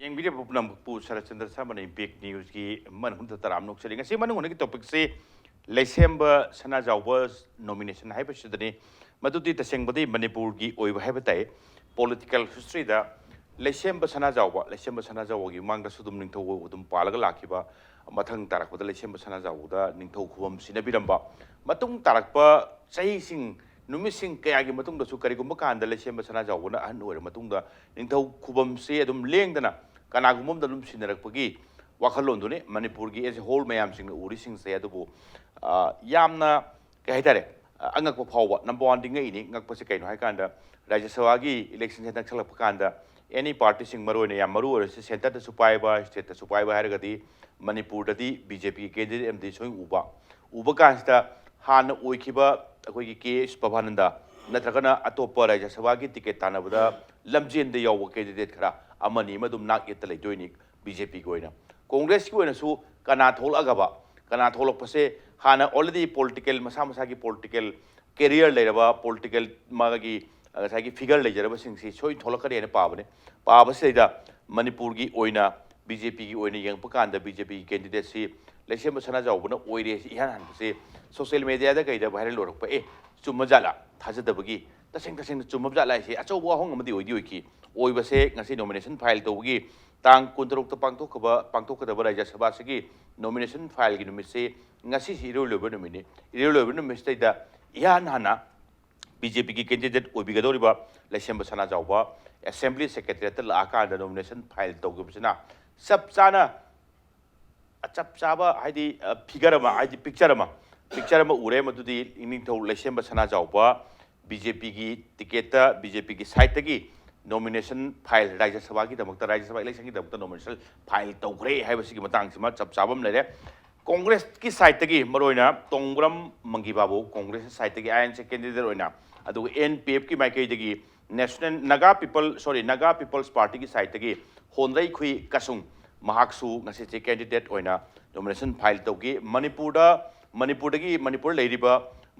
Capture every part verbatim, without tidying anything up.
ꯌꯦꯡꯕꯤꯔꯤꯕ ꯄꯨꯝꯅꯃꯛꯄꯨ ꯁꯔꯠꯆꯟꯗ꯭ꯔ ꯁꯔꯃꯅ ꯏꯝꯄꯦꯛ ꯅ꯭ꯌꯨꯁꯀꯤ ꯃꯅꯨꯡꯗ ꯇꯔꯥꯝꯅ ꯑꯣꯛꯆꯔꯤ꯫ ꯉꯁꯤ ꯃꯅꯨꯡ ꯍꯨꯠꯅꯒꯤ ꯇꯣꯄꯤꯛꯁꯤ ꯂꯩꯁꯦꯝꯕ ꯁꯅꯥꯖꯥꯎꯕ ꯅꯣꯃꯤꯅꯦꯁꯟ ꯍꯥꯏꯕꯁꯤꯗꯅꯤ꯫ ꯃꯗꯨꯗꯤ ꯇꯁꯦꯡꯕꯗꯤ ꯃꯅꯤꯄꯨꯔꯒꯤ ꯑꯣꯏꯕ ꯍꯥꯏꯕ ꯇꯥꯏ꯫ ꯄꯣꯂꯤꯇꯤꯀꯦꯜ ꯍꯤꯁꯇ꯭ꯔꯤꯗ ꯂꯩꯁꯦꯝꯕ ꯁꯅꯥꯖꯥꯎꯕ, ꯂꯩꯁꯦꯝꯕ ꯁꯅꯥꯖꯥꯎꯕꯒꯤ ꯃꯃꯥꯡꯗꯁꯨ ꯑꯗꯨꯝ ꯅꯤꯡꯊꯧ ꯑꯗꯨꯝ ꯄꯥꯜꯂꯒ ꯂꯥꯛꯈꯤꯕ, ꯃꯊꯪ ꯇꯥꯔꯛꯄꯗ ꯂꯩꯁꯦꯝꯕ ꯁꯅꯥꯖꯥꯎꯕꯗ ꯅꯤꯡꯊꯧ ꯈꯨꯕꯝ ꯁꯤꯟꯅꯕꯤꯔꯝꯕ, ꯃꯇꯨꯡ ꯇꯥꯔꯛꯄ ꯆꯍꯤꯁꯤꯡ, ꯅꯨꯃꯤꯠꯁꯤꯡ ꯀꯌꯥꯒꯤ ꯃꯇꯨꯡꯗꯁꯨ ꯀꯔꯤꯒꯨꯝꯕ ꯀꯥꯟꯗ ꯂꯩꯁꯦꯝꯕ ꯁꯅꯥꯖꯥꯎꯕꯅ ꯑꯍꯟ ꯑꯣꯏꯔ ꯃꯇꯨꯡꯗ ꯅꯤꯡꯊꯧ ꯈꯨꯕꯝꯁꯤ ꯑꯗꯨꯝ ꯂꯦꯡꯗꯅ ꯀꯅꯥꯒꯨꯝꯕ ꯑꯃꯗ ꯑꯗꯨꯝ ꯁꯤꯟꯅꯔꯛꯄꯒꯤ ꯋꯥꯈꯜꯂꯣꯟꯗꯨꯅꯤ ꯃꯅꯤꯄꯨꯔꯒꯤ as a whole ꯃꯌꯥꯝꯁꯤꯡꯅ ꯎꯔꯤꯁꯤꯡꯁꯦ꯫ ꯑꯗꯨꯕꯨ, ꯑ, ꯌꯥꯝꯅ, ꯀꯩ ꯍꯥꯏꯇꯥꯔꯦ, ꯑ, ꯑꯉꯛꯄ ꯐꯥꯎꯕ꯫ ꯅꯝꯕꯔ ꯋꯥꯟꯗꯤ ꯉꯛꯏꯅꯤ꯫ ꯉꯛꯄꯁꯦ ꯀꯩꯅꯣ ꯍꯥꯏꯀꯥꯟꯗ, ꯔꯥꯖ꯭ꯌ ꯁꯚꯥꯒꯤ ꯏꯂꯦꯛꯁꯟꯁꯦ ꯅꯛꯁꯜꯂꯛꯄ ꯀꯥꯟꯗ ꯑꯦꯅꯤ ꯄꯥꯔꯇꯤꯁꯤꯡ, ꯃꯔꯨꯑꯣꯏꯅ ꯌꯥꯝ ꯃꯔꯨ ꯑꯣꯏꯔꯤꯁꯦ ꯁꯦꯟꯇꯔꯗꯁꯨ ꯄꯥꯏꯕ, ꯁ꯭ꯇꯦꯠꯇꯁꯨ ꯄꯥꯏꯕ ꯍꯥꯏꯔꯒꯗꯤ ꯃꯅꯤꯄꯨꯔꯗꯗꯤ ꯕꯤ ꯖꯦ ꯄꯤꯒꯤ ꯀꯦꯟꯗꯤꯗꯦꯠ ꯑꯃꯗꯤ ꯁꯣꯏ ꯎꯕ꯫ ꯎꯕ ꯀꯥꯟꯁꯤꯗ ꯍꯥꯟꯅ ꯑꯣꯏꯈꯤꯕ ꯑꯩꯈꯣꯏꯒꯤ ꯀꯦ ꯑꯦꯁ ꯄ꯭ꯔꯚꯥꯅꯟꯗ ꯅꯠꯇ꯭ꯔꯒꯅ ꯑꯇꯣꯞꯄ ꯔꯥꯖ꯭ꯌ ꯁꯚꯥꯒꯤ ꯇꯤꯀꯦꯠ ꯇꯥꯟꯅꯕꯗ ꯂꯝꯖꯦꯟꯗ ꯌꯥꯎꯕ ꯀꯦꯟꯗꯤꯗꯦꯠ ꯈꯔ ꯑꯃꯅꯤ ꯑꯃ ꯑꯗꯨꯝ ꯅꯥꯛ ꯌꯦꯠꯇ ꯂꯩꯗꯣꯏꯅꯤ꯫ ꯕꯤ ꯖꯦ ꯄꯤꯒꯤ ꯑꯣꯏꯅ, ꯀꯣꯡꯒ꯭ꯔꯦꯁꯀꯤ ꯑꯣꯏꯅꯁꯨ ꯀꯅꯥ ꯊꯣꯛꯂꯛꯑꯒꯕ, ꯀꯅꯥ ꯊꯣꯛꯂꯛꯄꯁꯦ ꯍꯥꯟꯅ already ꯄꯣꯂꯤꯇꯤꯀꯦꯜ, ꯃꯁꯥ ꯃꯁꯥꯒꯤ ꯄꯣꯂꯤꯇꯤꯀꯦꯜ ꯀꯦꯔꯤꯌꯔ ꯂꯩꯔꯕ, ꯄꯣꯂꯤꯇꯤꯀꯦꯜ ꯃꯥꯒꯤ, ꯑ, ꯉꯁꯥꯏꯒꯤ ꯐꯤꯒꯔ ꯂꯩꯖꯔꯕꯁꯤꯡꯁꯤ ꯁꯣꯏ ꯊꯣꯛꯂꯛꯀꯅꯤ ꯍꯥꯏꯅ ꯄꯥꯕꯅꯤ꯫ ꯄꯥꯕꯁꯤꯗꯩꯗ ꯃꯅꯤꯄꯨꯔꯒꯤ ꯑꯣꯏꯅ, ꯕꯤ ꯖꯦ ꯄꯤꯒꯤ ꯑꯣꯏꯅ ꯌꯦꯡꯉꯛꯄ ꯀꯥꯟꯗ, ꯕꯤ ꯖꯦ ꯄꯤꯒꯤ ꯀꯦꯟꯗꯤꯗꯦꯠꯁꯤ ꯂꯩꯁꯦꯝꯕ ꯁꯅꯥꯖꯥꯎꯕꯅ ꯑꯣꯏꯔꯦ ꯁꯤ ꯏꯍꯥꯟ ꯍꯥꯟꯕꯁꯦ ꯁꯣꯁꯤꯌꯦꯜ ꯃꯦꯗꯤꯌꯥꯗ ꯀꯩꯗ ꯚꯥꯏꯔꯦꯜ ꯑꯣꯏꯔꯛꯄ, ꯑꯦ, ꯆꯨꯝꯕ ꯖꯥꯠꯂꯥ? ꯊꯥꯖꯗꯕꯒꯤ, ꯇꯁꯦꯡ ꯇꯁꯦꯡꯅ ꯆꯨꯝꯃꯕ ꯖꯥꯠꯂꯥ ꯍꯥꯏꯁꯦ ꯑꯆꯧꯕ ꯋꯥꯍꯪ ꯑꯃꯗꯤ ꯑꯣꯏꯗꯤ ꯑꯣꯏꯈꯤ꯫ ꯑꯣꯏꯕꯁꯦ ꯉꯁꯤ ꯅꯣꯃꯤꯅꯦꯁꯟ ꯐꯥꯏꯜ ꯇꯧꯕꯒꯤ ꯇꯥꯡ ꯀꯨꯟꯇꯔꯨꯛꯇ ꯄꯥꯡꯊꯣꯛꯀꯕ-, ꯄꯥꯡꯊꯣꯛꯀꯗꯕ ꯔꯥꯖ꯭ꯌ ꯁꯚꯥꯁꯤꯒꯤ ꯅꯣꯃꯤꯅꯦꯁꯟ ꯐꯥꯏꯜꯒꯤ ꯅꯨꯃꯤꯠꯁꯤ ꯉꯁꯤꯁꯤ ꯏꯔꯣꯏ ꯂꯣꯏꯕ ꯅꯨꯃꯤꯠꯅꯤ꯫ ꯏꯔꯣꯏ ꯂꯣꯏꯕ ꯅꯨꯃꯤꯠꯁꯤꯗꯩꯗ ꯏꯍꯥꯟ ꯍꯥꯟꯅ ꯕꯤ ꯖꯦ ꯄꯤꯒꯤ ꯀꯦꯟꯗꯤꯗꯦꯠ ꯑꯣꯏꯕꯤꯒꯗꯧꯔꯤꯕ ꯂꯩꯁꯦꯝꯕ ꯁꯅꯥꯖꯥꯎꯕ ꯑꯦꯁꯦꯝꯕ꯭ꯂꯤ ꯁꯦꯀ꯭ꯔꯦꯇꯔꯤꯌꯦꯠꯇ ꯂꯥꯛꯑꯀꯥꯟꯗ ꯅꯣꯃꯤꯅꯦꯁꯟ ꯐꯥꯏꯜ ꯇꯧꯈꯤꯕꯁꯤꯅ ꯆꯞ ꯆꯥꯅ, ꯆꯞ ꯆꯥꯕ, ꯍꯥꯏꯗꯤ, ꯑ, ꯐꯤꯒꯔ ꯑꯃ, ꯍꯥꯏꯗꯤ, ꯄꯤꯛꯆꯔ ꯑꯃ, ꯄꯤꯛꯆꯔ ꯑꯃ ꯎꯔꯦ꯫ ꯃꯗꯨꯗꯤ ꯏꯅꯤꯡꯊꯧ ꯂꯩꯁꯦꯝꯕ ꯁꯅꯥꯖꯥꯎꯕ ꯕꯤ ꯖꯦ ꯄꯤꯒꯤ ꯇꯤꯀꯦꯠꯇ, ꯕꯤ ꯖꯦ ꯄꯤꯒꯤ ꯁꯥꯏꯠꯇꯒꯤ ꯅꯣꯃꯤꯅꯦꯁꯟ ꯐꯥꯏꯜ, ꯔꯥꯖ꯭ꯌ ꯁꯚꯥꯒꯤꯗꯃꯛꯇ, ꯔꯥꯖ꯭ꯌ ꯁꯚꯥ ꯏꯂꯦꯛꯁꯟꯒꯤꯗꯃꯛꯇ ꯅꯣꯃꯤꯅꯦꯁꯟ ꯐꯥꯏꯜ ꯇꯧꯈ꯭ꯔꯦ ꯍꯥꯏꯕꯁꯤꯒꯤ ꯃꯇꯥꯡꯁꯤꯃ ꯆꯞ ꯆꯥꯕ ꯑꯃ ꯂꯩꯔꯦ꯫ ꯀꯣꯡꯒ꯭ꯔꯦꯁꯀꯤ ꯁꯥꯏꯠꯇꯒꯤ ꯃꯔꯨꯑꯣꯏꯅ ꯇꯣꯡꯕ꯭ꯔꯝ ꯃꯪꯒꯤ ꯕꯥꯕꯨ ꯀꯣꯡꯒ꯭ꯔꯦꯁꯀꯤ ꯁꯥꯏꯠꯇꯒꯤ ꯑꯥꯏ ꯑꯦꯟ ꯁꯤ ꯀꯦꯟꯗꯤꯗꯦꯠ ꯑꯣꯏꯅ, ꯑꯗꯨꯒ ꯑꯦꯟ ꯄꯤ ꯑꯦꯐꯀꯤ ꯃꯥꯏꯀꯩꯗꯒꯤ ꯅꯦꯁꯅꯦꯜ ꯅꯥꯒꯥ ꯄꯤꯄꯜ, ꯁꯣꯔꯤ, ꯅꯥꯒꯥ ꯄꯤꯄꯜꯁ ꯄꯥꯔꯇꯤꯒꯤ ꯁꯥꯏꯠꯇꯒꯤ ꯍꯣꯟꯗ꯭ꯔꯩꯈꯨꯏ ꯀꯁꯨꯡ, ꯃꯍꯥꯛꯁꯨ ꯉꯁꯤꯁꯦ ꯀꯦꯟꯗꯤꯗꯦꯠ ꯑꯣꯏꯅ ꯅꯣꯃꯤꯅꯦꯁꯟ ꯐꯥꯏꯜ ꯇꯧꯈꯤ꯫ ꯃꯅꯤꯄꯨꯔꯗ, ꯃꯅꯤꯄꯨꯔꯗꯒꯤ, ꯃꯅꯤꯄꯨꯔ ꯂꯩꯔꯤꯕ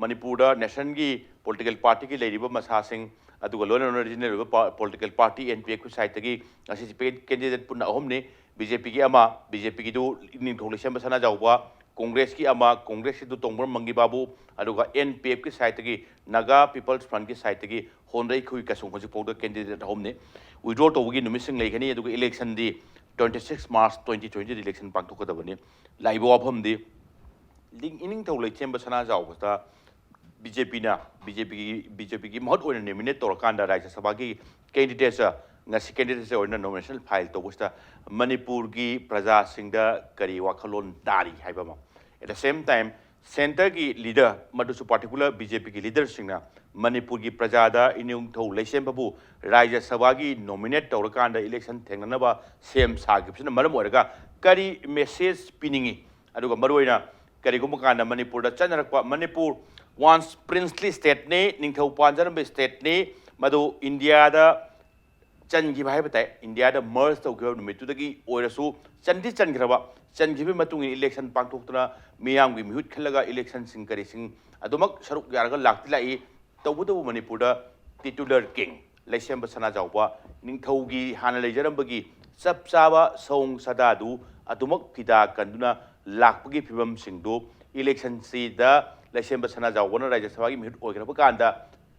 ꯃꯅꯤꯄꯨꯔꯗ ꯅꯦꯁꯅꯦꯜꯒꯤ ꯄꯣꯂꯤꯇꯤꯀꯦꯜ ꯄꯥꯔꯇꯤꯒꯤ ꯂꯩꯔꯤꯕ ꯃꯁꯥꯁꯤꯡ, ꯑꯗꯨꯒ ꯂꯣꯏꯅ ꯂꯣꯏꯅ ꯔꯤꯖꯅꯦꯜ ꯑꯣꯏꯕ ꯄꯣꯂꯤꯇꯤꯀꯦꯜ ꯄꯥꯔꯇꯤ ꯑꯦꯟ ꯄꯤ ꯑꯦꯐꯀꯤ ꯁꯥꯏꯠꯇꯒꯤ ꯉꯁꯤꯁꯦ ꯀꯦꯟꯗꯤꯗꯦꯠ ꯄꯨꯟꯅ ꯑꯍꯨꯝꯅꯤ꯫ ꯕꯤ ꯖꯦ ꯄꯤꯒꯤ ꯑꯃ, ꯕꯤ ꯖꯦ ꯄꯤꯒꯤꯗꯨ ꯏꯅꯤꯡꯊꯧ ꯂꯩꯁꯦꯝꯕ ꯁꯅꯥꯖꯥꯎꯕ, ꯀꯣꯡꯒ꯭ꯔꯦꯁꯀꯤ ꯑꯃ, ꯀꯣꯡꯒ꯭ꯔꯦꯁꯀꯤꯗꯨ ꯇꯣꯡꯕ꯭ꯔꯝ ꯃꯪꯒꯤ ꯕꯥꯕꯨ, ꯑꯗꯨꯒ ꯑꯦꯟ ꯄꯤ ꯑꯦꯐꯀꯤ ꯁꯥꯏꯠꯇꯒꯤ, ꯅꯥꯒꯥ ꯄꯤꯄꯜꯁ ꯐ꯭ꯔꯟꯠꯀꯤ ꯁꯥꯏꯠꯇꯒꯤ ꯍꯣꯟꯗ꯭ꯔꯩ ꯈꯨꯏ ꯀꯁꯨꯡ ꯍꯧꯖꯤꯛꯐꯥꯎꯗ ꯀꯦꯟꯗꯤꯗꯦꯠ ꯑꯍꯨꯝꯅꯤ꯫ ꯋꯤꯗ꯭ꯔꯣ ꯇꯧꯕꯒꯤ ꯅꯨꯃꯤꯠꯁꯤꯡ ꯂꯩꯒꯅꯤ, ꯑꯗꯨꯒ ꯏꯂꯦꯛꯁꯟꯗꯤ twenty six March twenty twenty ꯗ ꯏꯂꯦꯛꯁꯟ ꯄꯥꯡꯊꯣꯛꯀꯗꯕꯅꯤ꯫ ꯂꯥꯛꯏꯕ ꯋꯥꯐꯝꯗꯤ ꯏꯅꯤꯡꯊꯧ ꯂꯩꯁꯦꯝꯕ ꯁꯅꯥꯖꯥꯎꯕꯗ ꯕꯤ ꯖꯦ ꯄꯤꯅ, ꯕꯤ ꯖꯦ ꯄꯤꯒꯤ, ꯕꯤ ꯖꯦ ꯄꯤꯒꯤ ꯃꯍꯨꯠ ꯑꯣꯏꯅ ꯅꯣꯃꯤꯅꯦꯠ ꯇꯧꯔꯀꯥꯟꯗ ꯔꯥꯖ꯭ꯌ ꯁꯚꯥꯒꯤ ꯀꯦꯟꯗꯤꯗꯦꯠꯁꯦ, ꯉꯁꯤ ꯀꯦꯟꯗꯤꯗꯦꯠꯁꯦ ꯑꯣꯏꯅ ꯅꯣꯃꯤꯅꯦꯁꯟ ꯐꯥꯏꯜ ꯇꯧꯕꯁꯤꯗ ꯃꯅꯤꯄꯨꯔꯒꯤ ꯄ꯭ꯔꯖꯥꯁꯤꯡꯗ ꯀꯔꯤ ꯋꯥꯈꯜꯂꯣꯟ ꯇꯥꯔꯤ ꯍꯥꯏꯕ ꯑꯃ꯫ At the same time, ꯁꯦꯟꯇꯔꯒꯤ ꯂꯤꯗꯔ, ꯃꯗꯨꯁꯨ ꯄꯥꯔꯇꯤꯀꯨꯂꯔ ꯕꯤ ꯖꯦ ꯄꯤꯒꯤ ꯂꯤꯗꯔꯁꯤꯡꯅ ꯃꯅꯤꯄꯨꯔꯒꯤ ꯄ꯭ꯔꯖꯥꯗ ꯏꯅꯤꯡꯊꯧ ꯂꯩꯁꯦꯝꯕꯕꯨ ꯔꯥꯖ꯭ꯌ ꯁꯚꯥꯒꯤ ꯅꯣꯃꯤꯅꯦꯠ ꯇꯧꯔꯀꯥꯟꯗ ꯏꯂꯦꯛꯁꯟ ꯊꯦꯡꯅꯅꯕ ꯁꯦꯝ ꯁꯥꯈꯤꯕꯁꯤꯅ ꯃꯔꯝ ꯑꯣꯏꯔꯒ ꯀꯔꯤ ꯃꯦꯁꯦꯖ ꯄꯤꯅꯤꯡꯉꯤ? ꯑꯗꯨꯒ ꯃꯔꯨꯑꯣꯏꯅ ꯀꯔꯤꯒꯨꯝꯕ ꯀꯥꯟꯗ ꯃꯅꯤꯄꯨꯔꯗ ꯆꯠꯅꯔꯛꯄ, ꯃꯅꯤꯄꯨꯔ once princely stateꯅꯤ, ꯅꯤꯡꯊꯧ ꯄꯥꯟꯖꯔꯝꯕ stateꯅꯤ, ꯃꯗꯨ ꯏꯟꯗꯤꯌꯥꯗ ꯆꯟꯈꯤꯕ ꯍꯥꯏꯕ ꯇꯥꯏ, ꯏꯟꯗꯤꯌꯥꯗ ꯃꯔꯖ ꯇꯧꯈꯤꯕ ꯅꯨꯃꯤꯠꯇꯨꯗꯒꯤ ꯑꯣꯏꯔꯁꯨ ꯆꯟꯗꯤ ꯆꯟꯈ꯭ꯔꯕ, ꯆꯟꯈꯤꯕꯒꯤ ꯃꯇꯨꯡ ꯏꯟꯅ ꯏꯂꯦꯛꯁꯟ ꯄꯥꯡꯊꯣꯛꯇꯨꯅ ꯃꯤꯌꯥꯝꯒꯤ ꯃꯤꯍꯨꯠ ꯈꯜꯂꯒ ꯏꯂꯦꯛꯁꯟꯁꯤꯡ ꯀꯔꯤꯁꯤꯡ ꯑꯗꯨꯃꯛ ꯁꯔꯨꯛ ꯌꯥꯔꯒ ꯂꯥꯛꯇꯤ ꯂꯥꯛꯏ꯫ ꯇꯧꯕꯇꯕꯨ ꯃꯅꯤꯄꯨꯔꯗ ꯇꯤꯇꯨꯂꯔ ꯀꯤꯡ ꯂꯩꯁꯦꯝꯕ ꯁꯅꯥꯖꯥꯎꯕ ꯅꯤꯡꯊꯧꯒꯤ ꯍꯥꯟꯅ ꯂꯩꯖꯔꯝꯕꯒꯤ ꯆꯞ ꯆꯥꯕ ꯁꯑꯣꯡ ꯁꯥꯗꯥꯗꯨ ꯑꯗꯨꯃꯛ ꯐꯤꯗꯥ ꯀꯟꯗꯨꯅ ꯂꯥꯛꯄꯒꯤ ꯐꯤꯕꯝꯁꯤꯡꯗꯨ ꯏꯂꯦꯛꯁꯟꯁꯤꯗ ꯂꯩꯁꯦꯝꯕ ꯁꯅꯥꯖꯥꯎꯕꯅ ꯔꯥꯖ꯭ꯌ ꯁꯚꯥꯒꯤ ꯃꯤꯍꯨꯠ ꯑꯣꯏꯈ꯭ꯔꯕ ꯀꯥꯟꯗ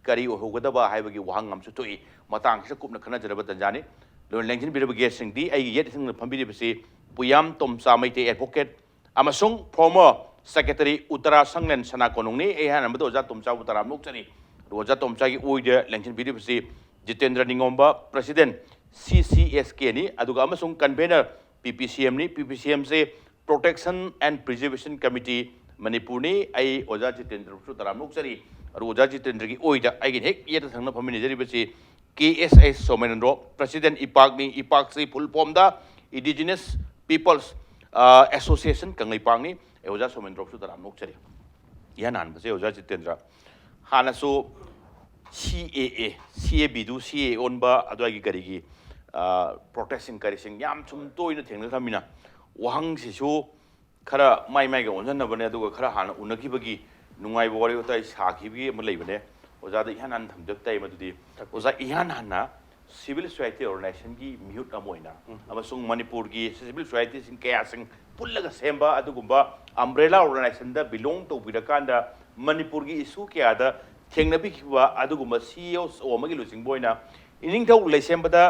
ꯀꯔꯤ ꯑꯣꯏꯍꯧꯒꯗꯕ ꯍꯥꯏꯕꯒꯤ ꯋꯥꯍꯪ ꯑꯃꯁꯨ ꯊꯣꯛꯏ꯫ ꯃꯇꯥꯡꯁꯤꯗ ꯀꯨꯞꯅ ꯈꯟꯅꯖꯔꯕ ꯇꯟꯖꯥꯅꯤ꯫ ꯂꯣꯏꯅ ꯂꯦꯡꯁꯤꯟꯕꯤꯔꯕ ꯒꯦꯁꯁꯤꯡꯗꯤ ꯑꯩꯒꯤ ꯌꯦꯠ ꯊꯪꯅ ꯐꯝꯕꯤꯔꯤꯕꯁꯤ ꯄꯨꯌꯥꯝ ꯇꯣꯝꯆꯥ ꯃꯩꯇꯩ ꯑꯦꯗꯚꯣꯀꯦꯠ ꯑꯃꯁꯨꯡ ꯐꯣꯔꯃꯔ ꯁꯦꯀ꯭ꯔꯦꯇꯔꯤ ꯎꯇꯔꯥ ꯁꯪꯂꯦꯟ ꯁꯅꯥ ꯀꯣꯅꯨꯡꯅꯤ꯫ ꯑꯩ ꯑꯍꯥꯟꯕꯗ ꯑꯣꯖꯥ ꯇꯣꯝꯆꯥꯕꯨ ꯇꯔꯥꯝꯅ ꯑꯣꯛꯆꯔꯤ꯫ ꯑꯗꯨꯒ ꯑꯣꯖꯥ ꯇꯣꯝꯆꯥꯒꯤ ꯑꯣꯏꯗ ꯂꯦꯡꯁꯤꯟꯕꯤꯔꯤꯕꯁꯤ ꯖꯤꯇꯦꯟꯗ꯭ꯔ ꯅꯤꯉꯣꯝꯕ, ꯄ꯭ꯔꯁꯤꯗꯦꯟ ꯁꯤ ꯁꯤ ꯑꯦꯁ ꯀꯦꯅꯤ, ꯑꯗꯨꯒ ꯑꯃꯁꯨꯡ ꯀꯟꯚꯦꯅꯔ ꯄꯤ ꯄꯤ ꯁꯤ ꯑꯦꯝꯅꯤ꯫ ꯄꯤ ꯄꯤ ꯁꯤ ꯑꯦꯝꯁꯦ Protection and Preservation Committee ꯃꯅꯤꯄꯨꯔꯅꯤ꯫ ꯑꯩ ꯑꯣꯖꯥ ꯖꯤꯇꯦꯟꯗ꯭ꯔꯕꯨꯁꯨ ꯇꯔꯥꯝꯅ ꯑꯣꯛꯆꯔꯤ꯫ ꯑꯗꯨ ꯑꯣꯖꯥ ꯖꯤꯇꯦꯟꯗ꯭ꯔꯒꯤ ꯑꯣꯏꯗ ꯑꯩꯒꯤ ꯍꯦꯛ ꯌꯦꯠꯇ ꯊꯪꯅ ꯐꯝꯃꯤꯟꯅꯖꯔꯤꯕꯁꯤ ꯀꯦ ꯑꯦꯁ ꯑꯩꯆ ꯁꯣꯃꯦꯟꯗ꯭ꯔꯣ, ꯄ꯭ꯔꯁꯤꯗꯦꯟ ꯏꯄꯥꯛꯅꯤ꯫ ꯏꯄꯥꯛꯁꯤ ꯐꯨꯜ ꯐꯣꯝꯗ Indigenous Peoples Association ꯀꯪꯂꯩꯄꯥꯛꯅꯤ꯫ ꯑꯩ ꯑꯣꯖꯥ ꯁꯣꯃꯦꯟꯗ꯭ꯔꯣꯕꯨꯁꯨ ꯇꯔꯥꯝꯅ ꯑꯣꯛꯆꯔꯤ꯫ ꯏꯍꯥꯟ ꯍꯥꯟꯕꯁꯦ ꯑꯣꯖꯥ ꯖꯤꯇꯦꯟꯗ꯭ꯔ, ꯍꯥꯟꯅꯁꯨ ꯁꯤ ꯑꯦ ꯑꯦ, ꯁꯤ ꯑꯦ ꯕꯤꯗꯨ ꯁꯤ ꯑꯦ ꯑꯦ ꯑꯣꯟꯕ ꯑꯗꯨꯋꯥꯏꯒꯤ ꯀꯔꯤꯒꯤ ꯄ꯭ꯔꯣꯇꯦꯁꯁꯤꯡ ꯀꯔꯤꯁꯤꯡ ꯌꯥꯝ ꯁꯨꯝ ꯇꯣꯏꯅ ꯊꯦꯡꯅꯈ꯭ꯔꯃꯤꯅ ꯋꯥꯍꯪꯁꯤꯁꯨ ꯈꯔ ꯃꯥꯏ ꯃꯥꯏꯒ ꯑꯣꯟꯁꯤꯟꯅꯕꯅꯦ꯫ ꯑꯗꯨꯒ ꯈꯔ ꯍꯥꯟꯅ ꯎꯅꯈꯤꯕꯒꯤ ꯅꯨꯡꯉꯥꯏꯕ ꯋꯥꯔꯤ ꯋꯥꯇꯥꯏ ꯁꯥꯈꯤꯕꯒꯤ ꯑꯃ ꯂꯩꯕꯅꯦ꯫ ꯑꯣꯖꯥꯗ ꯏꯍꯥꯟ ꯍꯥꯟꯅ ꯊꯝꯖꯕ ꯇꯥꯏ꯫ ꯃꯗꯨꯗꯤ ꯑꯣꯖꯥ ꯏꯍꯥꯟ ꯍꯥꯟꯅ civil society organizationꯒꯤ ꯃꯤꯍꯨꯠ ꯑꯃ ꯑꯣꯏꯅ ꯑꯃꯁꯨꯡ ꯃꯅꯤꯄꯨꯔꯒꯤ civil societyꯁꯤꯡ ꯀꯌꯥꯁꯤꯡ ꯄꯨꯜꯂꯒ ꯁꯦꯝꯕ ꯑꯗꯨꯒꯨꯝꯕ umbrella organizationꯗ belong ꯇꯧꯕꯤꯔꯀꯥꯟꯗ ꯃꯅꯤꯄꯨꯔꯒꯤ issue ꯀꯌꯥꯗ ꯊꯦꯡꯅꯕꯤꯈꯤꯕ ꯑꯗꯨꯒꯨꯝꯕ CEO ꯑꯃꯒꯤ ꯂꯨꯆꯤꯡꯕ ꯑꯣꯏꯅ ꯏꯅꯤꯡꯊꯧ ꯂꯩꯁꯦꯝꯕꯗ,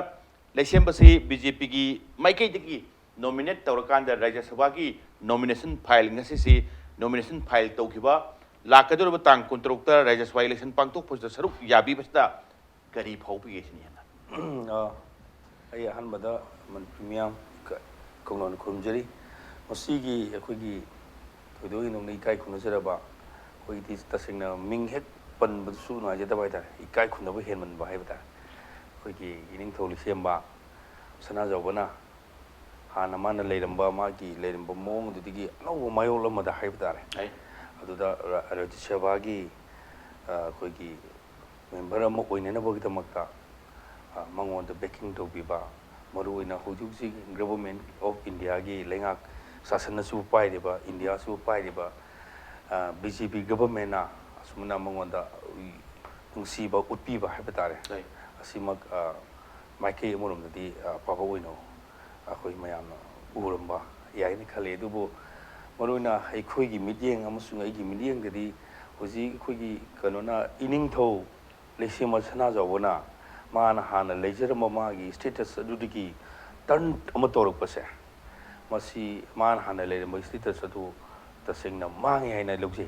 ꯂꯩꯁꯦꯝꯕꯁꯤ BJPꯒꯤ ꯃꯥꯏꯀꯩꯗꯒꯤ nominate ꯇꯧꯔꯀꯥꯟꯗ ꯔꯥꯖ꯭ꯌ ꯁꯚꯥꯒꯤ nomination file, ꯉꯁꯤꯁꯤ nomination file ꯇꯧꯈꯤꯕ, ꯂꯥꯛꯀꯗꯧꯔꯤꯕ ꯇꯥꯡ ꯀꯨꯟꯇꯔꯨꯛꯇ ꯔꯥꯖ꯭ꯌ ꯁꯚꯥ election ꯄꯥꯡꯊꯣꯛꯄꯁꯤꯗ ꯁꯔꯨꯛ ꯌꯥꯕꯤꯕꯁꯤꯗ ꯀꯔꯤ ꯐꯥꯎꯕꯤꯒꯦ ꯁꯤꯅꯤ ꯍꯦꯟꯅ? ꯑ, ꯑꯩ ꯑꯍꯥꯟꯕꯗ ꯃꯅꯤꯄꯨꯔ ꯃꯤꯌꯥꯝ ꯀ-, ꯀꯣꯡꯂꯣꯟ ꯈꯨꯔꯨꯝꯖꯔꯤ꯫ ꯃꯁꯤꯒꯤ ꯑꯩꯈꯣꯏꯒꯤ ꯊꯣꯏꯗꯣꯛ ꯍꯦꯟꯗꯣꯛꯅ ꯏꯀꯥꯏ ꯈꯨꯝꯅꯖꯔꯕ, ꯑꯩꯈꯣꯏꯒꯤꯗꯤ ꯇꯁꯦꯡꯅ ꯃꯤꯡ ꯍꯦꯛ ꯄꯟꯕꯗꯁꯨ ꯅꯨꯡꯉꯥꯏꯖꯗꯕ ꯍꯥꯏꯇꯥꯔꯦ, ꯏꯀꯥꯏ ꯈꯨꯝꯅꯕ ꯍꯦꯟꯃꯟꯕ ꯍꯥꯏꯕ ꯇꯥꯔꯦ꯫ ꯑꯩꯈꯣꯏꯒꯤ ꯏꯅꯤꯡꯊꯧ ꯂꯩꯁꯦꯝꯕ ꯁꯅꯥꯖꯥꯎꯕꯅ ꯍꯥꯟꯅ ꯃꯥꯅ ꯂꯩꯔꯝꯕ, ꯃꯥꯒꯤ ꯂꯩꯔꯝꯕ ꯃꯑꯣꯡ ꯑꯗꯨꯗꯒꯤ ꯑꯅꯧꯕ ꯃꯥꯌꯣꯜ ꯑꯃꯗ ꯍꯥꯏꯕ ꯇꯥꯔꯦ꯫ ꯑꯩ ꯑꯗꯨꯗ ꯔꯥ-, ꯔꯥꯖ꯭ꯌ ꯁꯚꯥꯒꯤ, ꯑ, ꯑꯩꯈꯣꯏꯒꯤ member ꯑꯃ ꯑꯣꯏꯅꯅꯕꯒꯤꯗꯃꯛꯇ, ꯑ, ꯃꯉꯣꯟꯗ backing ꯇꯧꯕꯤꯕ, ꯃꯔꯨꯑꯣꯏꯅ ꯍꯧꯖꯤꯛ ꯍꯧꯖꯤꯛ Government of Indiaꯒꯤ ꯂꯩꯉꯥꯛ ꯁꯥꯁꯟꯅꯁꯨ ꯄꯥꯏꯔꯤꯕ, ꯏꯟꯗꯤꯌꯥꯁꯨ ꯄꯥꯏꯔꯤꯕ, ꯑ, BJP governmentꯅ ꯑꯁꯨꯝꯅ ꯃꯉꯣꯟꯗ ꯅꯨꯡꯁꯤꯕ ꯎꯠꯄꯤꯕ ꯍꯥꯏꯕ ꯇꯥꯔꯦ꯫ ꯂꯩ꯫ ꯑꯁꯤꯃꯛ, ꯑ, ꯃꯥꯏꯀꯩ ꯑꯃꯔꯣꯝꯗꯗꯤ, ꯑ, ꯑꯐꯕ ꯑꯣꯏꯅ ꯑꯩꯈꯣꯏ ꯃꯌꯥꯝꯅ ꯎꯔꯝꯕ ꯌꯥꯏꯅ ꯈꯜꯂꯤ꯫ ꯑꯗꯨꯕꯨ ꯃꯔꯨꯑꯣꯏꯅ ꯑꯩꯈꯣꯏꯒꯤ ꯃꯤꯠꯌꯦꯡ ꯑꯃꯁꯨꯡ ꯑꯩꯒꯤ ꯃꯤꯠꯌꯦꯡꯗꯗꯤ ꯍꯧꯖꯤꯛ ꯑꯩꯈꯣꯏꯒꯤ ꯀꯩꯅꯣꯅ ꯏꯅꯤꯡꯊꯧ ꯂꯩꯁꯦꯝꯕ ꯁꯅꯥꯖꯥꯎꯕꯅ ꯃꯥꯅ ꯍꯥꯟꯅ ꯂꯩꯖꯔꯝꯕ ꯃꯥꯒꯤ status ꯑꯗꯨꯗꯒꯤ turn ꯑꯃ ꯇꯧꯔꯛꯄꯁꯦ, ꯃꯁꯤ ꯃꯥꯅ ꯍꯥꯟꯅ ꯂꯩꯔꯝꯕ status ꯑꯗꯨ ꯇꯁꯦꯡꯅ ꯃꯥꯡꯉꯦ ꯍꯥꯏꯅ ꯂꯧꯖꯩ꯫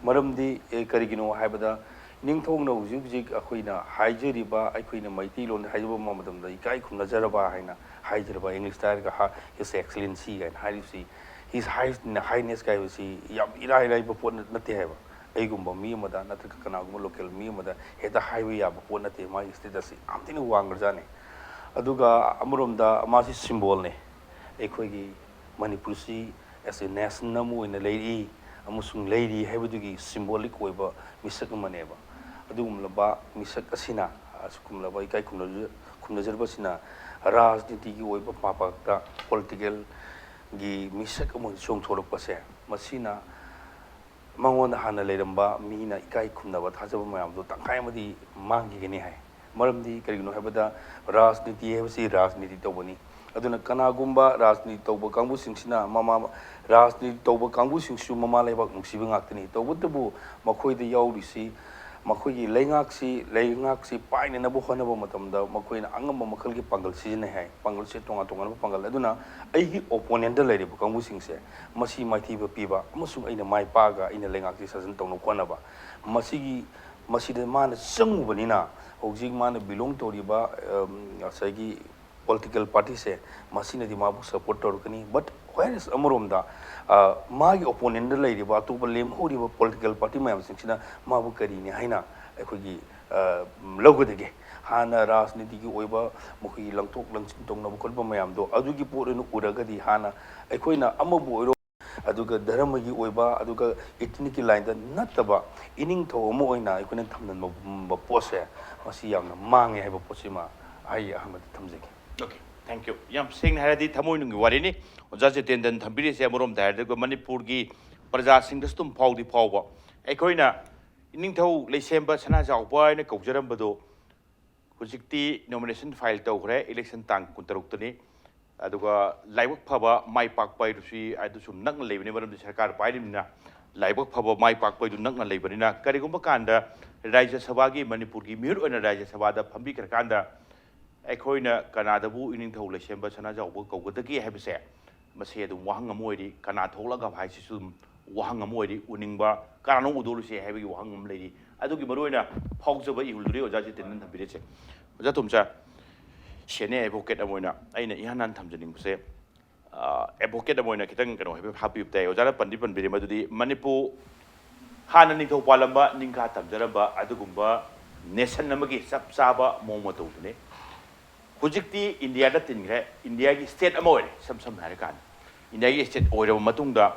ꯃꯔꯝꯗꯤ, ꯑꯦ, ꯀꯔꯤꯒꯤꯅꯣ ꯍꯥꯏꯕꯗ ꯏꯅꯤꯡꯊꯧꯅ ꯍꯧꯖꯤꯛ ꯍꯧꯖꯤꯛ ꯑꯩꯈꯣꯏꯅ ꯍꯥꯏꯖꯔꯤꯕ, ꯑꯩꯈꯣꯏꯅ ꯃꯩꯇꯩꯂꯣꯟꯗ ꯍꯥꯏꯖꯕ ꯃꯇꯝꯗ ꯏꯀꯥꯏ ꯈꯨꯝꯅꯖꯔꯕ ꯍꯥꯏꯅ ꯍꯥꯏꯖꯔꯕ, Englishꯇ ꯍꯥꯏꯔꯒ ꯍꯥ-, His Excellency ꯍꯥꯏꯅ ꯍꯥꯏꯔꯤꯕꯁꯤ, His High-, Highness ꯍꯥꯏꯕꯁꯤ ꯌꯥꯝ ꯏꯔꯥꯏ ꯂꯥꯏꯕ ꯄꯣꯠ ꯅꯠꯇꯦ ꯍꯥꯏꯕ꯫ ꯑꯩꯒꯨꯝꯕ ꯃꯤ ꯑꯃꯗ ꯅꯠꯇ꯭ꯔꯒ ꯀꯅꯥꯒꯨꯝꯕ local ꯃꯤ ꯑꯃꯗ ꯍꯦꯛꯇ ꯍꯥꯏꯕ ꯌꯥꯕ ꯄꯣꯠ ꯅꯠꯇꯦ꯫ ꯃꯥꯒꯤ statusꯁꯤ ꯌꯥꯝ ꯊꯤꯅ ꯋꯥꯡꯈ꯭ꯔꯖꯥꯠꯅꯤ꯫ ꯑꯗꯨꯒ ꯑꯃꯔꯣꯝꯗ ꯃꯥꯁꯤ symbolꯅꯦ, ꯑꯩꯈꯣꯏꯒꯤ ꯃꯅꯤꯄꯨꯔꯁꯤ as a nation ꯑꯃ ꯑꯣꯏꯅ ꯂꯩꯔꯤ ꯑꯃꯁꯨꯡ ꯂꯩꯔꯤ ꯍꯥꯏꯕꯗꯨꯒꯤ symbolic ꯑꯣꯏꯕ ꯃꯤꯁꯛ ꯑꯃꯅꯦꯕ꯫ ꯑꯗꯨꯒꯨꯝꯂꯕ ꯃꯤꯁꯛ ꯑꯁꯤꯅ ꯑꯁꯤꯒꯨꯝꯂꯕ ꯏꯀꯥꯏ ꯈꯨꯝꯅꯖ-, ꯈꯨꯝꯅꯖꯔꯕꯁꯤꯅ ꯔꯥꯖꯅꯤꯇꯤꯒꯤ ꯑꯣꯏꯕ ꯃꯥꯄꯥꯛꯇ political ꯒꯤ ꯃꯤꯁꯛ ꯑꯃ ꯆꯣꯡꯊꯣꯔꯛꯄꯁꯦ, ꯃꯁꯤꯅ ꯃꯉꯣꯟꯗ ꯍꯥꯟꯅ ꯂꯩꯔꯝꯕ ꯃꯤꯅ ꯏꯀꯥꯏ ꯈꯨꯝꯅꯕ, ꯊꯥꯖꯕ ꯃꯌꯥꯝꯗꯣ ꯇꯪꯈꯥꯏ ꯑꯃꯗꯤ ꯃꯥꯡꯈꯤꯒꯅꯤ ꯍꯥꯏ꯫ ꯃꯔꯝꯗꯤ ꯀꯔꯤꯒꯤꯅꯣ ꯍꯥꯏꯕꯗ, ꯔꯥꯖꯅꯤꯇꯤ ꯍꯥꯏꯕꯁꯤ ꯔꯥꯖꯅꯤꯇꯤ ꯇꯧꯕꯅꯤ꯫ ꯑꯗꯨꯅ ꯀꯅꯥꯒꯨꯝꯕ ꯔꯥꯖꯅꯤꯇꯤ ꯇꯧꯕ ꯀꯥꯡꯕꯨꯁꯤꯡꯁꯤꯅ ꯃꯃꯥ, ꯔꯥꯖꯅꯤꯇꯤ ꯇꯧꯕ ꯀꯥꯡꯕꯨꯁꯤꯡꯁꯨ ꯃꯃꯥ ꯂꯩꯕꯥꯛ ꯅꯨꯡꯁꯤꯕ ꯉꯥꯛꯇꯅꯤ꯫ ꯇꯧꯕꯇꯕꯨ ꯃꯈꯣꯏꯗ ꯌꯥꯎꯔꯤꯁꯤ, ꯃꯈꯣꯏꯒꯤ ꯂꯩꯉꯥꯛꯁꯤ, ꯂꯩꯉꯥꯛꯁꯤ ꯄꯥꯏꯅꯅꯕ ꯍꯣꯠꯅꯕ ꯃꯇꯝꯗ ꯃꯈꯣꯏꯅ ꯑꯉꯝꯕ ꯃꯈꯜꯒꯤ ꯄꯥꯡꯒꯜ ꯁꯤꯖꯤꯟꯅꯩ ꯍꯥꯏ꯫ ꯄꯥꯡꯒꯜꯁꯦ ꯇꯣꯉꯥꯟ ꯇꯣꯉꯥꯟꯕ ꯄꯥꯡꯒꯜ꯫ ꯑꯗꯨꯅ ꯑꯩꯒꯤ ꯑꯣꯄꯣꯅꯦꯟꯗ ꯂꯩꯔꯤꯕ ꯀꯥꯡꯕꯨꯁꯤꯡꯁꯦ ꯃꯁꯤ ꯃꯥꯏꯊꯤꯕ ꯄꯤꯕ ꯑꯃꯁꯨꯡ ꯑꯩꯅ ꯃꯥꯏ ꯄꯥꯛꯑꯒ ꯑꯩꯅ ꯂꯩꯉꯥꯛꯁꯤ ꯁꯥꯖꯟ ꯇꯧꯅꯕ ꯍꯣꯠꯅꯕ꯫ ꯃꯁꯤꯒꯤ, ꯃꯁꯤꯗ ꯃꯥꯅ ꯆꯪꯉꯨꯕꯅꯤꯅ ꯍꯧꯖꯤꯛ ꯃꯥꯅ ꯕꯤꯂꯣꯡ ꯇꯧꯔꯤꯕ, ꯑꯝ, ꯉꯁꯥꯏꯒꯤ ꯄꯣꯂꯤꯇꯤꯀꯦꯜ ꯄꯥꯔꯇꯤꯁꯦ, ꯃꯁꯤꯅꯗꯤ ꯃꯥꯕꯨ ꯁꯄꯣꯔꯠ ꯇꯧꯔꯛꯀꯅꯤ꯫ But whereas ꯑꯃꯔꯣꯝꯗ, ꯑ, ꯃꯥꯒꯤ ꯑꯣꯄꯣꯅꯦꯟꯗ ꯂꯩꯔꯤꯕ, ꯑꯇꯣꯞꯄ ꯂꯦꯝꯍꯧꯔꯤꯕ ꯄꯣꯂꯤꯇꯤꯀꯦꯜ ꯄꯥꯔꯇꯤ ꯃꯌꯥꯝꯁꯤꯡꯁꯤꯅ ꯃꯥꯕꯨ ꯀꯔꯤꯅꯤ ꯍꯥꯏꯅ ꯑꯩꯈꯣꯏꯒꯤ, ꯑ, ꯂꯧꯒꯗꯒꯦ? ꯍꯥꯟꯅ ꯔꯥꯖꯅꯤꯇꯤꯒꯤ ꯑꯣꯏꯕ ꯃꯈꯣꯏꯒꯤ ꯂꯪꯊꯣꯛ ꯂꯪꯁꯤꯟ ꯇꯧꯅꯕ ꯈꯣꯠꯄ ꯃꯌꯥꯝꯗꯣ ꯑꯗꯨꯒꯤ ꯄꯣꯠ ꯑꯣꯏꯅ ꯎꯔꯒꯗꯤ, ꯍꯥꯟꯅ ꯑꯩꯈꯣꯏꯅ ꯑꯃꯕꯨ ꯑꯣꯏꯔꯣ, ꯑꯗꯨꯒ ꯙꯔꯃꯒꯤ ꯑꯣꯏꯕ, ꯑꯗꯨꯒ ꯏꯊꯅꯤꯛꯀꯤ ꯂꯥꯏꯟꯗ ꯅꯠꯇꯕ ꯏꯅꯤꯡꯊꯧ ꯑꯃ ꯑꯣꯏꯅ ꯑꯩꯈꯣꯏꯅ ꯊꯝꯅꯕ ꯄꯣꯠꯁꯦ, ꯃꯁꯤ ꯌꯥꯝꯅ ꯃꯥꯡꯉꯦ ꯍꯥꯏꯕ ꯄꯣꯠꯁꯤꯃ ꯑꯩ ꯑꯍꯥꯟꯕꯗ ꯊꯝꯖꯒꯦ꯫ Okay, thank you. ꯌꯥꯝ ꯁꯦꯡꯅ ꯍꯥꯏꯔꯗꯤ ꯊꯃꯣꯏꯅꯨꯡꯒꯤ ꯋꯥꯔꯤꯅꯤ ꯑꯣꯖꯥ ꯖꯤꯇꯦꯟꯗ꯭ꯔꯅ ꯊꯝꯕꯤꯔꯤꯁꯦ꯫ ꯑꯃꯔꯣꯝꯗ ꯍꯥꯏꯔꯗꯤ ꯑꯩꯈꯣꯏ ꯃꯅꯤꯄꯨꯔꯒꯤ ꯄ꯭ꯔꯖꯥꯁꯤꯡꯗꯁꯨ ꯑꯗꯨꯝ ꯐꯥꯎꯗꯤ ꯐꯥꯎꯕ, ꯑꯩꯈꯣꯏꯅ ꯏꯅꯤꯡꯊꯧ ꯂꯩꯁꯦꯝꯕ ꯁꯅꯥꯖꯥꯎꯕ ꯍꯥꯏꯅ ꯀꯧꯖꯔꯝꯕꯗꯣ ꯍꯧꯖꯤꯛꯇꯤ ꯅꯣꯃꯤꯅꯦꯁꯟ ꯐꯥꯏꯜ ꯇꯧꯈ꯭ꯔꯦ, ꯏꯂꯦꯛꯁꯟ ꯇꯥꯡ ꯀꯨꯟꯇꯔꯨꯛꯇꯅꯤ꯫ ꯑꯗꯨꯒ ꯂꯥꯏꯕꯛ ꯐꯕ ꯃꯥꯏ ꯄꯥꯛꯄ ꯍꯥꯏꯕꯁꯤ ꯑꯗꯨꯁꯨ ꯅꯛꯅ ꯂꯩꯕꯅꯤ, ꯃꯔꯝꯗꯤ ꯁꯔꯀꯥꯔ ꯄꯥꯏꯔꯤꯕꯅꯤꯅ꯫ ꯂꯥꯏꯕꯛ ꯐꯕ ꯃꯥꯏ ꯄꯥꯛꯄ ꯍꯥꯏꯗꯨ ꯅꯛꯅ ꯂꯩꯕꯅꯤꯅ, ꯀꯔꯤꯒꯨꯝꯕ ꯀꯥꯟꯗ ꯔꯥꯖ꯭ꯌ ꯁꯚꯥꯒꯤ, ꯃꯅꯤꯄꯨꯔꯒꯤ ꯃꯤꯍꯨꯠ ꯑꯣꯏꯅ ꯔꯥꯖ꯭ꯌ ꯁꯚꯥꯗ ꯐꯝꯕꯤꯈ꯭ꯔꯀꯥꯟꯗ ꯑꯩꯈꯣꯏꯅ ꯀꯅꯥꯗꯕꯨ ꯏꯅꯤꯡꯊꯧ ꯂꯩꯁꯦꯝꯕ ꯁꯅꯥꯖꯥꯎꯕ ꯀꯧꯒꯗꯒꯦ ꯍꯥꯏꯕꯁꯦ, ꯃꯁꯤ ꯑꯗꯨꯝ ꯋꯥꯍꯪ ꯑꯃ ꯑꯣꯏꯔꯤ꯫ ꯀꯅꯥ ꯊꯣꯛꯂꯛꯑꯒ ꯍꯥꯏꯁꯤꯁꯨ ꯑꯗꯨꯝ ꯋꯥꯍꯪ ꯑꯃ ꯑꯣꯏꯔꯤ꯫ ꯎꯅꯤꯡꯕ, ꯀꯅꯥꯅꯣ ꯎꯗꯧꯔꯤꯁꯦ ꯍꯥꯏꯕꯒꯤ ꯋꯥꯍꯪ ꯑꯃ ꯂꯩꯔꯤ꯫ ꯑꯗꯨꯒꯤ ꯃꯔꯨꯑꯣꯏꯅ ꯐꯥꯎꯖꯕ ꯏꯍꯨꯜꯗꯨꯅꯤ ꯑꯣꯖꯥ ꯖꯤꯇꯦꯟꯗ꯭ꯔꯅ ꯊꯝꯕꯤꯔꯤꯁꯦ꯫ ꯑꯣꯖꯥ ꯇꯣꯝꯆꯥ, ꯁꯦꯅꯤꯌꯔ ꯑꯦꯗꯚꯣꯀꯦꯠ ꯑꯃ ꯑꯣꯏꯅ ꯑꯩꯅ ꯏꯍꯥꯟ ꯍꯥꯟꯅ ꯊꯝꯖꯅꯤꯡꯕꯁꯦ, ꯑ, ꯑꯦꯗꯚꯣꯀꯦꯠ ꯑꯃ ꯑꯣꯏꯅ ꯈꯤꯇꯪ ꯀꯩꯅꯣ ꯍꯥꯏꯐꯦꯠ ꯍꯥꯞꯄꯤꯕ ꯇꯥꯏ꯫ ꯑꯣꯖꯥꯅ ꯄꯟꯗꯤ ꯄꯟꯕꯤꯔꯦ, ꯃꯗꯨꯗꯤ ꯃꯅꯤꯄꯨꯔ ꯍꯥꯟꯅ ꯅꯤꯡꯊꯧ ꯄꯥꯜꯂꯝꯕ, ꯅꯤꯡꯈꯥ ꯇꯝꯖꯔꯝꯕ ꯑꯗꯨꯒꯨꯝꯕ ꯅꯦꯁꯟ ꯑꯃꯒꯤ ꯆꯞ ꯆꯥꯕ ꯃꯑꯣꯡ ꯃꯇꯧꯗꯨꯅꯤ꯫ ꯍꯧꯖꯤꯛꯇꯤ ꯏꯟꯗꯤꯌꯥꯗ ꯇꯤꯟꯈ꯭ꯔꯦ, ꯏꯟꯗꯤꯌꯥꯒꯤ ꯁ꯭ꯇꯦꯠ ꯑꯃ ꯑꯣꯏꯔꯦ, ꯏꯁꯝ ꯁꯝꯅ ꯍꯥꯏꯔꯀꯥꯟꯗ꯫ ꯏꯟꯗꯤꯌꯥꯒꯤ ꯁ꯭ꯇꯦꯠ ꯑꯣꯏꯔꯕ ꯃꯇꯨꯡꯗ,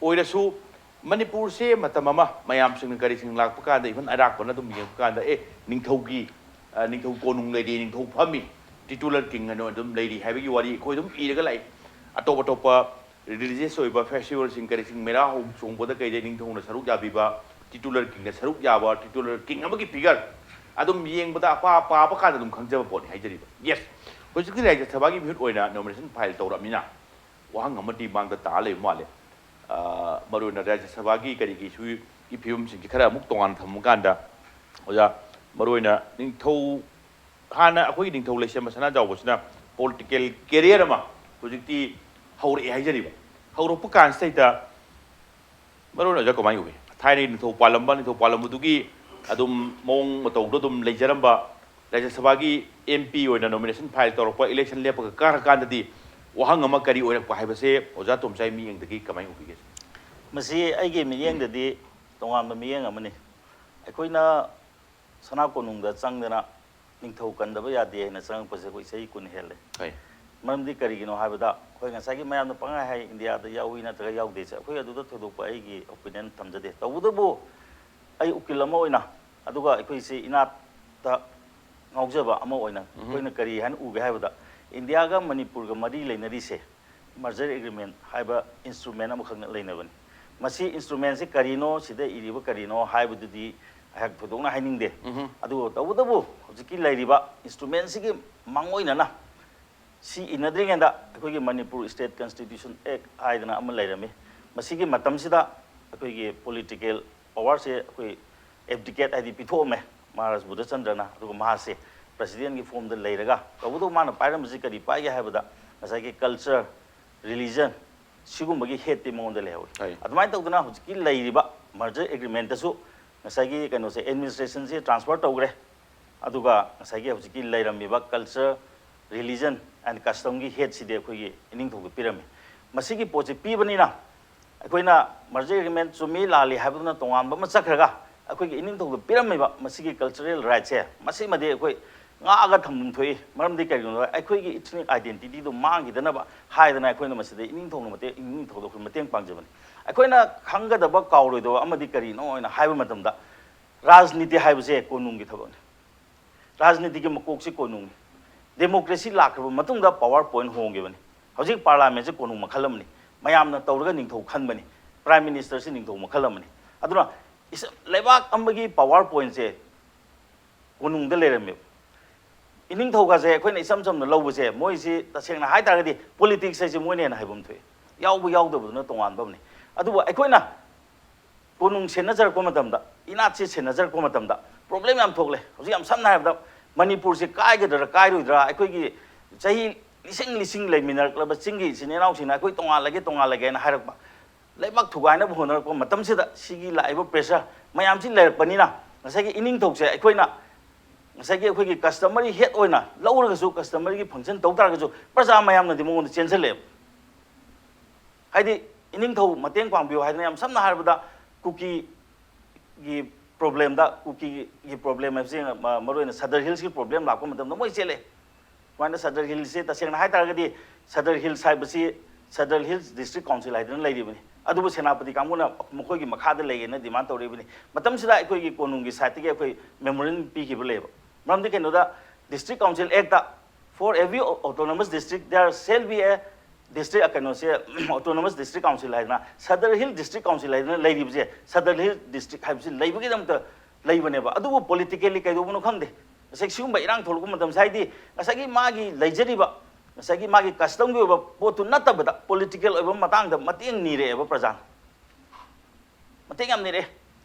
ꯑꯣꯏꯔꯁꯨ ꯃꯅꯤꯄꯨꯔꯁꯦ ꯃꯇꯝ ꯑꯃ ꯃꯌꯥꯝꯁꯤꯡꯅ, ꯀꯔꯤꯁꯤꯡ ꯂꯥꯛꯄ ꯀꯥꯟꯗ, ꯏꯚꯟ ꯑꯔꯥꯛꯄꯅ ꯑꯗꯨꯝ ꯌꯦꯡꯕ ꯀꯥꯟꯗ, ꯑꯦ, ꯅꯤꯡꯊꯧꯒꯤ, ꯑ, ꯅꯤꯡꯊꯧ ꯀꯣꯅꯨꯡ ꯂꯩꯔꯤ, ꯅꯤꯡꯊꯧ ꯐꯝꯃꯤ, ꯇꯤꯇꯨꯂꯔ ꯀꯤꯡ ꯍꯥꯏꯅ ꯑꯗꯨꯝ ꯂꯩꯔꯤ ꯍꯥꯏꯕꯒꯤ ꯋꯥꯔꯤ ꯑꯩꯈꯣꯏ ꯑꯗꯨꯝ ꯏꯔꯒ ꯂꯥꯛꯏ꯫ ꯑꯇꯣꯞ ꯑꯇꯣꯞꯄ ꯔꯤꯂꯤꯖꯤꯌꯁ ꯑꯣꯏꯕ ꯐꯦꯁꯇꯤꯚꯦꯜꯁꯤꯡ ꯀꯔꯤꯁꯤꯡ, ꯃꯦꯔꯥ ꯍꯧ ꯆꯣꯡꯕꯗ ꯀꯩꯗ ꯅꯤꯡꯊꯧꯅ ꯁꯔꯨꯛ ꯌꯥꯕꯤꯕ, ꯇꯤꯇꯨꯂꯔ ꯀꯤꯡꯅ ꯁꯔꯨꯛ ꯌꯥꯕ, ꯇꯤꯇꯨꯂꯔ ꯀꯤꯡ ꯑꯃꯒꯤ ꯐꯤꯒꯔ ꯑꯗꯨꯝ ꯌꯦꯡꯕꯗ ꯑꯄꯥ ꯑꯄꯥꯕ ꯀꯥꯟꯗ ꯑꯗꯨꯝ ꯈꯪꯖꯕ ꯄꯣꯠꯅꯤ ꯍꯥꯏꯖꯔꯤꯕ꯫ ꯌꯦꯁ, ꯍꯧꯖꯤꯛꯇꯤ ꯔꯥꯖ꯭ꯌ ꯁꯚꯥꯒꯤ ꯃꯤꯍꯨꯠ ꯑꯣꯏꯅ ꯅꯣꯃꯤꯅꯦꯁꯟ ꯐꯥꯏꯜ ꯇꯧꯔꯕꯅꯤꯅ ꯋꯥꯍꯪ ꯑꯃꯗꯤ ꯃꯥꯡꯗ ꯇꯥ ꯂꯩꯕ ꯃꯥꯜꯂꯦ꯫ ꯑ, ꯃꯔꯨꯑꯣꯏꯅ ꯔꯥꯖ꯭ꯌ ꯁꯚꯥꯒꯤ ꯀꯔꯤꯒꯤ ꯏꯁꯨꯒꯤ ꯐꯤꯕꯝꯁꯤꯡꯁꯤ ꯈꯔ ꯑꯃꯨꯛ ꯇꯣꯉꯥꯟꯅ ꯊꯝꯕ ꯀꯥꯟꯗ, ꯑꯣꯖꯥ, ꯃꯔꯨꯑꯣꯏꯅ ꯅꯤꯡꯊꯧ, ꯍꯥꯟꯅ ꯑꯩꯈꯣꯏꯒꯤ ꯅꯤꯡꯊꯧ ꯂꯩꯁꯦꯝꯕ ꯁꯅꯥꯖꯥꯎꯕꯁꯤꯅ ꯄꯣꯂꯤꯇꯤꯀꯦꯜ ꯀꯦꯔꯤꯌꯔ ꯑꯃ ꯍꯧꯖꯤꯛꯇꯤ ꯍꯧꯔꯛꯑꯦ ꯍꯥꯏꯖꯔꯤꯕ꯫ ꯍꯧꯔꯛꯄ ꯀꯥꯟꯁꯤꯗꯩꯗ ꯃꯔꯨꯑꯣꯏꯅ ꯑꯣꯖꯥ ꯀꯃꯥꯏꯅ ꯎꯏ? ꯊꯥꯏꯅꯒꯤ ꯅꯤꯡꯊꯧ ꯄꯥꯜꯂꯝꯕ, ꯅꯤꯡꯊꯧ ꯄꯥꯜꯂꯝꯕꯗꯨꯒꯤ ꯑꯗꯨꯝ ꯃꯑꯣꯡ ꯃꯇꯧꯗꯣ ꯑꯗꯨꯝ ꯂꯩꯖꯔꯝꯕ, ꯔꯥꯖ꯭ꯌ ꯁꯚꯥꯒꯤ ꯑꯦꯝ ꯄꯤ ꯑꯣꯏꯅ ꯅꯣꯃꯤꯅꯦꯁꯟ ꯐꯥꯏꯜ ꯇꯧꯔꯛꯄ, ꯏꯂꯦꯛꯁꯟ ꯂꯦꯞꯄꯒ ꯀꯥꯔꯀꯥꯟꯗꯗꯤ ꯋꯥꯍꯪ ꯑꯃ ꯀꯔꯤ ꯑꯣꯏꯔꯛꯄ ꯍꯥꯏꯕꯁꯦ ꯑꯣꯖꯥ ꯇꯣꯝꯆꯥꯏ ꯃꯤꯠꯌꯦꯡꯗꯒꯤ ꯀꯃꯥꯏꯅ ꯎꯕꯤꯒꯦ? ꯃꯁꯤ ꯑꯩꯒꯤ ꯃꯤꯠꯌꯦꯡꯗꯗꯤ ꯇꯣꯉꯥꯟꯕ ꯃꯤꯠꯌꯦꯡ ꯑꯃꯅꯤ꯫ ꯑꯩꯈꯣꯏꯅ ꯁꯅꯥ ꯀꯣꯅꯨꯡꯗ ꯆꯪꯗꯅ ꯅꯤꯡꯊꯧ ꯀꯟꯗꯕ ꯌꯥꯗꯦ ꯍꯥꯏꯅ ꯆꯪꯉꯛꯄꯁꯦ ꯑꯩꯈꯣꯏ ꯆꯍꯤ ꯀꯨꯟ ꯍꯦꯜꯂꯦ꯫ ꯍꯣꯏ꯫ ꯃꯔꯝꯗꯤ ꯀꯔꯤꯒꯤꯅꯣ ꯍꯥꯏꯕꯗ, ꯑꯩꯈꯣꯏ ꯉꯁꯥꯏꯒꯤ ꯃꯌꯥꯝꯅ ꯄꯪꯍꯥꯏ ꯍꯥꯏ, ꯏꯟꯗꯤꯌꯥꯗ ꯌꯥꯎꯏ ꯅꯠꯇ꯭ꯔꯒ ꯌꯥꯎꯗꯦꯁꯦ, ꯑꯩꯈꯣꯏ ꯑꯗꯨꯗ ꯊꯣꯏꯗꯣꯛꯄ ꯑꯩꯒꯤ ꯑꯣꯄꯤꯅꯤꯌꯟ ꯊꯝꯖꯗꯦ꯫ ꯇꯧꯕꯇꯕꯨ ꯑꯩ ꯎꯀꯤꯜ ꯑꯃ ꯑꯣꯏꯅ, ꯑꯗꯨꯒ ꯑꯩꯈꯣꯏꯁꯤ ꯏꯅꯥꯠꯇ ꯉꯥꯎꯖꯕ ꯑꯃ ꯑꯣꯏꯅ ꯎꯝ꯫ ꯑꯩꯈꯣꯏꯅ ꯀꯔꯤ ꯍꯥꯏꯅ ꯎꯒꯦ ꯍꯥꯏꯕꯗ, ꯏꯟꯗꯤꯌꯥꯒ ꯃꯅꯤꯄꯨꯔꯒ ꯃꯔꯤ ꯂꯩꯅꯔꯤꯁꯦ ꯃꯔꯖꯔ ꯑꯦꯒ꯭ꯔꯤꯃꯦꯟ ꯍꯥꯏꯕ ꯏꯟꯁꯇ꯭ꯔꯨꯃꯦꯟ ꯑꯃꯈꯛꯅ ꯂꯩꯅꯕꯅꯤ꯫ ꯃꯁꯤ ꯏꯟꯁꯇ꯭ꯔꯨꯃꯦꯟꯁꯤ ꯀꯔꯤꯅꯣ, ꯁꯤꯗ ꯏꯔꯤꯕ ꯀꯔꯤꯅꯣ ꯍꯥꯏꯕꯗꯨꯗꯤ ꯑꯩꯍꯥꯛ ꯊꯣꯏꯗꯣꯛꯅ ꯍꯥꯏꯅꯤꯡꯗꯦ꯫ ꯎꯝꯍꯨꯝ꯫ ꯑꯗꯨꯕꯨ ꯇꯧꯕꯇꯕꯨ ꯍꯧꯖꯤꯛꯀꯤ ꯂꯩꯔꯤꯕ ꯏꯟꯁꯇ꯭ꯔꯨꯃꯦꯟꯁꯤꯒꯤ ꯃꯥꯡꯑꯣꯏꯅꯅ ꯁꯤ ꯏꯟꯅꯗ꯭ꯔꯤꯉꯩꯗ ꯑꯩꯈꯣꯏꯒꯤ ꯃꯅꯤꯄꯨꯔ ꯏꯁꯇꯦꯠ ꯀꯟꯁꯇꯤꯇ꯭ꯌꯨꯁꯟ ꯑꯦꯛ ꯍꯥꯏꯗꯅ ꯑꯃ ꯂꯩꯔꯝꯃꯤ꯫ ꯃꯁꯤꯒꯤ ꯃꯇꯝꯁꯤꯗ ꯑꯩꯈꯣꯏꯒꯤ ꯄꯣꯂꯤꯇꯤꯀꯦꯜ ꯄꯋꯥꯔꯁꯦ ꯑꯩꯈꯣꯏ ꯑꯦꯕꯗꯤꯀꯦꯠ ꯍꯥꯏꯗꯤ ꯄꯤꯊꯣꯛꯑꯝꯃꯦ ꯃꯍꯥꯔꯥꯖ ꯕꯨꯙꯆꯟꯗ꯭ꯔꯅ, ꯑꯗꯨꯒ ꯃꯍꯥꯛꯁꯦ ꯄ꯭ꯔꯁꯤꯗꯦꯟꯒꯤ ꯐꯣꯝꯗ ꯂꯩꯔꯒ, ꯇꯧꯕꯇꯕꯨ ꯃꯥꯅ ꯄꯥꯏꯔꯝꯕꯁꯤ ꯀꯔꯤ ꯄꯥꯏꯒꯦ ꯍꯥꯏꯕꯗ, ꯉꯁꯥꯏꯒꯤ ꯀꯜꯆꯔ, ꯔꯤꯂꯤꯖꯟ, ꯁꯤꯒꯨꯝꯕꯒꯤ ꯍꯦꯠꯇꯤ ꯃꯉꯣꯟꯗ ꯂꯩꯍꯧꯏ꯫ ꯍꯣꯏ꯫ ꯑꯗꯨꯃꯥꯏꯅ ꯇꯧꯗꯅ ꯍꯧꯖꯤꯛꯀꯤ ꯂꯩꯔꯤꯕ ꯃꯔꯖꯔ ꯑꯦꯒ꯭ꯔꯤꯃꯦꯟꯇꯁꯨ ꯉꯁꯥꯏꯒꯤ ꯀꯩꯅꯣꯁꯦ, ꯑꯦꯗꯃꯤꯅꯤꯁꯇ꯭ꯔꯦꯁꯟꯁꯦ ꯇ꯭ꯔꯥꯟꯁꯐꯔ ꯇꯧꯈ꯭ꯔꯦ꯫ ꯑꯗꯨꯒ ꯉꯁꯥꯏꯒꯤ ꯍꯧꯖꯤꯛꯀꯤ ꯂꯩꯔꯝꯃꯤꯕ ꯀꯜꯆꯔ, ꯔꯤꯂꯤꯖꯟ ꯑꯦꯟ ꯀꯁꯇꯝꯒꯤ ꯍꯦꯠꯁꯤꯗꯤ ꯑꯩꯈꯣꯏꯒꯤ ꯏꯅꯤꯡꯊꯧꯗ ꯄꯤꯔꯝꯃꯤ꯫ ꯃꯁꯤꯒꯤ ꯄꯣꯠꯁꯦ ꯄꯤꯕꯅꯤꯅ ꯑꯩꯈꯣꯏꯅ ꯃꯔꯖꯔ ꯑꯦꯒ꯭ꯔꯤꯃꯦꯟ ꯆꯨꯝꯃꯤ ꯂꯥꯜꯂꯤ ꯍꯥꯏꯕꯗꯨꯅ ꯇꯣꯉꯥꯟꯕ ꯑꯃ ꯆꯠꯈ꯭ꯔꯒ, ꯑꯩꯈꯣꯏꯒꯤ ꯏꯅꯤꯡꯊꯧꯗ ꯄꯤꯔꯝꯃꯤꯕ ꯃꯁꯤꯒꯤ ꯀꯜꯆꯔꯦꯜ ꯔꯥꯏꯠꯁꯦ, ꯃꯁꯤꯃꯗꯤ ꯑꯩꯈꯣꯏ ꯉꯥꯛꯑꯒ ꯊꯝꯐꯝ ꯊꯣꯛꯏ꯫ ꯃꯔꯝꯗꯤ ꯀꯔꯤꯒꯤꯅꯣꯗ, ꯑꯩꯈꯣꯏꯒꯤ ꯏꯊꯅꯤꯛ ꯑꯥꯏꯗꯦꯟꯇꯤꯇꯤꯗꯨ ꯃꯥꯡꯈꯤꯗꯅꯕ ꯍꯥꯏꯗꯅ ꯑꯩꯈꯣꯏꯅ ꯃꯁꯤꯗ ꯏꯅꯤꯡꯊꯧꯅ ꯃꯇꯦꯡ, ꯏꯅꯤꯡꯊꯧꯗ ꯑꯩꯈꯣꯏ ꯃꯇꯦꯡ ꯄꯥꯡꯖꯕꯅꯤ꯫ ꯑꯩꯈꯣꯏꯅ ꯈꯪꯒꯗꯕ, ꯀꯥꯎꯔꯣꯏꯗꯕ ꯑꯃꯗꯤ ꯀꯔꯤꯅꯣ ꯍꯥꯏꯅ ꯍꯥꯏꯕ ꯃꯇꯝꯗ, ꯔꯥꯖꯅꯤꯇꯤ ꯍꯥꯏꯕꯁꯦ ꯀꯣꯅꯨꯡꯒꯤ ꯊꯕꯛꯅꯤ꯫ ꯔꯥꯖꯅꯤꯇꯤꯒꯤ ꯃꯀꯣꯛꯁꯤ ꯀꯣꯅꯨꯡꯅꯤ꯫ ꯗꯦꯃꯣꯀ꯭ꯔꯦꯁꯤ ꯂꯥꯛꯈ꯭ꯔꯕ ꯃꯇꯨꯡꯗ ꯄꯋꯥꯔ ꯄꯣꯏꯟ ꯍꯣꯡꯈꯤꯕꯅꯤ꯫ ꯍꯧꯖꯤꯛ ꯄꯥꯔꯂꯥꯃꯦꯟꯁꯦ ꯀꯣꯅꯨꯡ ꯃꯈꯜ ꯑꯃꯅꯤ꯫ ꯃꯌꯥꯝꯅ ꯇꯧꯔꯒ ꯅꯤꯡꯊꯧ ꯈꯟꯕꯅꯤ꯫ Prime Ministerꯁꯤ ꯅꯤꯡꯊꯧ ꯃꯈꯜ ꯑꯃꯅꯤ꯫ ꯑꯗꯨꯅ ꯏꯁ- ꯂꯩꯕꯥꯛ ꯑꯃꯒꯤ power pointꯁꯦ ꯀꯣꯅꯨꯡꯗ ꯂꯩꯔꯝꯃꯦꯕ꯫ ꯏꯅꯤꯡꯊꯧꯒꯁꯦ ꯑꯩꯈꯣꯏꯅ ꯏꯆꯝ ꯆꯝꯅ ꯂꯧꯕꯁꯦ, ꯃꯣꯏꯁꯤ ꯇꯁꯦꯡꯅ ꯍꯥꯏꯇꯥꯔꯒꯗꯤ politics ꯍꯥꯏꯁꯦ ꯃꯣꯏꯅ ꯍꯦꯟꯅ ꯍꯩꯐꯝ ꯊꯣꯛꯑꯦ꯫ ꯌꯥꯎꯕ ꯌꯥꯎꯗꯕꯗꯨꯅ ꯇꯣꯉꯥꯟꯕ ꯑꯃꯅꯤ꯫ ꯑꯗꯨꯕꯨ ꯑꯩꯈꯣꯏꯅ ꯀꯣꯅꯨꯡ ꯁꯦꯟꯅꯖꯔꯛꯄ ꯃꯇꯝꯗ, ꯏꯅꯥꯠꯁꯦ ꯁꯦꯟꯅꯖꯔꯛꯄ ꯃꯇꯝꯗ problem ꯌꯥꯝ ꯊꯣꯛꯂꯦ꯫ ꯍꯧꯖꯤꯛ ꯌꯥꯝ ꯁꯝꯅ ꯍꯥꯏꯔꯕꯗ ꯃꯅꯤꯄꯨꯔꯁꯦ ꯀꯥꯏꯒꯗ꯭ꯔꯥ ꯀꯥꯏꯔꯣꯏꯗ꯭ꯔꯥ, ꯑꯩꯈꯣꯏꯒꯤ ꯆꯍꯤ ꯂꯤꯁꯤꯡ ꯂꯤꯁꯤꯡ ꯂꯩꯃꯤꯟꯅꯔꯛꯂꯕ ꯆꯤꯡꯒꯤ ꯏꯆꯤꯟ ꯏꯅꯥꯎꯁꯤꯡꯅ ꯑꯩꯈꯣꯏ ꯇꯣꯉꯥꯜꯂꯒꯦ ꯇꯣꯉꯥꯜꯂꯒꯦꯅ ꯍꯥꯏꯔꯛꯄ, ꯂꯩꯕꯥꯛ ꯊꯨꯒꯥꯏꯅꯕ ꯍꯣꯠꯅꯔꯛꯄ ꯃꯇꯝꯁꯤꯗ ꯁꯤꯒꯤ ꯂꯥꯛꯏꯕ pressure ꯃꯌꯥꯝꯁꯤ ꯂꯩꯔꯛꯄꯅꯤꯅ, ꯉꯁꯥꯏꯒꯤ ꯏꯅꯤꯡꯊꯧꯁꯦ ꯑꯩꯈꯣꯏꯅ ꯉꯁꯥꯏꯒꯤ ꯑꯩꯈꯣꯏꯒꯤ customary head ꯑꯣꯏꯅ ꯂꯧꯔꯒꯁꯨ, customaryꯒꯤ function ꯇꯧ ꯇꯥꯔꯒꯁꯨ, ꯄ꯭ꯔꯖꯥ ꯃꯌꯥꯝꯅꯗꯤ ꯃꯉꯣꯟꯗ ꯆꯦꯟꯁꯤꯜꯂꯛꯑꯦꯕ꯫ ꯍꯥꯏꯗꯤ ꯏꯅꯤꯡꯊꯧ ꯃꯇꯦꯡ ꯄꯥꯡꯕꯤꯌꯨ ꯍꯥꯏꯗꯅ, ꯌꯥꯝ ꯁꯝꯅ ꯍꯥꯏꯔꯕꯗ ꯀꯨꯀꯤꯒꯤ problemꯗ, ꯀꯨꯀꯤꯒꯤ problem ꯍꯥꯏꯕꯁꯤ ꯃ- ꯃꯔꯨꯑꯣꯏꯅ Sadar Hillsꯀꯤ problem ꯂꯥꯛꯄ ꯃꯇꯝꯗ ꯃꯣꯏ ꯆꯦꯜꯂꯦ꯫ ꯁꯨꯃꯥꯏꯅ Sadar Hillsꯁꯤ ꯇꯁꯦꯡꯅ ꯍꯥꯏꯇꯥꯔꯒꯗꯤ Sadar Hills ꯍꯥꯏꯕꯁꯤ Sadar Hills District Council ꯍꯥꯏꯗꯅ ꯂꯩꯔꯤꯕꯅꯤ꯫ ꯑꯗꯨꯕꯨ ꯁꯦꯅꯥꯄꯇꯤ ꯀꯥꯡꯕꯨꯅ ꯃꯈꯣꯏꯒꯤ ꯃꯈꯥꯗ ꯂꯩꯒꯦꯅ demand ꯇꯧꯔꯤꯕꯅꯤ꯫ ꯃꯇꯝꯁꯤꯗ ꯑꯩꯈꯣꯏꯒꯤ ꯀꯣꯅꯨꯡꯒꯤ sideꯇꯒꯤ ꯑꯩꯈꯣꯏ memorandum ꯄꯤꯈꯤꯕ ꯂꯩꯌꯦꯕ꯫ ꯃꯔꯝꯗꯤ ꯀꯩꯅꯣꯗ, District Council Actꯇ, "For every autonomous district there shall be a district," ꯀꯩꯅꯣꯁꯦ, autonomous district council ꯍꯥꯏꯗꯅ, Sadar Hill District Council ꯍꯥꯏꯗꯅ ꯂꯩꯔꯤꯕꯁꯦ, Sadar Hill District ꯍꯥꯏꯕꯁꯤ ꯂꯩꯕꯒꯤꯗꯃꯛꯇ ꯂꯩꯕꯅꯦꯕ꯫ ꯑꯗꯨꯕꯨ politically ꯀꯩꯗꯧꯕꯅꯣ ꯈꯪꯗꯦ, ꯉꯁꯥꯏ ꯁꯤꯒꯨꯝꯕ ꯏꯔꯥꯡ ꯊꯣꯛꯂꯛꯄ ꯃꯇꯝꯁꯦ, ꯍꯥꯏꯗꯤ ꯉꯁꯥꯏꯒꯤ ꯃꯥꯒꯤ ꯂꯩꯖꯔꯤꯕ, ꯉꯁꯥꯏꯒꯤ ꯃꯥꯒꯤ customꯒꯤ ꯑꯣꯏꯕ ꯄꯣꯠꯇꯨ ꯅꯠꯇꯕꯗ, political ꯑꯣꯏꯕ ꯃꯇꯥꯡꯗ ꯃꯇꯦꯡ ꯅꯤꯔꯛꯑꯦꯕ ꯄ꯭ꯔꯖꯥꯅ꯫ ꯃꯇꯦꯡ ꯌꯥꯝ ꯅꯤꯔꯛꯑꯦ꯫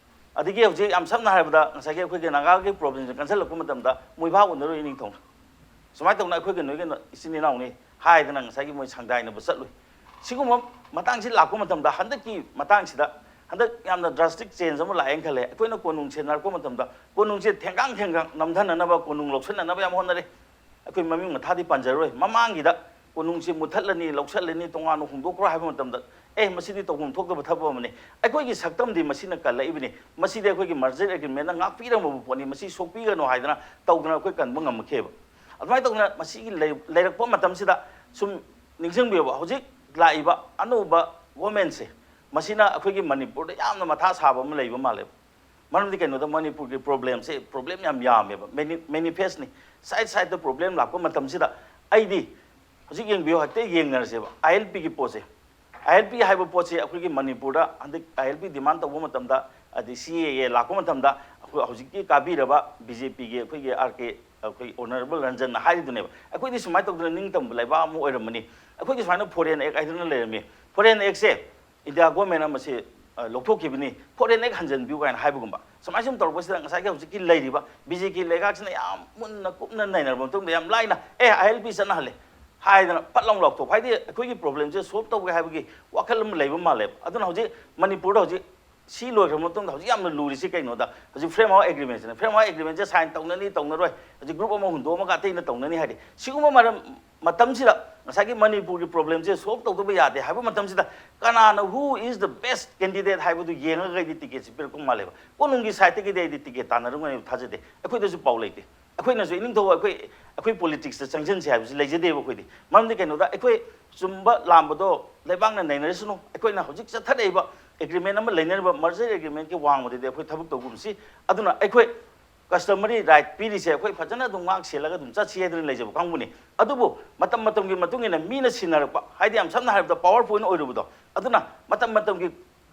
ꯑꯗꯒꯤ ꯍꯧꯖꯤꯛ ꯌꯥꯝ ꯁꯝꯅ ꯍꯥꯏꯔꯕꯗ, ꯉꯁꯥꯏꯒꯤ ꯑꯩꯈꯣꯏꯒꯤ ꯅꯥꯒꯥꯒꯤ problemꯁꯦ ꯀꯟꯁꯤꯜꯂꯛꯄ ꯃꯇꯝꯗ ꯃꯣꯏꯕꯥ ꯎꯅꯔꯨꯏ ꯏꯅꯤꯡꯊꯧꯅ꯫ ꯁꯨꯃꯥꯏꯅ ꯇꯧꯅ ꯑꯩꯈꯣꯏꯒ ꯅꯣꯏꯒ ꯏꯆꯤꯟ ꯏꯅꯥꯎꯅꯤ ꯍꯥꯏꯗꯅ ꯉꯁꯥꯏꯒꯤ ꯃꯣꯏ ꯁꯪꯗꯥꯏꯅꯕ ꯆꯠꯂꯨꯏ꯫ ꯁꯤꯒꯨꯝꯕ ꯃꯇꯥꯡꯁꯤ ꯂꯥꯛꯄ ꯃꯇꯝꯗ, ꯍꯟꯗꯛꯀꯤ ꯃꯇꯥꯡꯁꯤꯗ, ꯍꯟꯗꯛ ꯌꯥꯝꯅ drastic change ꯑꯃ ꯂꯥꯛꯑꯦꯅ ꯈꯜꯂꯦ꯫ ꯑꯩꯈꯣꯏꯅ ꯀꯣꯅꯨꯡ ꯁꯦꯟꯅꯔꯛꯄ ꯃꯇꯝꯗ ꯀꯣꯅꯨꯡꯁꯦ ꯊꯦꯡꯒꯥꯡ ꯊꯦꯡꯒꯥꯡ ꯅꯝꯊꯅꯅꯕ, ꯀꯣꯅꯨꯡ ꯂꯧꯁꯤꯟꯅꯅꯕ ꯌꯥꯝ ꯍꯣꯠꯅꯔꯦ꯫ ꯑꯩꯈꯣꯏ ꯃꯃꯤꯡ ꯃꯊꯥꯗꯤ ꯄꯟꯖꯔꯣꯏ꯫ ꯃꯃꯥꯡꯒꯤꯗ ꯀꯣꯅꯨꯡꯁꯤ ꯃꯨꯠꯊꯠꯂꯅꯤ, ꯂꯧꯁꯜꯂꯅꯤ, ꯇꯣꯉꯥꯟꯅ ꯍꯣꯡꯗꯣꯛꯈ꯭ꯔꯣ ꯍꯥꯏꯕ ꯃꯇꯝꯗ, "ꯑꯦ, ꯃꯁꯤꯗꯤ ꯇꯧꯐꯝ ꯊꯣꯛꯇꯕ ꯊꯕꯛ ꯑꯃꯅꯤ, ꯑꯩꯈꯣꯏꯒꯤ ꯁꯛꯇꯝꯗꯤ ꯃꯁꯤꯅ ꯀꯜꯂꯛꯏꯕꯅꯤ, ꯃꯁꯤꯗꯤ ꯑꯩꯈꯣꯏꯒꯤ merger agreementꯅ ꯉꯥꯛꯄꯤꯔꯝꯃꯕ ꯄꯣꯠꯅꯤ, ꯃꯁꯤ ꯁꯣꯛꯄꯤꯒꯅꯨ" ꯍꯥꯏꯗꯅ ꯇꯧꯗꯅ ꯑꯩꯈꯣꯏ ꯀꯟꯕ ꯉꯝꯃꯛꯈꯤꯕ꯫ ꯑꯗꯨꯃꯥꯏꯅ ꯇꯧꯗꯅ ꯃꯁꯤꯒꯤ ꯂꯩ- ꯂꯩꯔꯛꯄ ꯃꯇꯝꯁꯤꯗ ꯁꯨꯝ ꯅꯤꯡꯁꯤꯡꯕꯤꯌꯣꯕ, ꯍꯧꯖꯤꯛ ꯂꯥꯛꯏꯕ ꯑꯅꯧꯕ governmentꯁꯦ, ꯃꯁꯤꯅ ꯑꯩꯈꯣꯏꯒꯤ ꯃꯅꯤꯄꯨꯔꯗ ꯌꯥꯝꯅ ꯃꯊꯥ ꯁꯥꯕ ꯑꯃ ꯂꯩꯕ ꯃꯥꯜꯂꯦꯕ꯫ ꯃꯔꯝꯗꯤ ꯀꯩꯅꯣꯗ, ꯃꯅꯤꯄꯨꯔꯒꯤ problemꯁꯦ, problem ꯌꯥꯝ ꯌꯥꯝꯃꯦꯕ, many- manifestꯅꯤ꯫ Side sideꯇ problem ꯂꯥꯛꯄ ꯃꯇꯝꯁꯤꯗ, ꯑꯩꯗꯤ ꯍꯧꯖꯤꯛ ꯌꯦꯡꯕꯤꯌꯨ, ꯍꯦꯛꯇ ꯌꯦꯡꯅꯔꯁꯦꯕ, ILPꯒꯤ ꯄꯣꯠꯁꯦ꯫ ꯑꯥꯏ ꯑꯦꯜ ꯄꯤ ꯍꯥꯏꯕ ꯄꯣꯠꯁꯤ ꯑꯩꯈꯣꯏꯒꯤ ꯃꯅꯤꯄꯨꯔꯗ ꯍꯟꯗꯛ ꯑꯥꯏ ꯑꯦꯜ ꯄꯤ ꯗꯤꯃꯥꯟ ꯇꯧꯕ ꯃꯇꯝꯗ, ꯑꯗꯩ ꯁꯤ ꯑꯦ ꯑꯦ ꯂꯥꯛꯄ ꯃꯇꯝꯗ, ꯑꯩꯈꯣꯏ ꯍꯧꯖꯤꯛꯀꯤ ꯀꯥꯕꯤꯔꯕ ꯕꯤ ꯖꯦ ꯄꯤꯒꯤ ꯑꯩꯈꯣꯏꯒꯤ ꯑꯥꯔ ꯀꯦ, ꯑꯩꯈꯣꯏ ꯑꯣꯅꯔꯦꯕꯜ ꯔꯟꯖꯟꯅ ꯍꯥꯏꯔꯤꯗꯨꯅꯦꯕ, ꯑꯩꯈꯣꯏꯗꯤ ꯁꯨꯃꯥꯏꯅ ꯇꯧꯗꯅ ꯅꯤꯡꯇꯝꯕ ꯂꯩꯕꯥꯛ ꯑꯃ ꯑꯣꯏꯔꯝꯕꯅꯤ, ꯑꯩꯈꯣꯏꯒꯤ ꯁꯨꯃꯥꯏꯅ ꯐꯣꯔꯦꯟ ꯑꯦꯛ ꯍꯥꯏꯗꯅ ꯂꯩꯔꯝꯃꯤ, ꯐꯣꯔꯦꯟ ꯑꯦꯛꯁꯦ ꯏꯟꯗꯤꯌꯥ ꯒꯣꯔꯃꯦꯟꯅ ꯃꯁꯤ, ꯑ, ꯂꯧꯊꯣꯛꯈꯤꯕꯅꯤ, ꯐꯣꯔꯦꯟ ꯑꯦꯛ ꯍꯟꯖꯤꯟꯕꯤꯌꯨ ꯀꯥꯏꯅ ꯍꯥꯏꯕꯒꯨꯝꯕ꯫ ꯁꯨꯃꯥꯏꯅ ꯁꯨꯝ ꯇꯧꯔꯛꯄꯁꯤꯗ ꯉꯁꯥꯏꯒꯤ ꯍꯧꯖꯤꯛꯀꯤ ꯂꯩꯔꯤꯕ ꯕꯤ ꯖꯦ ꯀꯦ ꯂꯩꯉꯥꯛꯁꯤꯅ ꯌꯥꯝ ꯃꯨꯟꯅ ꯀꯨꯞꯅ ꯅꯩꯅꯔꯕ ꯃꯇꯨꯡꯗ ꯌꯥꯝ ꯂꯥꯏꯅ, "ꯑꯦ, ꯑꯥꯏ ꯑꯦꯜ ꯄꯤ ꯆꯠꯅꯍꯜꯂꯦ" ꯍꯥꯏꯗꯅ ꯐꯠ ꯂꯥꯎ ꯂꯥꯎꯊꯣꯛꯄ꯫ ꯍꯥꯏꯗꯤ ꯑꯩꯈꯣꯏꯒꯤ ꯄ꯭ꯔꯣꯕ꯭ꯂꯦꯝꯁꯦ ꯁꯣꯜꯕ ꯇꯧꯒꯦ ꯍꯥꯏꯕꯒꯤ ꯋꯥꯈꯜ ꯑꯃ ꯂꯩꯕ ꯃꯥꯜꯂꯦꯕ꯫ ꯑꯗꯨꯅ ꯍꯧꯖꯤꯛ ꯃꯅꯤꯄꯨꯔꯗ ꯍꯧꯖꯤꯛ ꯁꯤ ꯂꯣꯏꯈ꯭ꯔꯕ ꯃꯇꯨꯡꯗ ꯍꯧꯖꯤꯛ ꯌꯥꯝꯅ ꯂꯨꯔꯤꯁꯤ ꯀꯩꯅꯣꯗ, ꯍꯧꯖꯤꯛ ꯐ꯭ꯔꯦꯝꯋꯥꯔꯛ ꯑꯦꯒ꯭ꯔꯤꯃꯦꯟꯁꯤꯅ, ꯐ꯭ꯔꯦꯝꯋꯥꯔꯛ ꯑꯦꯒ꯭ꯔꯤꯃꯦꯟꯁꯦ ꯁꯥꯏꯟ ꯇꯧꯅꯅꯤ, ꯇꯧꯅꯔꯣꯏ, ꯍꯧꯖꯤꯛ ꯒ꯭ꯔꯨꯞ ꯑꯃ ꯍꯨꯟꯗꯣꯛꯑꯝꯃꯒ ꯑꯇꯩꯅ ꯇꯧꯅꯅꯤ ꯍꯥꯏꯗꯤ, ꯁꯤꯒꯨꯝꯕ ꯃꯔꯝ, ꯃꯇꯝꯁꯤꯗ ꯉꯁꯥꯏꯒꯤ ꯃꯅꯤꯄꯨꯔꯒꯤ ꯄ꯭ꯔꯣꯕ꯭ꯂꯦꯝꯁꯦ ꯁꯣꯜꯕ ꯇꯧꯗꯕ ꯌꯥꯗꯦ ꯍꯥꯏꯕ ꯃꯇꯝꯁꯤꯗ, ꯀꯅꯥꯅ, who is the best candidate ꯍꯥꯏꯕꯗꯨ ꯌꯦꯡꯉꯒꯗꯤ ꯇꯤꯀꯦꯠꯁꯤ ꯄꯤꯔꯛꯄ ꯃꯥꯜꯂꯦꯕ꯫ ꯀꯣꯅꯨꯡꯒꯤ ꯁꯥꯏꯠꯇꯒꯤꯗꯤ ꯑꯩꯗꯤ ꯇꯤꯀꯦꯠ ꯇꯥꯟꯅꯔꯝꯒꯅꯤ ꯊꯥꯖꯗꯦ꯫ ꯑꯩꯈꯣꯏꯗꯁꯨ ꯄꯥꯎ ꯂꯩꯇꯦ꯫ ꯑꯩꯈꯣꯏꯅꯁꯨ ꯏꯅꯤꯡꯊꯧ ꯑꯩꯈꯣꯏ, ꯑꯩꯈꯣꯏ ꯄꯣꯂꯤꯇꯤꯛꯁꯇ ꯆꯪꯁꯤꯟꯁꯦ ꯍꯥꯏꯕꯁꯤ ꯂꯩꯖꯗꯦꯕ ꯑꯩꯈꯣꯏꯗꯤ꯫ ꯃꯔꯝꯗꯤ ꯀꯩꯅꯣꯗ, ꯑꯩꯈꯣꯏ ꯆꯨꯝꯕ ꯂꯥꯟꯕꯗꯣ ꯂꯩꯕꯥꯛꯅ ꯅꯩꯅꯔꯁꯅꯨ, ꯑꯩꯈꯣꯏꯅ ꯍꯧꯖꯤꯛ ꯆꯠꯊꯔꯛꯏꯕ ꯑꯦꯒ꯭ꯔꯤꯃꯦꯟ ꯑꯃ ꯂꯩꯅꯔꯤꯕ ꯃꯔꯖꯔ ꯑꯦꯒ꯭ꯔꯤꯃꯦꯟꯒꯤ ꯋꯥꯡꯃꯗꯗꯤ ꯑꯩꯈꯣꯏ ꯊꯕꯛ ꯇꯧꯒꯨꯝꯁꯤ꯫ ꯑꯗꯨꯅ ꯑꯩꯈꯣꯏ ꯀꯁꯇꯃꯔꯤ ꯔꯥꯏꯠ ꯄꯤꯔꯤꯁꯦ ꯑꯩꯈꯣꯏ ꯐꯖꯅ ꯑꯗꯨꯝ ꯉꯥꯛ ꯁꯦꯜꯂꯒ ꯑꯗꯨꯝ ꯆꯠꯁꯤ ꯍꯥꯏꯗꯅ ꯂꯩꯖꯕ ꯀꯥꯡꯕꯨꯅꯤ꯫ ꯑꯗꯨꯕꯨ ꯃꯇꯝ ꯃꯇꯝꯒꯤ ꯃꯇꯨꯡ ꯏꯟꯅ ꯃꯤꯅ ꯁꯤꯟꯅꯔꯛꯄ, ꯍꯥꯏꯗꯤ ꯌꯥꯝ ꯁꯝꯅ ꯍꯥꯏꯔꯕꯗ ꯄꯋꯥꯔ ꯄꯣꯏꯟ ꯑꯣꯏꯔꯨꯕꯗꯣ, ꯑꯗꯨꯅ ꯃꯇꯝ ꯃꯇꯝꯒꯤ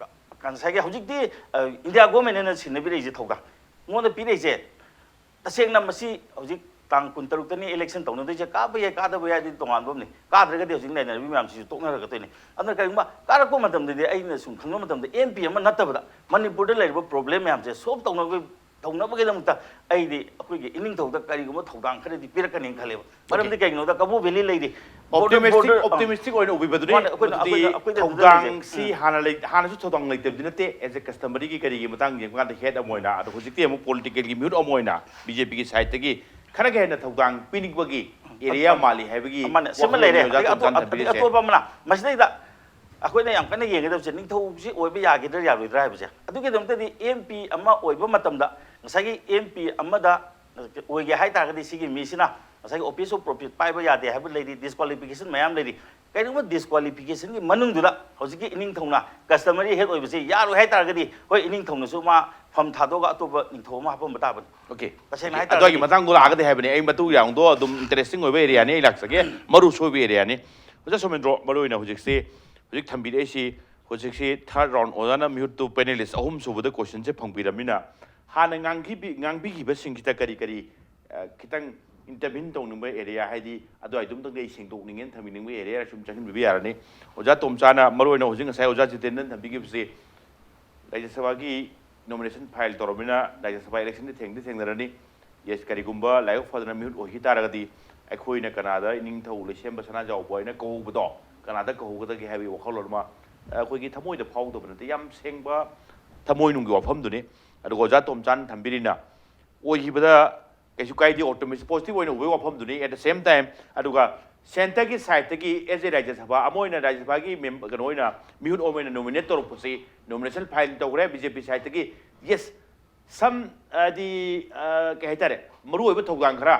ꯉꯁꯥꯏꯒꯤ ꯍꯧꯖꯤꯛꯇꯤ, ꯑ, ꯏꯟꯗꯤꯌꯥ ꯒꯣꯔꯃꯦꯟꯅ ꯁꯤꯟꯅꯕꯤꯔꯛꯏꯁꯦ ꯊꯧꯗꯥꯡ, ꯑꯩꯉꯣꯟꯗ ꯄꯤꯔꯛꯏꯁꯦ꯫ ꯇꯁꯦꯡꯅ ꯃꯁꯤ ꯍꯧꯖꯤꯛ ꯇꯥꯡ ꯀꯨꯟꯇꯔꯨꯛꯇꯅꯤ ꯏꯂꯦꯛꯁꯟ ꯇꯧꯅꯗꯣꯏꯁꯦ, ꯀꯥꯕ ꯌꯥꯏ ꯀꯥꯗꯕ ꯌꯥꯏ, ꯑꯗꯨꯗꯤ ꯇꯣꯉꯥꯟꯕ ꯑꯃꯅꯤ꯫ ꯀꯥꯗ꯭ꯔꯒꯗꯤ ꯍꯧꯖꯤꯛ ꯅꯩꯅꯔꯤꯕ ꯃꯌꯥꯝꯁꯤꯁꯨ ꯇꯣꯛꯅꯔꯛꯀꯗꯣꯏꯅꯤ꯫ ꯑꯗꯨꯅ ꯀꯔꯤꯒꯨꯝꯕ ꯀꯥꯔꯛꯄ ꯃꯇꯝꯗꯗꯤ ꯑꯩꯅ ꯁꯨꯝ ꯈꯪꯕ ꯃꯇꯝꯗ ꯑꯦꯝ ꯄꯤ ꯑꯃ ꯅꯠꯇꯕꯗ ꯃꯅꯤꯄꯨꯔꯗ ꯂꯩꯔꯤꯕ ꯄ꯭ꯔꯣꯕ꯭ꯂꯦꯝ ꯃꯌꯥꯝꯁꯦ ꯁꯣꯜꯕ ꯇꯧꯅꯕꯒꯤ, ꯇꯧꯅꯕꯒꯤꯗꯃꯛꯇ ꯑꯩꯗꯤ ꯑꯩꯈꯣꯏꯒꯤ ꯏꯅꯤꯡꯊꯧꯗ ꯀꯔꯤꯒꯨꯝꯕ ꯊꯧꯗꯥꯡ ꯈꯔꯗꯤ ꯄꯤꯔꯛꯀꯅꯤꯅ ꯈꯜꯂꯦꯕ꯫ ꯃꯔꯝꯗꯤ ꯀꯩꯒꯤꯅꯣꯗ ꯀꯕꯣ ꯚꯦꯂꯤ ꯂꯩꯔꯤ꯫ ꯕꯣꯔꯗꯔ, ꯑꯣꯞꯇꯤꯃꯤꯁꯇꯤꯛ, ꯕꯣꯔꯗꯔ, ꯑ, ꯑꯣꯞꯇꯤꯃꯤꯁꯇꯤꯛ ꯑꯣꯏꯅ ꯎꯕꯤꯕꯗꯨꯗꯤ ꯃꯥꯅꯦ, ꯑꯩꯈꯣꯏꯅ, ꯃꯗꯨꯗꯤ ꯑꯩꯈꯣꯏꯅ, ꯑꯩꯈꯣꯏꯗꯤ ꯑꯗꯨꯗ ꯂꯩꯖꯩ꯫ ꯊꯧꯗꯥꯡꯁꯤ ꯎꯝ꯫ ꯍꯥꯟꯅ ꯂꯩ-, ꯍꯥꯟꯅꯁꯨ ꯊꯧꯗꯥꯡ ꯂꯩꯇꯕꯗꯤ ꯅꯠꯇꯦ꯫ ꯑꯦꯁ ꯑꯦ ꯀꯁꯇꯃꯔꯤꯒꯤ ꯀꯔꯤꯒꯤ ꯃꯇꯥꯡ ꯌꯦꯡꯕ ꯀꯥꯟꯗ ꯍꯦꯗ ꯑꯃ ꯑꯣꯏꯅ, ꯑꯗꯣ ꯍꯧꯖꯤꯛꯇꯤ ꯑꯃꯨꯛ ꯄꯣꯂꯤꯇꯤꯀꯦꯜꯒꯤ ꯃꯤꯍꯨꯠ ꯑꯃ ꯑꯣꯏꯅ ꯕꯤ ꯖꯦ ꯄꯤꯒꯤ ꯁꯥꯏꯠꯇꯒꯤ ꯈꯔꯒ ꯍꯦꯟꯅ ꯊꯧꯗꯥꯡ ꯄꯤꯅꯤꯡꯕꯒꯤ ꯑꯦꯔꯤꯌꯥ ꯑꯃ, ꯃꯥꯜꯂꯤ ꯍꯥꯏꯕꯒꯤ ꯑꯃꯅ ꯁꯤꯃ ꯋꯥꯐꯝ ꯂꯩꯔꯦ꯫ ꯑꯣꯏꯅ ꯑꯣꯖꯥ ꯑꯗꯒꯤ ꯑꯇꯣꯞ-, ꯇꯣꯝꯆꯥꯅ ꯑꯗꯒꯤ ꯊꯝꯕꯤꯔꯤꯁꯦ꯫ ꯑꯇꯣꯞꯄ ꯑꯃꯅ ꯃꯁꯤꯗꯩꯗ ꯑꯩꯈꯣꯏꯅ ꯌꯥꯝ ꯀꯟꯅ ꯌꯦꯡꯒꯗꯕꯁꯦ ꯅꯤꯡꯊꯧꯁꯤ ꯑꯣꯏꯕ ꯌꯥꯒꯗ꯭ꯔꯥ ꯌꯥꯔꯣꯏꯗ꯭ꯔꯥ ꯍꯥꯏꯕꯁꯦ꯫ ꯑꯗꯨꯒꯤꯗꯃꯛꯇꯗꯤ ꯑꯦꯝ ꯄꯤ ꯑꯃ ꯑꯣꯏꯕ ꯃꯇꯝꯗ ꯉꯁꯥꯏꯒꯤ ꯑꯦꯝ ꯄꯤ ꯑꯃꯗ ꯑꯣꯏꯒꯦ ꯍꯥꯏ ꯇꯥꯔꯒꯗꯤ ꯁꯤꯒꯤ ꯃꯤꯁꯤꯅ ꯉꯁꯥꯏꯒꯤ ꯑꯣꯐꯤꯁ ꯑꯣꯐ ꯄ꯭ꯔꯣꯐꯤꯠ ꯄꯥꯏꯕ ꯌꯥꯗꯦ ꯍꯥꯏꯕ ꯂꯩꯔꯤ, ꯗꯤꯁꯀ꯭ꯋꯥꯂꯤꯐꯤꯀꯦꯁꯟ ꯃꯌꯥꯝ ꯂꯩꯔꯤ꯫ ꯀꯔꯤꯒꯨꯝꯕ ꯗꯤꯁꯀ꯭ꯋꯥꯂꯤꯐꯤꯀꯦꯁꯟꯒꯤ ꯃꯅꯨꯡꯗꯨꯗ ꯍꯧꯖꯤꯛꯀꯤ ꯏꯅꯤꯡꯊꯧꯅ ꯀꯁꯇꯃꯔꯤ ꯍꯦꯗ ꯑꯣꯏꯕꯁꯦ ꯌꯥꯔꯣꯏ ꯍꯥꯏ ꯇꯥꯔꯒꯗꯤ, ꯍꯣꯏ, ꯏꯅꯤꯡꯊꯧꯅꯁꯨ ꯃꯥ ꯐꯝ ꯊꯥꯗꯣꯛꯑꯒ ꯑꯇꯣꯞꯄ ꯅꯤꯡꯊꯧ ꯑꯃ ꯍꯥꯞꯄꯝꯕ ꯇꯥꯕꯅꯤ꯫ ꯑꯣꯀꯦ꯫ ꯇꯁꯦꯡꯅ ꯑꯣꯀꯦ꯫ ꯍꯥꯏ ꯑꯗꯨꯒꯤ ꯇꯥꯔꯒꯗꯤ ꯃꯇꯥꯡꯗꯣ ꯂꯥꯛꯑꯒꯗꯤ ꯍꯥꯏꯕꯅꯦ꯫ ꯑꯩ ꯃꯇꯨ ꯌꯥꯡꯗꯣ ꯑꯗꯨꯝ ꯏꯟꯇꯔꯦꯁꯇꯤꯡ ꯑꯣꯏꯕ ꯑꯦꯔꯤꯌꯥꯅꯤ, ꯑꯩ ꯂꯥꯛꯆꯒꯦ꯫ ꯃꯔꯨ ꯁꯣꯏꯕ ꯑꯦꯔꯤꯌꯥꯅꯤ꯫ ꯑꯣꯖꯥ ꯁꯣꯃꯦꯟꯗ꯭ꯔꯣ, ꯃꯔꯨ ꯑꯣꯏꯅ ꯍꯧꯖꯤꯛꯁꯤ ꯍꯧꯖꯤꯛ ꯊꯝꯕꯤꯔꯛꯏꯁꯤ, ꯍꯧꯖꯤꯛꯁꯤ third round ꯑꯣꯖꯥꯅ ꯃꯤꯍꯨꯠꯇꯨ panelist ꯑꯍꯨꯝ ꯁꯨꯕꯗ questionꯁꯦ ꯐꯪꯕꯤꯔꯝꯅꯤꯅ, ꯍꯥꯟꯅ ꯉꯥꯡꯕꯤ-, ꯉꯥꯡꯕꯤꯈꯤꯕꯁꯤꯡꯁꯤꯗ ꯀꯔꯤ ꯀꯔꯤ, ꯑ, ꯈꯤꯇꯪ intervene ꯇꯧꯅꯤꯡꯕ area, ꯍꯥꯏꯗꯤ ꯑꯗꯨꯋꯥꯏꯗꯨꯝꯇꯪꯗꯤ ꯑꯩ ꯁꯦꯡꯗꯣꯛꯅꯤꯡꯉꯦꯅ ꯊꯝꯕꯤꯅꯤꯡꯕ area ꯁꯨꯝ ꯆꯪꯁꯤꯟꯕꯤꯕ ꯌꯥꯔꯅꯤ꯫ ꯑꯣꯖꯥ ꯇꯣꯝꯆꯥꯅ ꯃꯔꯨꯑꯣꯏꯅ ꯍꯧꯖꯤꯛ ꯉꯁꯥꯏ ꯑꯣꯖꯥ ꯖꯤꯇꯦꯟꯗ꯭ꯔꯅ ꯊꯝꯕꯤꯈꯤꯕꯁꯤ ꯔꯥꯖ꯭ꯌ ꯁꯚꯥꯒꯤ nomination file ꯇꯧꯔꯕꯅꯤꯅ ꯔꯥꯖ꯭ꯌ ꯁꯚꯥ electionꯗꯤ ꯊꯦꯡꯗꯤ ꯊꯦꯡꯅꯔꯅꯤ꯫ Yes, ꯀꯔꯤꯒꯨꯝꯕ ꯂꯥꯏꯕꯛ ꯐꯗꯅ ꯃꯤꯍꯨꯠ ꯑꯣꯏꯈꯤ ꯇꯥꯔꯒꯗꯤ ꯑꯩꯈꯣꯏꯅ ꯀꯅꯥꯗ ꯏꯅꯤꯡꯊꯧ ꯂꯩꯁꯦꯝꯕ ꯁꯅꯥꯖꯥꯎꯕ ꯍꯥꯏꯅ ꯀꯧꯍꯧꯕꯗꯣ ꯀꯅꯥꯗ ꯀꯧꯍꯧꯒꯗꯒꯦ ꯍꯥꯏꯕꯒꯤ ꯋꯥꯈꯜꯂꯣꯟ ꯑꯃ ꯑꯩꯈꯣꯏꯒꯤ ꯊꯃꯣꯏꯗ ꯐꯥꯎꯗꯕ ꯅꯠꯇꯦ, ꯌꯥꯝ ꯁꯦꯡꯕ ꯊꯃꯣꯏꯅꯨꯡꯒꯤ ꯋꯥꯐꯝꯗꯨꯅꯤ꯫ ꯑꯗꯨꯒ ꯑꯣꯖꯥ ꯇꯣꯝꯆꯥꯟ ꯊꯝꯕꯤꯔꯤꯅ ꯑꯣꯏꯈꯤꯕꯗ ꯀꯩꯁꯨ ꯀꯥꯏꯗꯦ, optimistic, positive ꯑꯣꯏꯅ ꯎꯕꯒꯤ ꯋꯥꯐꯝꯗꯨꯅꯤ꯫ At the same time, ꯑꯗꯨꯒ centreꯒꯤ sideꯇꯒꯤ as a ꯔꯥꯖ꯭ꯌ ꯁꯚꯥ ꯑꯃ ꯑꯣꯏꯅ, ꯔꯥꯖ꯭ꯌ ꯁꯚꯥꯒꯤ ꯃꯦꯝ-, ꯀꯩꯅꯣ ꯑꯣꯏꯅ, ꯃꯤꯍꯨꯠ ꯑꯃ ꯑꯣꯏꯅ nominate ꯇꯧꯔꯛꯄꯁꯤ, nomination file ꯇꯧꯈ꯭ꯔꯦ B J P sideꯇꯒꯤ꯫ Yes, some, ꯍꯥꯏꯗꯤ, ꯑ, ꯀꯩ ꯍꯥꯏꯇꯥꯔꯦ, ꯃꯔꯨꯑꯣꯏꯕ ꯊꯧꯗꯥꯡ ꯈꯔ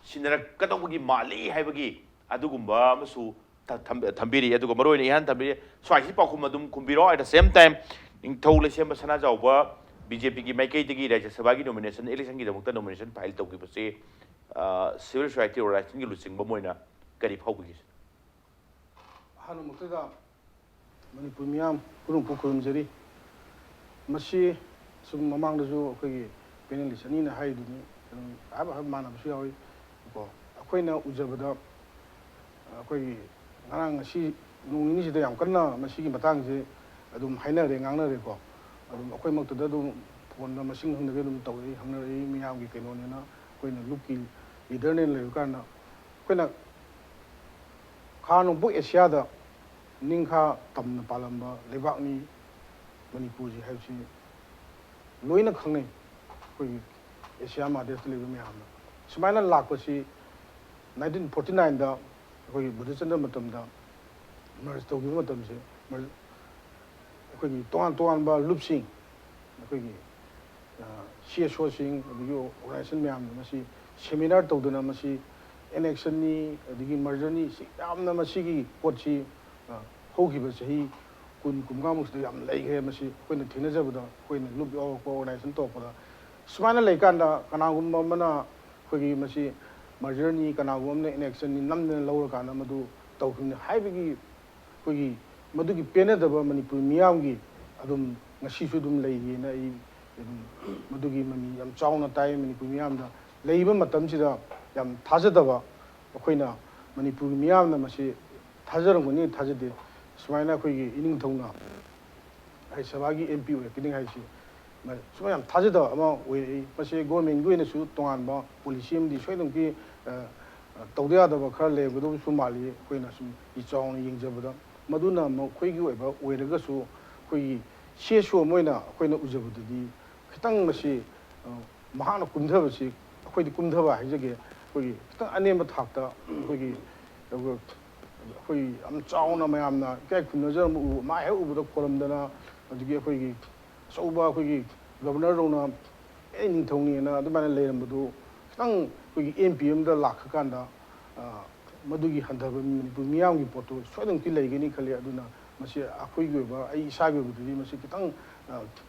ꯁꯤꯟꯅꯔꯛꯀꯗꯧꯕꯒꯤ ꯃꯥꯜꯂꯤ ꯍꯥꯏꯕꯒꯤ ꯑꯗꯨꯒꯨꯝꯕ ꯑꯃꯁꯨ ꯊ-, ꯊꯝ-, ꯊꯝꯕꯤꯔꯤ꯫ ꯑꯗꯨꯒ ꯃꯔꯨꯑꯣꯏꯅ ꯏꯍꯥꯟ ꯊꯝꯕꯤꯔꯤ, ꯁ꯭ꯋꯥꯏꯁꯤ ꯄꯥꯎꯈꯨꯝ ꯑꯗꯨꯝ ꯈꯨꯝꯕꯤꯔꯣ꯫ At the same time, ꯅꯤꯡꯊꯧ ꯂꯩꯁꯦꯝꯕ ꯁꯅꯥꯖꯥꯎꯕ B J Pꯒꯤ ꯃꯥꯏꯀꯩꯗꯒꯤ ꯔꯥꯖ꯭ꯌ ꯁꯚꯥꯒꯤ nomination electionꯒꯤꯗꯃꯛꯇ nomination file ꯇꯧꯈꯤꯕꯁꯤ, ꯑ, civil society organizationꯒꯤ ꯂꯨꯆꯤꯡꯕ ꯑꯃ ꯑꯣꯏꯅ ꯀꯔꯤ ꯐꯥꯎꯕꯤꯒꯦ? ꯑꯍꯥꯟꯕꯃꯛꯇꯗ ꯃꯅꯤꯄꯨꯔ ꯃꯤꯌꯥꯝ ꯄꯨꯝꯅꯃꯛꯄꯨ ꯈꯨꯔꯨꯝꯖꯔꯤ꯫ ꯃꯁꯤ ꯁꯨꯝ ꯃꯃꯥꯡꯗꯁꯨ ꯑꯩꯈꯣꯏꯒꯤ panelist ꯑꯅꯤꯅ ꯍꯥꯏꯔꯤꯗꯨꯅꯤ, ꯑꯗꯨꯝ ꯍꯥꯏꯕ ꯍꯥꯏꯕ ꯃꯥꯟꯅꯕꯁꯨ ꯌꯥꯎꯏ꯫ ꯀꯣ, ꯑꯩꯈꯣꯏꯅ ꯎꯖꯕꯗ, ꯑꯩꯈꯣꯏꯒꯤ ꯉꯔꯥꯡ ꯉꯁꯤ ꯅꯣꯡ ꯅꯤꯅꯤꯁꯤꯗ ꯌꯥꯝ ꯀꯟꯅ ꯃꯁꯤꯒꯤ ꯃꯇꯥꯡꯁꯦ ꯑꯗꯨꯝ ꯍꯥꯏꯅꯔꯦ, ꯉꯥꯡꯅꯔꯦꯀꯣ꯫ ꯑꯗꯨꯝ ꯑꯩꯈꯣꯏꯃꯛꯇꯗ ꯑꯗꯨꯝ ꯐꯣꯟꯗ ꯃꯁꯤꯡ ꯈꯪꯗꯒꯩ ꯑꯗꯨꯝ ꯇꯧꯔꯛꯏ, ꯍꯪꯅꯔꯛꯏ, ꯃꯤꯌꯥꯝꯒꯤ ꯀꯩꯅꯣꯅꯦꯅ ꯑꯩꯈꯣꯏꯅ ꯂꯨꯞꯀꯤ leaderꯅꯦꯅ ꯂꯩꯕ ꯀꯥꯟꯗ ꯑꯩꯈꯣꯏꯅ ꯈꯥ ꯅꯣꯡꯄꯣꯛ ꯑꯦꯁꯤꯌꯥꯗ ꯅꯤꯡꯈꯥ ꯇꯝꯅ ꯄꯥꯜꯂꯝꯕ ꯂꯩꯕꯥꯛꯅꯤ ꯃꯅꯤꯄꯨꯔꯁꯤ ꯍꯥꯏꯕꯁꯤ ꯂꯣꯏꯅ ꯈꯪꯅꯩ꯫ ꯑꯩꯈꯣꯏꯒꯤ ꯑꯦꯁꯤꯌꯥ ꯃꯍꯥꯗꯦꯁꯇ ꯂꯩꯕ ꯃꯌꯥꯝꯅ ꯁꯨꯃꯥꯏꯅ ꯂꯥꯛꯄꯁꯤ nineteen forty nineꯗ ꯑꯩꯈꯣꯏꯒꯤ ꯕꯨꯙꯆꯟꯗ꯭ꯔ ꯃꯇꯝꯗ merge ꯇꯧꯈꯤꯕ ꯃꯇꯝꯁꯦ, merge, ꯑꯩꯈꯣꯏꯒꯤ ꯇꯣꯉꯥꯟ ꯇꯣꯉꯥꯟꯕ ꯂꯨꯞꯁꯤꯡ, ꯑꯩꯈꯣꯏꯒꯤ, ꯑ, C S Oꯁꯤꯡ, ꯑꯗꯒꯤ organization ꯃꯌꯥꯝꯅ ꯃꯁꯤ seminar ꯇꯧꯗꯨꯅ ꯃꯁꯤ annexionꯅꯤ, ꯑꯗꯒꯤ mergerꯅꯤ, ꯁꯤ ꯌꯥꯝꯅ ꯃꯁꯤꯒꯤ ꯄꯣꯠꯁꯤ, ꯑ, ꯍꯧꯈꯤꯕ ꯆꯍꯤ ꯀꯨꯟ, ꯀꯨꯟꯃꯉꯥꯃꯨꯛꯁꯤꯗ ꯌꯥꯝ ꯂꯩꯈ꯭ꯔꯦ꯫ ꯃꯁꯤ ꯑꯩꯈꯣꯏꯅ ꯊꯦꯡꯅꯖꯕꯗ, ꯑꯩꯈꯣꯏꯅ ꯂꯨꯞ ꯌꯥꯎꯔꯛꯄ, organization ꯇꯧꯔꯛꯄꯗ, ꯁꯨꯃꯥꯏꯅ ꯂꯩꯀꯥꯟꯗ ꯀꯅꯥꯒꯨꯝꯕ ꯑꯃꯅ ꯑꯩꯈꯣꯏꯒꯤ ꯃꯁꯤ mergerꯅꯤ, ꯀꯅꯥꯒꯨꯝꯕ ꯑꯃꯅ annexionꯅꯤ ꯅꯝꯗꯅ ꯂꯧꯔꯀꯥꯟꯗ ꯃꯗꯨ ꯇꯧꯈꯤꯕꯅꯤ ꯍꯥꯏꯕꯒꯤ ꯑꯩꯈꯣꯏꯒꯤ ꯃꯗꯨꯒꯤ ꯄꯦꯟꯅꯗꯕ ꯃꯅꯤꯄꯨꯔ ꯃꯤꯌꯥꯝꯒꯤ ꯑꯗꯨꯝ ꯉꯁꯤꯁꯨ ꯑꯗꯨꯝ ꯂꯩꯔꯤꯑꯅ ꯑꯩ ꯑꯗꯨꯝ ꯃꯗꯨꯒꯤ ꯃꯃꯤ ꯌꯥꯝ ꯆꯥꯎꯅ ꯇꯥꯏ꯫ ꯃꯅꯤꯄꯨꯔ ꯃꯤꯌꯥꯝꯗ ꯂꯩꯔꯤꯕ ꯃꯇꯝꯁꯤꯗ ꯌꯥꯝ ꯊꯥꯖꯗꯕ, ꯑꯩꯈꯣꯏꯅ ꯃꯅꯤꯄꯨꯔꯒꯤ ꯃꯤꯌꯥꯝꯅ ꯃꯁꯤ ꯊꯥꯖꯔꯝꯒꯅꯤ ꯊꯥꯖꯗꯦ꯫ ꯁꯨꯃꯥꯏꯅ ꯑꯩꯈꯣꯏꯒꯤ ꯏꯅꯤꯡꯊꯧꯅ ꯔꯥꯖ꯭ꯌ ꯁꯚꯥꯒꯤ ꯑꯦꯝ ꯄꯤ ꯑꯣꯏꯔꯛꯀꯅꯤ ꯍꯥꯏꯁꯤ ꯃ-, ꯁꯨꯃꯥꯏꯅ ꯌꯥꯝ ꯊꯥꯖꯗꯕ ꯑꯃ ꯑꯣꯏꯔꯛꯏ꯫ ꯃꯁꯤ ꯒꯣꯔꯃꯦꯟꯒꯤ ꯑꯣꯏꯅꯁꯨ ꯇꯣꯉꯥꯟꯕ ꯄꯣꯂꯤꯁꯤ ꯑꯃꯗꯤ ꯁꯣꯏꯗꯅꯃꯛꯀꯤ, ꯑ, ꯑ, ꯇꯧꯗ ꯌꯥꯗꯕ ꯈꯔ ꯂꯩꯔꯝꯒꯗꯕꯁꯨ ꯃꯥꯜꯂꯤ, ꯑꯩꯈꯣꯏꯅ ꯁꯨꯝ ꯏ ꯆꯥꯎꯅ ꯌꯦꯡꯖꯕꯗ꯫ ꯃꯗꯨꯅ ꯃꯈꯣꯏꯒꯤ ꯑꯣꯏꯕ ꯑꯣꯏꯔꯒꯁꯨ ꯑꯩꯈꯣꯏꯒꯤ ꯁꯤ ꯑꯦꯁ ꯑꯣ ꯑꯃ ꯑꯣꯏꯅ ꯑꯩꯈꯣꯏꯅ ꯎꯖꯕꯗꯗꯤ ꯈꯤꯇꯪ ꯃꯁꯤ, ꯑ, ꯃꯍꯥꯛꯅ ꯀꯨꯝꯊꯕꯁꯤ, ꯑꯩꯈꯣꯏꯗꯤ ꯀꯨꯝꯊꯕ ꯍꯥꯏꯖꯒꯦ, ꯑꯩꯈꯣꯏꯒꯤ ꯈꯤꯇꯪ ꯑꯅꯦꯝꯕ ꯊꯥꯛꯇ ꯑꯩꯈꯣꯏꯒꯤ, ꯑꯩꯈꯣꯏ ꯌꯥꯝ ꯆꯥꯎꯅ ꯃꯌꯥꯝꯅ ꯏꯀꯥꯏ ꯈꯨꯝꯅꯖꯔꯝꯕ ꯎ-, ꯃꯥ ꯍꯦꯛ ꯎꯕꯗ ꯈꯣꯏꯔꯝꯗꯅ, ꯑꯗꯒꯤ ꯑꯩꯈꯣꯏꯒꯤ ꯑꯆꯧꯕ ꯑꯩꯈꯣꯏꯒꯤ ꯒꯕꯔꯅꯔꯗꯧꯅ "ꯑꯦ ꯅꯤꯡꯊꯧꯅꯦꯅ" ꯑꯗꯨꯃꯥꯏꯅ ꯂꯩꯔꯝꯕꯗꯨ ꯈꯤꯇꯪ ꯑꯩꯈꯣꯏꯒꯤ ꯑꯦꯝ ꯄꯤ ꯑꯃꯗ ꯂꯥꯛꯈ꯭ꯔꯀꯥꯟꯗ, ꯑ, ꯃꯗꯨꯒꯤ ꯍꯟꯊꯕ ꯃꯅꯤꯄꯨꯔ ꯃꯤꯌꯥꯝꯒꯤ ꯄꯣꯠꯇꯨ ꯁꯣꯏꯗꯅꯃꯛꯀꯤ ꯂꯩꯒꯅꯤ ꯈꯜꯂꯤ꯫ ꯑꯗꯨꯅ ꯃꯁꯤ ꯑꯩꯈꯣꯏꯒꯤ ꯑꯣꯏꯕ, ꯑꯩ ꯏꯁꯥꯒꯤ ꯑꯣꯏꯕꯗꯗꯤ ꯃꯁꯤ ꯈꯤꯇꯪ, ꯑ,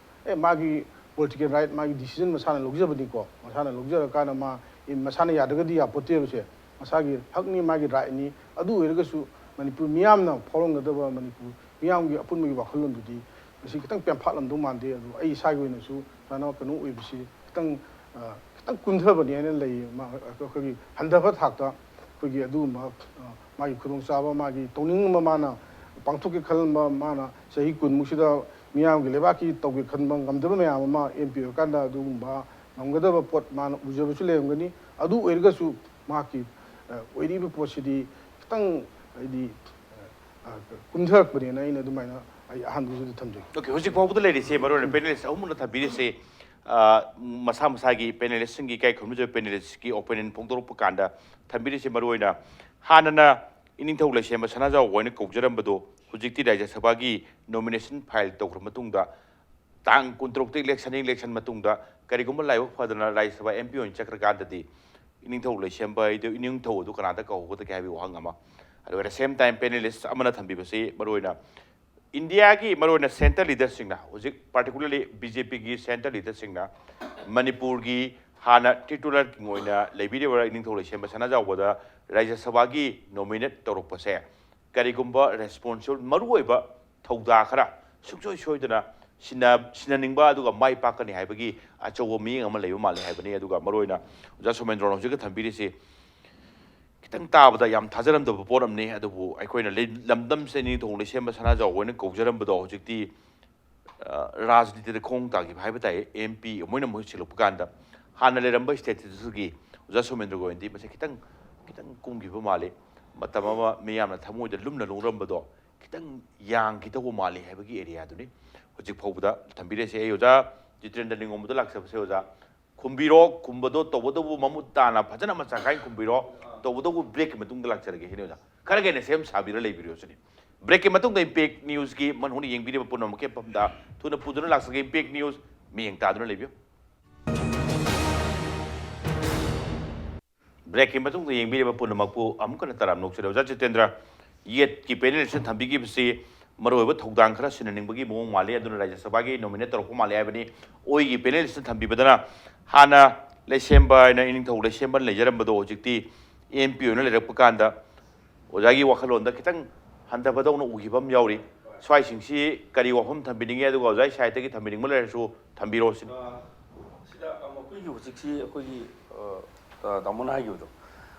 ꯑꯦ, ꯃꯥꯒꯤ ꯄꯣꯂꯤꯇꯤꯀꯦꯜ ꯔꯥꯏꯠ, ꯃꯥꯒꯤ ꯗꯤꯁꯤꯖꯟ ꯃꯁꯥꯅ ꯂꯧꯖꯕꯅꯤꯀꯣ, ꯃꯁꯥꯅ ꯂꯧꯖꯔꯀꯥꯟꯗ ꯃꯥ, ꯑꯦ, ꯃꯁꯥꯅ ꯌꯥꯗ꯭ꯔꯒꯗꯤ ꯌꯥꯄꯣꯠꯇꯦꯕꯁꯦ, ꯃꯁꯥꯒꯤ ꯍꯛꯅꯤ, ꯃꯥꯒꯤ ꯔꯥꯏꯠꯅꯤ꯫ ꯑꯗꯨ ꯑꯣꯏꯔꯒꯁꯨ ꯃꯅꯤꯄꯨꯔ ꯃꯤꯌꯥꯝꯅ ꯐꯥꯎꯔꯝꯒꯗꯕ ꯃꯅꯤꯄꯨꯔ ꯃꯤꯌꯥꯝꯒꯤ ꯑꯄꯨꯟꯕꯒꯤ ꯋꯥꯈꯜꯂꯣꯟꯗꯨꯗꯤ ꯃꯁꯤ ꯈꯤꯇꯪ ꯄꯦꯟꯐꯥꯠꯂꯝꯗꯧ ꯃꯥꯟꯗꯦ꯫ ꯑꯗꯨ ꯑꯩ ꯏꯁꯥꯒꯤ ꯑꯣꯏꯅꯁꯨ ꯁꯨꯃꯥꯏꯅ ꯀꯩꯅꯣ ꯑꯣꯏꯕꯁꯤ ꯈꯤꯇꯪ, ꯑ, ꯈꯤꯇꯪ ꯀꯨꯝꯊꯕꯅꯤ ꯍꯥꯏꯅ ꯂꯩꯌꯦ꯫ ꯃꯥ, ꯑꯩꯈꯣꯏꯒꯤ ꯍꯟꯊꯕ ꯊꯥꯛꯇ ꯑꯩꯈꯣꯏꯒꯤ ꯑꯗꯨꯒꯨꯝꯕ, ꯑ, ꯃꯥꯒꯤ ꯈꯨꯗꯣꯡꯆꯥꯕ, ꯃꯥꯒꯤ ꯇꯧꯅꯤꯡꯕ ꯃꯥꯅ ꯄꯥꯡꯊꯣꯛꯀꯦ ꯈꯟꯕ, ꯃꯥꯅ ꯆꯍꯤ ꯀꯨꯟꯃꯨꯛꯁꯤꯗ ꯃꯤꯌꯥꯝꯒꯤ ꯂꯩꯕꯥꯛꯀꯤ ꯇꯧꯒꯦ ꯈꯟꯕ ꯉꯝꯗꯕ ꯃꯌꯥꯝ ꯑꯃ ꯑꯦꯝ ꯄꯤ ꯑꯣꯏꯔꯀꯥꯟꯗ ꯑꯗꯨꯒꯨꯝꯕ ꯉꯝꯒꯗꯕ ꯄꯣꯠ ꯃꯥꯅ ꯎꯖꯕꯁꯨ ꯂꯩꯔꯝꯒꯅꯤ꯫ ꯑꯗꯨ ꯑꯣꯏꯔꯒꯁꯨ ꯃꯍꯥꯛꯀꯤ, ꯑ, ꯑꯣꯏꯔꯤꯕ ꯄꯣꯠꯁꯤꯗꯤ ꯈꯤꯇꯪ, ꯍꯥꯏꯗꯤ, ꯑ, ꯑ, ꯀꯨꯝꯊꯔꯛꯄꯅꯦꯅ ꯑꯩꯅ ꯑꯗꯨꯃꯥꯏꯅ ꯑꯩ ꯑꯍꯥꯟꯕꯒꯤꯁꯨ ꯊꯝꯖꯒꯦ꯫ ꯑꯣꯀꯦ, ꯍꯧꯖꯤꯛ ꯐꯥꯎꯕꯗ ꯂꯩꯔꯤꯁꯦ, ꯃꯔꯨꯑꯣꯏꯅ ꯄꯦꯅꯦꯂꯤꯁ ꯑꯍꯨꯝꯅ ꯊꯝꯕꯤꯔꯤꯁꯦ, ꯑ, ꯃꯁꯥ ꯃꯁꯥꯒꯤ ꯄꯦꯅꯦꯂꯤꯁꯁꯤꯡꯒꯤ, ꯏꯀꯥꯏ ꯈꯨꯝꯅꯖꯕ ꯄꯦꯅꯦꯂꯤꯁꯀꯤ ꯑꯣꯄꯤꯅꯤꯌꯟ ꯐꯣꯡꯗꯣꯔꯛꯄ ꯀꯥꯟꯗ ꯊꯝꯕꯤꯔꯤꯁꯦ, ꯃꯔꯨꯑꯣꯏꯅ ꯍꯥꯟꯅꯅ ꯏꯅꯤꯡꯊꯧ ꯂꯩꯁꯦꯝꯕ ꯁꯅꯥꯖꯥꯎꯕ ꯍꯥꯏꯅ ꯀꯧꯖꯔꯝꯕꯗꯣ ꯍꯧꯖꯤꯛꯇꯤ ꯔꯥꯖ꯭ꯌ ꯁꯚꯥꯒꯤ ꯅꯣꯃꯤꯅꯦꯁꯟ ꯐꯥꯏꯜ ꯇꯧꯈ꯭ꯔ ꯃꯇꯨꯡꯗ, ꯇꯥꯡ ꯀꯨꯟꯇꯔꯨꯛꯇ ꯏꯂꯦꯛꯁꯟ, ꯏꯂꯦꯛꯁꯟ ꯃꯇꯨꯡꯗ ꯀꯔꯤꯒꯨꯝꯕ ꯂꯥꯏꯕꯛ ꯐꯗꯅ ꯔꯥꯖ꯭ꯌ ꯁꯚꯥ ꯑꯦꯝ ꯄꯤ ꯑꯣꯏꯅ ꯆꯠꯈ꯭ꯔꯀꯥꯟꯗꯗꯤ ꯏꯅꯤꯡꯊꯧ ꯂꯩꯁꯦꯝꯕ ꯍꯥꯏꯗꯨ ꯏꯅꯤꯡꯊꯧ ꯑꯗꯨ ꯀꯅꯥꯗ ꯀꯧꯒꯗꯒꯦ ꯍꯥꯏꯕꯒꯤ ꯋꯥꯍꯪ ꯑꯃ, ꯑꯗꯨꯒ at the same time panelist ꯑꯃꯅ ꯊꯝꯕꯤꯕꯁꯤ ꯃꯔꯨꯑꯣꯏꯅ ꯏꯟꯗꯤꯌꯥꯒꯤ ꯃꯔꯨꯑꯣꯏꯅ ꯁꯦꯟꯇꯔ ꯂꯤꯗꯔꯁꯤꯡꯅ, ꯍꯧꯖꯤꯛ ꯄꯥꯔꯇꯤꯀꯨꯂꯔꯂꯤ ꯕꯤ ꯖꯦ ꯄꯤꯒꯤ ꯁꯦꯟꯇꯔ ꯂꯤꯗꯔꯁꯤꯡꯅ ꯃꯅꯤꯄꯨꯔꯒꯤ ꯍꯥꯟꯅ ꯇꯤꯇꯨꯂꯔ ꯀꯤꯡ ꯑꯣꯏꯅ ꯂꯩꯕꯤꯔꯤꯕ ꯏꯅꯤꯡꯊꯧ ꯂꯩꯁꯦꯝꯕ ꯁꯅꯥꯖꯥꯎꯕꯗ ꯔꯥꯖ꯭ꯌ ꯁꯚꯥꯒꯤ ꯅꯣꯃꯤꯅꯦꯠ ꯇꯧꯔꯛꯄꯁꯦ ꯀꯔꯤꯒꯨꯝꯕ ꯔꯦꯁꯄꯣꯟꯁꯤꯕꯜ ꯃꯔꯨꯑꯣꯏꯕ ꯊꯧꯗꯥ ꯈꯔ ꯁꯨꯡꯁꯣꯏ ꯁꯣꯏꯗꯅ ꯁꯤꯟꯅ ꯁꯤꯟꯅꯅꯤꯡꯕ ꯑꯗꯨꯒ ꯃꯥꯏ ꯄꯥꯛꯀꯅꯤ ꯍꯥꯏꯕꯒꯤ ꯑꯆꯧꯕ ꯃꯤꯠꯌꯦꯡ ꯑꯃ ꯂꯩꯕ ꯃꯥꯜꯂꯦ ꯍꯥꯏꯕꯅꯤ꯫ ꯑꯗꯨꯒ ꯃꯔꯨꯑꯣꯏꯅ ꯑꯣꯖꯥ ꯁꯣꯃꯦꯟꯗ꯭ꯔꯣꯅ ꯍꯧꯖꯤꯛꯀ ꯊꯝꯕꯤꯔꯤꯁꯤ ꯈꯤꯇꯪ ꯇꯥꯕꯗ ꯌꯥꯝ ꯊꯥꯖꯔꯝꯗꯕ ꯄꯣꯠ ꯑꯃꯅꯤ꯫ ꯑꯗꯨꯕꯨ ꯑꯩꯈꯣꯏꯅ ꯂꯝꯗꯝꯁꯦ ꯅꯤꯡꯊꯧ ꯂꯩꯁꯦꯝꯕ ꯁꯅꯥꯖꯥꯎꯕ ꯑꯣꯏꯅ ꯀꯧꯖꯔꯝꯕꯗꯣ ꯍꯧꯖꯤꯛꯇꯤ ꯔꯥꯖꯅꯤꯇꯤꯗ ꯈꯣꯡ ꯇꯥꯈꯤꯕ ꯍꯥꯏꯕ ꯇꯥꯏ꯫ ꯑꯦꯝ ꯄꯤ ꯑꯃ ꯑꯣꯏꯅ ꯃꯍꯨꯠ ꯁꯤꯜꯂꯛꯄ ꯀꯥꯟꯗ ꯍꯥꯟꯅ ꯂꯩꯔꯝꯕ ꯁ꯭ꯇꯦꯇꯁꯇꯨꯒꯤ ꯑꯣꯖꯥ ꯁꯣꯃꯦꯟꯗ꯭ꯔ ꯒꯣꯌꯟꯗꯤ ꯃꯁꯦ ꯈꯤꯇꯪ ꯈꯤꯇꯪ ꯀꯨꯝꯈꯤꯕ ꯃꯥꯜꯂꯤ꯫ ꯃꯇꯝ ꯑꯃ ꯃꯤꯌꯥꯝꯅ ꯊꯃꯣꯏꯗ ꯂꯨꯝꯅ ꯂꯧꯔꯝꯕꯗꯣ ꯈꯤꯇꯪ ꯌꯥꯡꯈꯤꯗꯧꯕ ꯃꯥꯜꯂꯤ ꯍꯥꯏꯕꯒꯤ ꯑꯦꯔꯤꯌꯥꯗꯨꯅꯤ ꯍꯧꯖꯤꯛ ꯐꯥꯎꯕꯗ ꯊꯝꯕꯤꯔꯤꯁꯦ꯫ ꯑꯩ ꯑꯣꯖꯥ ꯖꯤꯇꯦꯟꯗ꯭ꯔ ꯅꯤꯡꯉꯣꯝꯕꯗ ꯂꯥꯛꯆꯕꯁꯦ ꯑꯣꯖꯥ ꯈꯨꯝꯕꯤꯔꯣ꯫ ꯈꯨꯝꯕꯗꯣ ꯇꯧꯕꯇꯕꯨ ꯃꯃꯨꯠ ꯇꯥꯅ ꯐꯖꯅ ꯃꯆꯥ ꯈꯥꯏꯅ ꯈꯨꯝꯕꯤꯔꯣ꯫ ꯇꯧꯕꯇꯕꯨ ꯕ꯭ꯔꯦꯛꯀꯤ ꯃꯇꯨꯡꯗ ꯂꯥꯛꯆꯔꯒꯦ ꯁꯤꯅꯤ ꯑꯣꯖꯥ꯫ ꯈꯔ ꯍꯦꯟꯅ ꯁꯦꯝ ꯁꯥꯕꯤꯔ ꯂꯩꯕꯤꯔꯣ ꯁꯤꯅꯤ꯫ ꯕ꯭ꯔꯦꯛꯀꯤ ꯃꯇꯨꯡꯗ ꯏꯝꯄꯦꯛ ꯅ꯭ꯌꯨꯁꯀꯤ ꯃꯟ ꯍꯧꯅ ꯌꯦꯡꯕꯤꯔꯤꯕ ꯄꯨꯝꯅꯃꯛꯀꯤ ꯃꯐꯝꯗ ꯊꯨꯅ ꯄꯨꯗꯨꯅ ꯂꯥꯛꯆꯒꯦ ꯏꯝꯄꯦꯛ ꯅ꯭ꯌꯨꯁ꯫ ꯃꯤꯠꯌꯦꯡ ꯇꯥꯗꯨꯅ ꯂꯩꯕꯤꯌꯨ꯫ ꯕ꯭ꯔꯦꯛꯀꯤ ꯃꯇꯨꯡꯗ ꯌꯦꯡꯕꯤꯔꯤꯕ ꯄꯨꯝꯅꯃꯛꯄꯨ ꯑꯃꯨꯛ ꯍꯟꯅ ꯇꯔꯥꯝꯅ ꯑꯣꯛꯆꯔꯤ꯫ ꯑꯣꯖꯥ ꯖꯤꯇꯦꯟꯗ꯭ꯔ, ꯌꯦꯠꯀꯤ ꯄꯦꯅꯦꯂꯤꯁꯅ ꯊꯝꯕꯤꯈꯤꯕꯁꯤ ꯃꯔꯨꯑꯣꯏꯕ ꯊꯧꯗꯥꯡ ꯈꯔ ꯁꯤꯟꯅꯅꯤꯡꯕꯒꯤ ꯃꯑꯣꯡ ꯃꯥꯜꯂꯤ, ꯑꯗꯨꯅ ꯔꯥꯖ꯭ꯌ ꯁꯚꯥꯒꯤ ꯅꯣꯃꯤꯅꯦꯠ ꯇꯧꯔꯛꯄ ꯃꯥꯜꯂꯤ ꯍꯥꯏꯕꯅꯤ꯫ ꯑꯣꯏꯒꯤ ꯄꯦꯅꯦꯂꯤꯁꯅ ꯊꯝꯕꯤꯕꯗꯅ ꯍꯥꯟꯅ ꯂꯩꯁꯦꯝꯕ ꯍꯥꯏꯅ ꯏꯅꯤꯡꯊꯧ ꯂꯩꯁꯦꯝꯕ ꯂꯩꯖꯔꯝꯕꯗꯣ ꯍꯧꯖꯤꯛꯇꯤ ꯑꯦꯝ ꯄꯤ ꯑꯣꯏꯅ ꯂꯩꯔꯛꯄ ꯀꯥꯟꯗ ꯑꯣꯖꯥꯒꯤ ꯋꯥꯈꯜꯂꯣꯟꯗ ꯈꯤꯇꯪ ꯍꯟꯊꯕꯗꯧꯅ ꯎꯈꯤꯕ ꯑꯃ ꯌꯥꯎꯔꯤ꯫ ꯁ꯭ꯋꯥꯏꯁꯤꯡꯁꯤ ꯀꯔꯤ ꯋꯥꯐꯝ ꯊꯝꯕꯤꯅꯤꯡꯉꯤ, ꯑꯗꯨꯒ ꯑꯣꯖꯥꯒꯤ ꯁꯥꯏꯠꯇꯒꯤ ꯊꯝꯕꯤꯅꯤꯡꯕ ꯂꯩꯔꯁꯨ ꯊꯝꯕꯤꯔꯣ ꯁꯤꯅꯤ꯫ ꯑ, ꯁꯤꯗ, ꯑ, ꯃꯈꯣꯏꯒꯤ ꯍꯧꯖꯤꯛꯁꯤ ꯑꯩꯈꯣꯏꯒꯤ, ꯑ, ꯑ, ꯇꯥꯃꯣꯅ ꯍꯥꯏꯈꯤꯕꯗꯣ,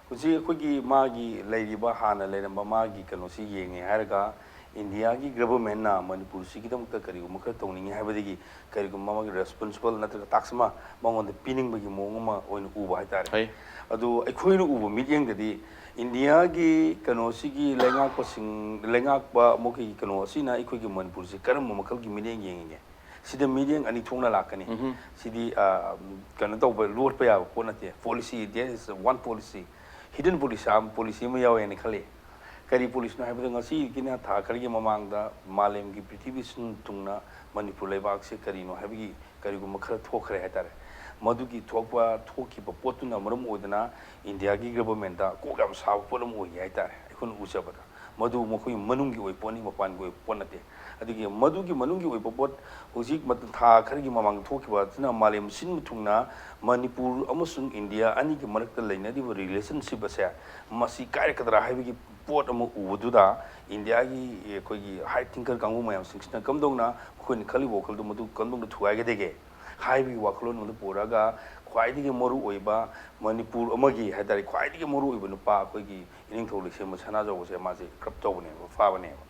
ꯍꯧꯖꯤꯛ ꯑꯩꯈꯣꯏꯒꯤ ꯃꯥꯒꯤ ꯂꯩꯔꯤꯕ, ꯍꯥꯟꯅ ꯂꯩꯔꯝꯕ ꯃꯥꯒꯤ ꯀꯩꯅꯣꯁꯤ ꯌꯦꯡꯉꯦ ꯍꯥꯏꯔꯒ, ꯏꯟꯗꯤꯌꯥꯒꯤ ꯒꯚꯔꯟꯃꯦꯟꯠꯅ ꯃꯅꯤꯄꯨꯔꯁꯤꯒꯤꯗꯃꯛꯇ ꯀꯔꯤꯒꯨꯝꯕ ꯈꯔ ꯇꯧꯅꯤꯡꯉꯦ ꯍꯥꯏꯕꯗꯒꯤ ꯀꯔꯤꯒꯨꯝꯕ ꯑꯃꯒꯤ ꯔꯦꯁꯄꯣꯟꯁꯤꯕꯜ ꯅꯠꯇ꯭ꯔꯒ ꯇꯥꯛꯁ ꯑꯃ ꯃꯉꯣꯟꯗ ꯄꯤꯅꯤꯡꯕꯒꯤ ꯃꯑꯣꯡ ꯑꯃ ꯑꯣꯏꯅ ꯎꯕ ꯍꯥꯏꯇꯥꯔꯦ꯫ ꯐꯩ꯫ ꯑꯗꯨ ꯑꯩꯈꯣꯏꯅ ꯎꯕ ꯃꯤꯠꯌꯦꯡꯗꯗꯤ ꯏꯟꯗꯤꯌꯥꯒꯤ ꯀꯩꯅꯣꯁꯤꯒꯤ ꯂꯩꯉꯥꯛꯄꯁꯤꯡ, ꯂꯩꯉꯥꯛꯄ ꯃꯈꯣꯏꯒꯤ ꯀꯩꯅꯣ ꯑꯁꯤꯅ ꯑꯩꯈꯣꯏꯒꯤ ꯃꯅꯤꯄꯨꯔꯁꯤ ꯀꯔꯝꯕ ꯃꯈꯜꯒꯤ ꯃꯤꯠꯌꯦꯡ ꯌꯦꯡꯉꯤꯒꯦ? ꯁꯤꯗ ꯃꯤꯠꯌꯦꯡ ꯑꯅꯤ ꯊꯣꯛꯅ ꯂꯥꯛꯀꯅꯤ꯫ ꯎꯝꯍꯨꯝ꯫ ꯁꯤꯗꯤ, ꯑ, ꯀꯩꯅꯣ ꯇꯧꯕ, ꯂꯣꯠꯄ ꯌꯥꯕ ꯄꯣꯠ ꯅꯠꯇꯦ꯫ Policy, there is one policy, hidden policy ꯑꯃ, policy ꯑꯃ ꯌꯥꯎꯋꯦꯅ ꯈꯜꯂꯤ꯫ ꯀꯔꯤ policyꯅꯣ ꯍꯥꯏꯕꯗ, ꯉꯁꯤꯒꯤꯅ ꯊꯥ ꯈꯔꯒꯤ ꯃꯃꯥꯡꯗ ꯃꯥꯂꯦꯝꯒꯤ ꯄ꯭ꯔꯤꯊꯤꯕꯤ ꯁꯤꯟ ꯊꯨꯡꯅ ꯃꯅꯤꯄꯨꯔ ꯂꯩꯕꯥꯛꯁꯦ ꯀꯔꯤꯅꯣ ꯍꯥꯏꯕꯒꯤ ꯀꯔꯤꯒꯨꯝꯕ ꯈꯔ ꯊꯣꯛꯈ꯭ꯔꯦ ꯍꯥꯏꯇꯥꯔꯦ꯫ ꯃꯗꯨꯒꯤ ꯊꯣꯛꯄ, ꯊꯣꯛꯈꯤꯕ ꯄꯣꯠꯇꯨꯅ ꯃꯔꯝ ꯑꯣꯏꯗꯅ ꯏꯟꯗꯤꯌꯥꯒꯤ ꯒꯚꯔꯟꯃꯦꯟꯠꯇ ꯀꯣꯛ ꯌꯥꯝ ꯁꯥꯕ ꯄꯣꯠ ꯑꯃ ꯑꯣꯏꯒꯦ ꯍꯥꯏꯇꯥꯔꯦ, ꯑꯩꯈꯣꯏꯅ ꯎꯖꯕꯗ꯫ ꯃꯗꯨ ꯃꯈꯣꯏ ꯃꯅꯨꯡꯒꯤ ꯑꯣꯏꯕ ꯄꯣꯠꯅꯤ, ꯃꯄꯥꯟꯒꯤ ꯑꯣꯏꯕ ꯄꯣꯠ ꯅꯠꯇꯦ꯫ ꯑꯗꯨꯒꯤ ꯃꯗꯨꯒꯤ ꯃꯅꯨꯡꯒꯤ ꯑꯣꯏꯕ ꯄꯣꯠ ꯍꯧꯖꯤꯛ ꯃꯇꯝ, ꯊꯥ ꯈꯔꯒꯤ ꯃꯃꯥꯡꯗ ꯊꯣꯛꯈꯤꯕ ꯑꯗꯨꯅ ꯃꯥꯂꯦꯝ ꯁꯤꯟꯕ ꯊꯨꯡꯅ ꯃꯅꯤꯄꯨꯔ ꯑꯃꯁꯨꯡ ꯏꯟꯗꯤꯌꯥ ꯑꯅꯤꯒꯤ ꯃꯔꯛꯇ ꯂꯩꯅꯔꯤꯕ relationship ꯑꯁꯦ ꯃꯁꯤ ꯀꯥꯏꯔꯛꯀꯗ꯭ꯔꯥ ꯍꯥꯏꯕꯒꯤ ꯄꯣꯠ ꯑꯃ ꯎꯕꯗꯨꯗ, ꯏꯟꯗꯤꯌꯥꯒꯤ ꯑꯩꯈꯣꯏꯒꯤ high thinker ꯀꯥꯡꯕꯨ ꯃꯌꯥꯝꯁꯤꯡꯁꯤꯅ ꯀꯝꯗꯧꯅ ꯃꯈꯣꯏꯅ ꯈꯜꯂꯤꯕ ꯋꯥꯈꯜꯗꯨ ꯃꯗꯨ ꯀꯝꯗꯧꯅ ꯊꯨꯒꯥꯏꯒꯗꯒꯦ ꯍꯥꯏꯕꯒꯤ ꯋꯥꯈꯜꯂꯣꯟ ꯑꯃꯗꯨ ꯄꯨꯔꯛꯑꯒ, ꯈ꯭ꯋꯥꯏꯗꯒꯤ ꯃꯔꯨ ꯑꯣꯏꯕ ꯃꯅꯤꯄꯨꯔ ꯑꯃꯒꯤ ꯍꯥꯏ ꯇꯥꯔꯦ, ꯈ꯭ꯋꯥꯏꯗꯒꯤ ꯃꯔꯨ ꯑꯣꯏꯕ ꯅꯨꯄꯥ ꯑꯩꯈꯣꯏꯒꯤ ꯏꯅꯤꯡꯊꯧ ꯂꯩꯁꯦꯝꯕ ꯁꯅꯥꯖꯥꯎꯕꯁꯦ ꯃꯥꯁꯦ corrupt ꯇꯧꯕꯅꯦꯕ, ꯐꯥꯕꯅꯦꯕ꯫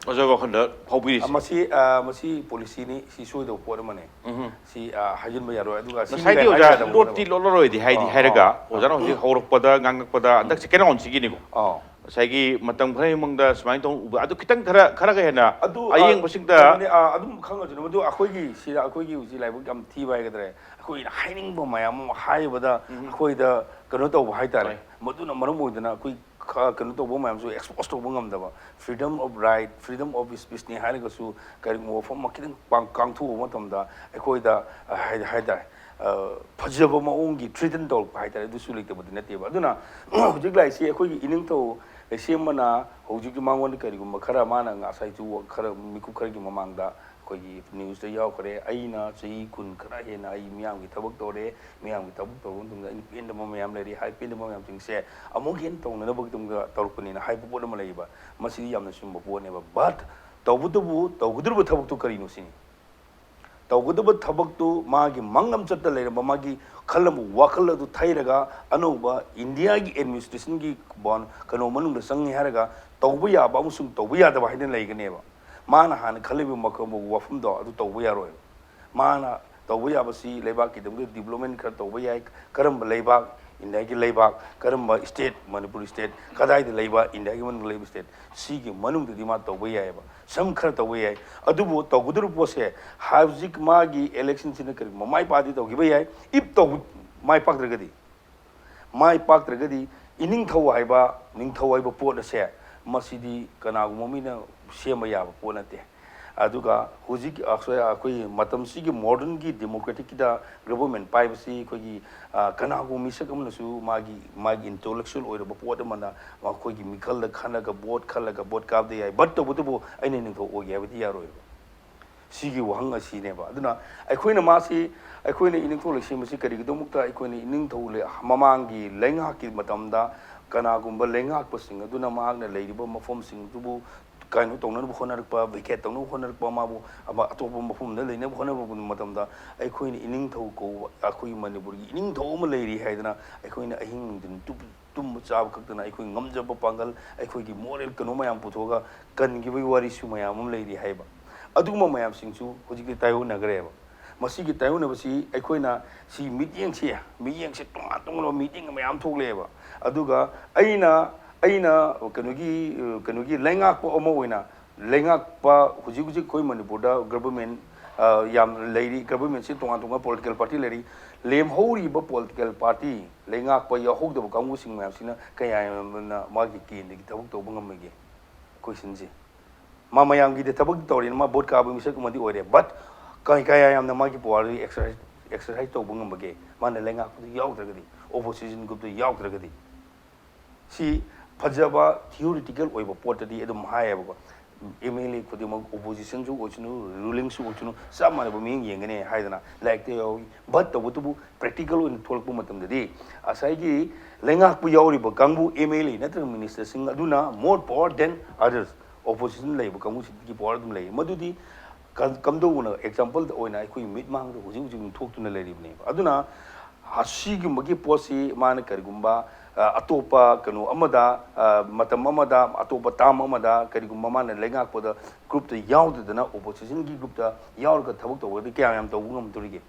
ꯑꯣꯖꯥ ꯋꯥꯈꯜꯗ ꯐꯥꯎꯕꯤꯔꯤꯁꯤ꯫ ꯃꯁꯤ, ꯑ, ꯃꯁꯤ policyꯅꯤ, ꯁꯤ ꯁꯣꯏꯗꯧꯕ ꯄꯣꯠ ꯑꯃꯅꯤ꯫ ꯎꯝ꯫ ꯁꯤ, ꯑ, ꯍꯥꯏꯖꯤꯟꯕ ꯌꯥꯔꯣꯏ꯫ ꯑꯗꯨꯒ ꯁꯤ ꯉꯁꯥꯏꯗꯤ ꯀꯥꯏꯅ ꯑꯣꯖꯥ ꯍꯥꯏꯒꯗꯕ ꯂꯣꯠꯇꯤ ꯄꯣꯠ ꯑꯃ꯫ ꯂꯣꯠꯇꯤ ꯂꯣꯠꯂꯔꯣꯏꯗꯤ ꯍꯥꯏꯗꯤ ꯑꯥ, ꯍꯥꯏꯔꯒ ꯑꯥ꯫ ꯑꯣꯖꯥꯅ ꯍꯧꯖꯤꯛ ꯍꯧꯔꯛꯄꯗ ꯉꯥꯡꯉꯛꯄꯗ ꯍꯟꯗꯛ second roundꯁꯤꯒꯤꯅꯤꯀꯣ꯫ ꯑꯥ꯫ ꯉꯁꯥꯏꯒꯤ ꯃꯇꯝ ꯈꯔꯒꯤ ꯃꯃꯥꯡꯗ ꯁꯨꯃꯥꯏꯅ ꯇꯧꯕ ꯑꯗꯨ ꯈꯤꯇꯪ ꯈꯔ ꯈꯔꯒ ꯍꯦꯟꯅ ꯑꯗꯨ, ꯑ, ꯑꯌꯦꯡꯕꯁꯤꯡꯗ ꯀꯩꯅꯣꯅꯦ, ꯑ, ꯑꯗꯨꯝ ꯈꯪꯉꯁꯨꯅꯦ, ꯃꯗꯨ ꯑꯩꯈꯣꯏꯒꯤ ꯁꯤꯗ ꯑꯩꯈꯣꯏꯒꯤ ꯍꯧꯖꯤꯛ ꯂꯥꯏꯕꯛ ꯌꯥꯝ ꯊꯤꯕ ꯍꯥꯏꯒꯗ꯭ꯔꯥ, ꯑꯩꯈꯣꯏꯅ ꯍꯥꯏꯅꯤꯡꯕ ꯃꯌꯥꯝ ꯑꯃ ꯍꯥꯏꯕꯗ ꯎꯝ꯫ ꯑꯩꯈꯣꯏꯗ ꯀꯩꯅꯣ ꯇꯧꯕ ꯍꯥꯏꯇꯥꯔꯦ꯫ ꯍꯣꯏ꯫ ꯃꯗꯨꯅ ꯃꯔꯝ ꯑꯣꯏꯗꯅ ꯑꯩꯈꯣꯏ ꯈ-, ꯀꯩꯅꯣ ꯇꯧꯕ ꯃꯌꯥꯝꯁꯨ expose ꯇꯧꯕ ꯉꯝꯗꯕ, freedom of right, freedom of speechꯅꯤ ꯍꯥꯏꯔꯒꯁꯨ ꯀꯔꯤꯒꯨꯝꯕ ꯋꯥꯐꯝ ꯑꯃ ꯈꯤꯇꯪ ꯄꯥꯡ-, ꯀꯥꯡꯊꯣꯛꯎꯕ ꯃꯇꯝꯗ ꯑꯩꯈꯣꯏꯗ, ꯑ, ꯍꯥꯏ-, ꯍꯥꯏꯇꯥꯔꯦ, ꯑ, ꯐꯖꯕ ꯃꯑꯣꯡꯒꯤ treatment ꯇꯧꯔꯛꯄ ꯍꯥꯏꯇꯥꯔꯦ, ꯑꯗꯨꯁꯨ ꯂꯩꯇꯕꯗꯤ ꯅꯠꯇꯦꯕ꯫ ꯑꯗꯨꯅ ꯍꯧꯖꯤꯛ ꯂꯥꯛꯏꯁꯤ ꯑꯩꯈꯣꯏꯒꯤ ꯏꯅꯤꯡꯊꯧ ꯂꯩꯁꯦꯝꯕꯅ ꯍꯧꯖꯤꯛꯀꯤ ꯃꯉꯣꯟꯗ ꯀꯔꯤꯒꯨꯝꯕ ꯈꯔ ꯃꯥꯅ ꯉꯁꯥꯏꯁꯨ ꯈꯔ ꯃꯤꯀꯨꯞ ꯈꯔꯒꯤ ꯃꯃꯥꯡꯗ ꯑꯩꯈꯣꯏꯒꯤ newsꯇ ꯌꯥꯎꯈ꯭ꯔꯦ, "ꯑꯩꯅ ꯆꯍꯤ ꯀꯨꯟ ꯈꯔ ꯍꯦꯟꯅ ꯑꯩ ꯃꯤꯌꯥꯝꯒꯤ ꯊꯕꯛ ꯇꯧꯔꯦ, ꯃꯤꯌꯥꯝꯒꯤ ꯊꯕꯛ ꯇꯧꯔꯕ ꯃꯇꯨꯡꯗ ꯑꯩꯅ ꯄꯦꯟꯗꯕ ꯃꯌꯥꯝ ꯂꯩꯔꯤ, ꯍꯥꯏ ꯄꯦꯟꯗꯕ ꯃꯌꯥꯝꯁꯤꯡꯁꯦ ꯑꯃꯨꯛ ꯍꯦꯟꯅ ꯇꯧꯅꯅꯕꯒꯤꯗꯃꯛꯇ ꯇꯧꯔꯛꯄꯅꯤꯅ" ꯍꯥꯏꯕ ꯄꯣꯠ ꯑꯃ ꯂꯩꯌꯦꯕ꯫ ꯃꯁꯤꯗꯤ ꯌꯥꯝꯅ ꯆꯨꯝꯕ ꯄꯣꯠꯅꯦꯕ꯫ But ꯇꯧꯕꯇꯕꯨ ꯇꯧꯒꯗꯧꯔꯤꯕ ꯊꯕꯛꯇꯨ ꯀꯔꯤꯅꯣ ꯁꯤꯅꯤ꯫ ꯇꯧꯒꯗꯕ ꯊꯕꯛꯇꯨ ꯃꯥꯒꯤ ꯃꯪꯂꯝꯆꯠꯇ ꯂꯩꯔꯝꯕ ꯃꯥꯒꯤ ꯈꯜꯂꯝꯕ ꯋꯥꯈꯜ ꯑꯗꯨ ꯊꯩꯔꯒ ꯑꯅꯧꯕ ꯏꯟꯗꯤꯌꯥꯒꯤ administrationꯒꯤ ꯕꯣꯟ-, ꯀꯩꯅꯣ ꯃꯅꯨꯡꯗ ꯆꯪꯉꯦ ꯍꯥꯏꯔꯒ ꯇꯧꯕ ꯌꯥꯕ ꯑꯃꯁꯨꯡ ꯇꯧꯕ ꯌꯥꯗꯕ ꯍꯥꯏꯗꯅ ꯂꯩꯒꯅꯦꯕ꯫ ꯃꯥꯅ ꯍꯥꯟꯅ ꯈꯜꯂꯤꯕ ꯃꯈ-, ꯋꯥꯐꯝꯗꯣ ꯑꯗꯨ ꯇꯧꯕ ꯌꯥꯔꯣꯏ꯫ ꯃꯥꯅ ꯇꯧꯕ ꯌꯥꯕꯁꯤ ꯂꯩꯕꯥꯛꯀꯤꯗꯃꯛꯇ development ꯈꯔ ꯇꯧꯕ ꯌꯥꯏ꯫ ꯀꯔꯝꯕ ꯂꯩꯕꯥꯛ, ꯏꯟꯗꯤꯌꯥꯒꯤ ꯂꯩꯕꯥꯛ, ꯀꯔꯝꯕ state, ꯃꯅꯤꯄꯨꯔ state, ꯀꯗꯥꯏꯗ ꯂꯩꯕ, ꯏꯟꯗꯤꯌꯥꯒꯤ ꯃꯅꯨꯡꯗ ꯂꯩꯕ state, ꯁꯤꯒꯤ ꯃꯅꯨꯡꯗꯗꯤ ꯃꯥ ꯇꯧꯕ ꯌꯥꯏꯑꯕ꯫ ꯁꯝ ꯈꯔ ꯇꯧꯕ ꯌꯥꯏ꯫ ꯑꯗꯨꯕꯨ ꯇꯧꯒꯗꯧꯔꯤꯕ ꯄꯣꯠꯁꯦ ꯍꯧꯖꯤꯛ ꯃꯥꯒꯤ electionꯁꯤꯅ ꯀꯔꯤꯒꯨꯝꯕ ꯃꯥꯏ ꯄꯥꯛꯑꯗꯤ ꯇꯧꯈꯤꯕ ꯌꯥꯏ꯫ If ꯇꯧ-, ꯃꯥꯏ ꯄꯥꯛꯇ꯭ꯔꯒꯗꯤ, ꯃꯥꯏ ꯄꯥꯛꯇ꯭ꯔꯒꯗꯤ ꯏꯅꯤꯡꯊꯧ ꯍꯥꯏꯕ, ꯅꯤꯡꯊꯧ ꯍꯥꯏꯕ ꯄꯣꯠ ꯑꯁꯦ ꯃꯁꯤꯗꯤ ꯀꯅꯥꯒꯨꯝꯕ ꯃꯤꯅ ꯁꯦꯝꯕ ꯌꯥꯕ ꯄꯣꯠ ꯅꯠꯇꯦ꯫ ꯑꯗꯨꯒ ꯍꯧꯖꯤꯛ ꯑꯩꯈꯣꯏ, ꯑꯩꯈꯣꯏ ꯃꯇꯝꯁꯤꯒꯤ ꯃꯣꯗꯔꯟꯒꯤ ꯗꯦꯃꯣꯀ꯭ꯔꯦꯇꯤꯛꯀꯤꯗ ꯒꯚꯔꯟꯃꯦꯟ ꯄꯥꯏꯕꯁꯤ ꯑꯩꯈꯣꯏꯒꯤ, ꯑ, ꯀꯅꯥꯒꯨꯝꯕ ꯃꯤꯁꯛ ꯑꯃꯅꯁꯨ ꯃꯥꯒꯤ, ꯃꯥꯒꯤ ꯏꯟꯇꯦꯂꯦꯛꯆꯨꯋꯦꯜ ꯑꯣꯏꯔꯕ ꯄꯣꯠ ꯑꯃꯅ ꯃꯈꯣꯏꯒꯤ ꯃꯤꯈꯜꯗ ꯈꯜꯂꯒ, ꯚꯣꯠ ꯈꯜꯂꯒ, ꯚꯣꯠ ꯀꯥꯞꯄꯗꯤ ꯌꯥꯏ, ꯕꯠ ꯇꯧꯕꯇꯕꯨ ꯑꯩꯅ ꯅꯤꯡꯊꯧ ꯑꯣꯏꯒꯦ ꯍꯥꯏꯕꯗꯤ ꯌꯥꯔꯣꯏꯕ꯫ ꯁꯤꯒꯤ ꯋꯥꯍꯪ ꯑꯁꯤꯅꯦꯕ꯫ ꯑꯗꯨꯅ ꯑꯩꯈꯣꯏꯅ ꯃꯥꯁꯤ, ꯑꯩꯈꯣꯏꯅ ꯏꯅꯤꯡꯊꯧ ꯂꯩꯁꯦꯝꯕꯁꯤ ꯀꯔꯤꯒꯤꯗꯃꯛꯇ ꯑꯩꯈꯣꯏꯅ ꯏꯅꯤꯡꯊꯧ ꯂꯩ-, ꯃꯃꯥꯡꯒꯤ ꯂꯩꯉꯥꯛꯀꯤ ꯃꯇꯝꯗ ꯀꯅꯥꯒꯨꯝꯕ ꯂꯩꯉꯥꯛꯄꯁꯤꯡ ꯑꯗꯨꯅ ꯃꯍꯥꯛꯅ ꯂꯩꯔꯤꯕ ꯃꯐꯝꯁꯤꯡ ꯑꯗꯨꯕꯨ ꯀꯩꯅꯣ ꯇꯧꯅꯅꯕ ꯍꯣꯠꯅꯔꯛꯄ, ꯚꯦꯀꯦꯠ ꯇꯧꯅꯕ ꯍꯣꯠꯅꯔꯛꯄ, ꯃꯥꯕꯨ ꯑꯃ ꯑꯇꯣꯞꯄ ꯃꯐꯝꯗ ꯂꯩꯅꯕ ꯍꯣꯠꯅꯔꯛꯄ ꯃꯇꯝꯗ ꯑꯩꯈꯣꯏꯅ ꯏꯅꯤꯡꯊꯧ ꯀꯧꯕ, ꯑꯩꯈꯣꯏꯒꯤ ꯃꯅꯤꯄꯨꯔꯒꯤ ꯏꯅꯤꯡꯊꯧ ꯑꯃ ꯂꯩꯔꯤ ꯍꯥꯏꯗꯅ ꯑꯩꯈꯣꯏꯅ ꯑꯍꯤꯡ ꯅꯨꯡꯊꯤꯟ ꯇꯨꯝ-, ꯇꯨꯝꯕ ꯆꯥꯕ ꯈꯛꯇꯅ ꯑꯩꯈꯣꯏ ꯉꯝꯖꯕ ꯄꯥꯡꯒꯜ, ꯑꯩꯈꯣꯏꯒꯤ ꯃꯣꯔꯦꯜ ꯀꯩꯅꯣ ꯃꯌꯥꯝ ꯄꯨꯊꯣꯛꯑꯒ ꯀꯟꯈꯤꯕꯒꯤ ꯋꯥꯔꯤꯁꯨ ꯃꯌꯥꯝ ꯑꯃ ꯂꯩꯔꯤ ꯍꯥꯏꯕ꯫ ꯑꯗꯨꯒꯨꯝꯕ ꯃꯌꯥꯝꯁꯤꯡꯁꯨ ꯍꯧꯖꯤꯛꯇꯤ ꯇꯥꯏꯑꯣꯟꯅꯈ꯭ꯔꯦꯕ꯫ ꯃꯁꯤꯒꯤ ꯇꯥꯏꯑꯣꯟꯅꯕꯁꯤ ꯑꯩꯈꯣꯏꯅ ꯁꯤ ꯃꯤꯠꯌꯦꯡꯁꯤ, ꯃꯤꯠꯌꯦꯡꯁꯤ ꯇꯣꯉꯥꯟ ꯇꯣꯉꯥꯟꯕ ꯃꯤꯠꯌꯦꯡ ꯃꯌꯥꯝ ꯊꯣꯛꯂꯛꯑꯦꯕ꯫ ꯑꯗꯨꯒ ꯑꯩꯅ, ꯑꯩꯅ ꯀꯩꯅꯣꯒꯤ, ꯀꯩꯅꯣꯒꯤ ꯂꯩꯉꯥꯛꯄ ꯑꯃ ꯑꯣꯏꯅ, ꯂꯩꯉꯥꯛꯄ ꯍꯧꯖꯤꯛ ꯍꯧꯖꯤꯛ ꯑꯩꯈꯣꯏ ꯃꯅꯤꯄꯨꯔꯗ ꯒꯚꯔꯟꯃꯦꯟ, ꯑ, ꯌꯥꯝꯅ ꯂꯩꯔꯤ, ꯒꯚꯔꯟꯃꯦꯟꯁꯤ ꯇꯣꯉꯥꯟ ꯇꯣꯉꯥꯟꯕ ꯄꯣꯂꯤꯇꯤꯀꯦꯜ ꯄꯥꯔꯇꯤ ꯂꯩꯔꯤ꯫ ꯂꯦꯝꯍꯧꯔꯤꯕ ꯄꯣꯂꯤꯇꯤꯀꯦꯜ ꯄꯥꯔꯇꯤ, ꯂꯩꯉꯥꯛꯄ ꯌꯥꯎꯍꯧꯗꯕ ꯀꯥꯡꯕꯨꯁꯤꯡ ꯃꯌꯥꯝꯁꯤꯅ ꯀꯌꯥ ꯌꯥꯝꯅ ꯃꯥꯒꯤ ꯀꯦꯟꯗ꯭ꯔꯒꯤ ꯊꯕꯛ ꯇꯧꯕ ꯉꯝꯃꯒꯦ? ꯀꯣꯏꯁꯟꯁꯦ꯫ ꯃꯥ ꯃꯌꯥꯝꯒꯤꯗꯤ ꯊꯕꯛ ꯇꯧꯔꯦꯅ, ꯃꯥ ꯚꯣꯠ ꯀꯥꯕ ꯃꯤꯁꯛ ꯑꯃꯗꯤ ꯑꯣꯏꯔꯦ, ꯕꯠ ꯀ-, ꯀꯌꯥ ꯌꯥꯝꯅ ꯃꯥꯒꯤ ꯄꯋꯥꯔꯗꯨ ꯑꯦꯛꯁꯔꯁꯥꯏꯁ, ꯑꯦꯛꯁꯔꯁꯥꯏꯁ ꯇꯧꯕ ꯉꯝꯕꯒꯦ? ꯃꯥꯅ ꯂꯩꯉꯥꯛꯄꯗꯨ ꯌꯥꯎꯗ꯭ꯔꯒꯗꯤ, ꯑꯣꯄꯣꯖꯤꯁꯟ ꯒ꯭ꯔꯨꯞꯇꯨ ꯌꯥꯎꯗ꯭ꯔꯒꯗꯤ? ꯁꯤ ꯐꯖꯕ ꯊꯤꯑꯣꯔꯤꯇꯤꯀꯦꯜ ꯑꯣꯏꯕ ꯄꯣꯠꯇꯗꯤ ꯑꯗꯨꯝ ꯍꯥꯏꯌꯦꯕꯀꯣ, ꯑꯦꯝ ꯑꯦꯜ ꯑꯦ ꯈꯨꯗꯤꯡꯃꯛ ꯑꯣꯄꯣꯖꯤꯁꯟꯁꯨ ꯑꯣꯏꯁꯅꯨ, ꯔꯨꯂꯤꯡꯁꯨ ꯑꯣꯏꯁꯅꯨ, ꯆꯞ ꯃꯥꯟꯅꯕ ꯃꯤꯠꯌꯦꯡ ꯌꯦꯡꯒꯅꯤ ꯍꯥꯏꯗꯅ ꯂꯥꯏꯔꯤꯛꯇ ꯌꯥꯎꯏ꯫ ꯕꯠ ꯇꯧꯕꯇꯕꯨ ꯄ꯭ꯔꯦꯛꯇꯤꯀꯦꯜ ꯑꯣꯏꯅ ꯊꯣꯛꯂꯛꯄ ꯃꯇꯝꯗꯗꯤ ꯉꯁꯥꯏꯒꯤ ꯂꯩꯉꯥꯛꯄ ꯌꯥꯎꯔꯤꯕ ꯀꯥꯡꯕꯨ, ꯑꯦꯝ ꯑꯦꯜ ꯑꯦ ꯅꯠꯇ꯭ꯔꯒ ꯃꯤꯅꯤꯁꯇꯔꯁꯤꯡ ꯑꯗꯨꯅ more power than others, opposition ꯂꯩꯕ ꯀꯥꯡꯕꯨꯁꯤꯡꯒꯤ ꯄꯋꯥꯔ ꯑꯗꯨꯝ ꯂꯩ꯫ ꯃꯗꯨꯗꯤ ꯀ-, ꯀꯝꯗꯧꯕꯅꯣ? ꯑꯦꯛꯖꯥꯝꯄꯜꯗ ꯑꯣꯏꯅ ꯑꯩꯈꯣꯏ ꯃꯤꯠꯃꯥꯡꯗ ꯍꯧꯖꯤꯛ ꯍꯧꯖꯤꯛ ꯑꯗꯨꯝ ꯊꯣꯛꯇꯨꯅ ꯂꯩꯔꯤꯕꯅꯦꯕ꯫ ꯑꯗꯨꯅ ꯑꯁꯤꯒꯨꯝꯕꯒꯤ ꯄꯣꯠꯁꯤ ꯃꯥꯅ ꯀꯔꯤꯒꯨꯝꯕ, ꯑ, ꯑꯇꯣꯞꯄ ꯀꯩꯅꯣ ꯑꯃꯗ, ꯑ, ꯃꯇꯝ ꯑꯃꯗ, ꯑꯇꯣꯞꯄ ꯇꯥꯝ ꯑꯃꯗ ꯀꯔꯤꯒꯨꯝꯕ ꯃꯥꯅ ꯂꯩꯉꯥꯛꯄꯗ ꯒ꯭ꯔꯨꯞꯇ ꯌꯥꯎꯗꯗꯅ ꯑꯣꯄꯣꯖꯤꯁꯟꯒꯤ ꯒ꯭ꯔꯨꯞꯇ ꯌꯥꯎꯔꯒ ꯊꯕꯛ ꯇꯧꯔꯒꯗꯤ ꯀꯌꯥꯝ ꯌꯥꯝ ꯇꯧꯕ ꯉꯝꯗꯣꯔꯤꯒꯦ?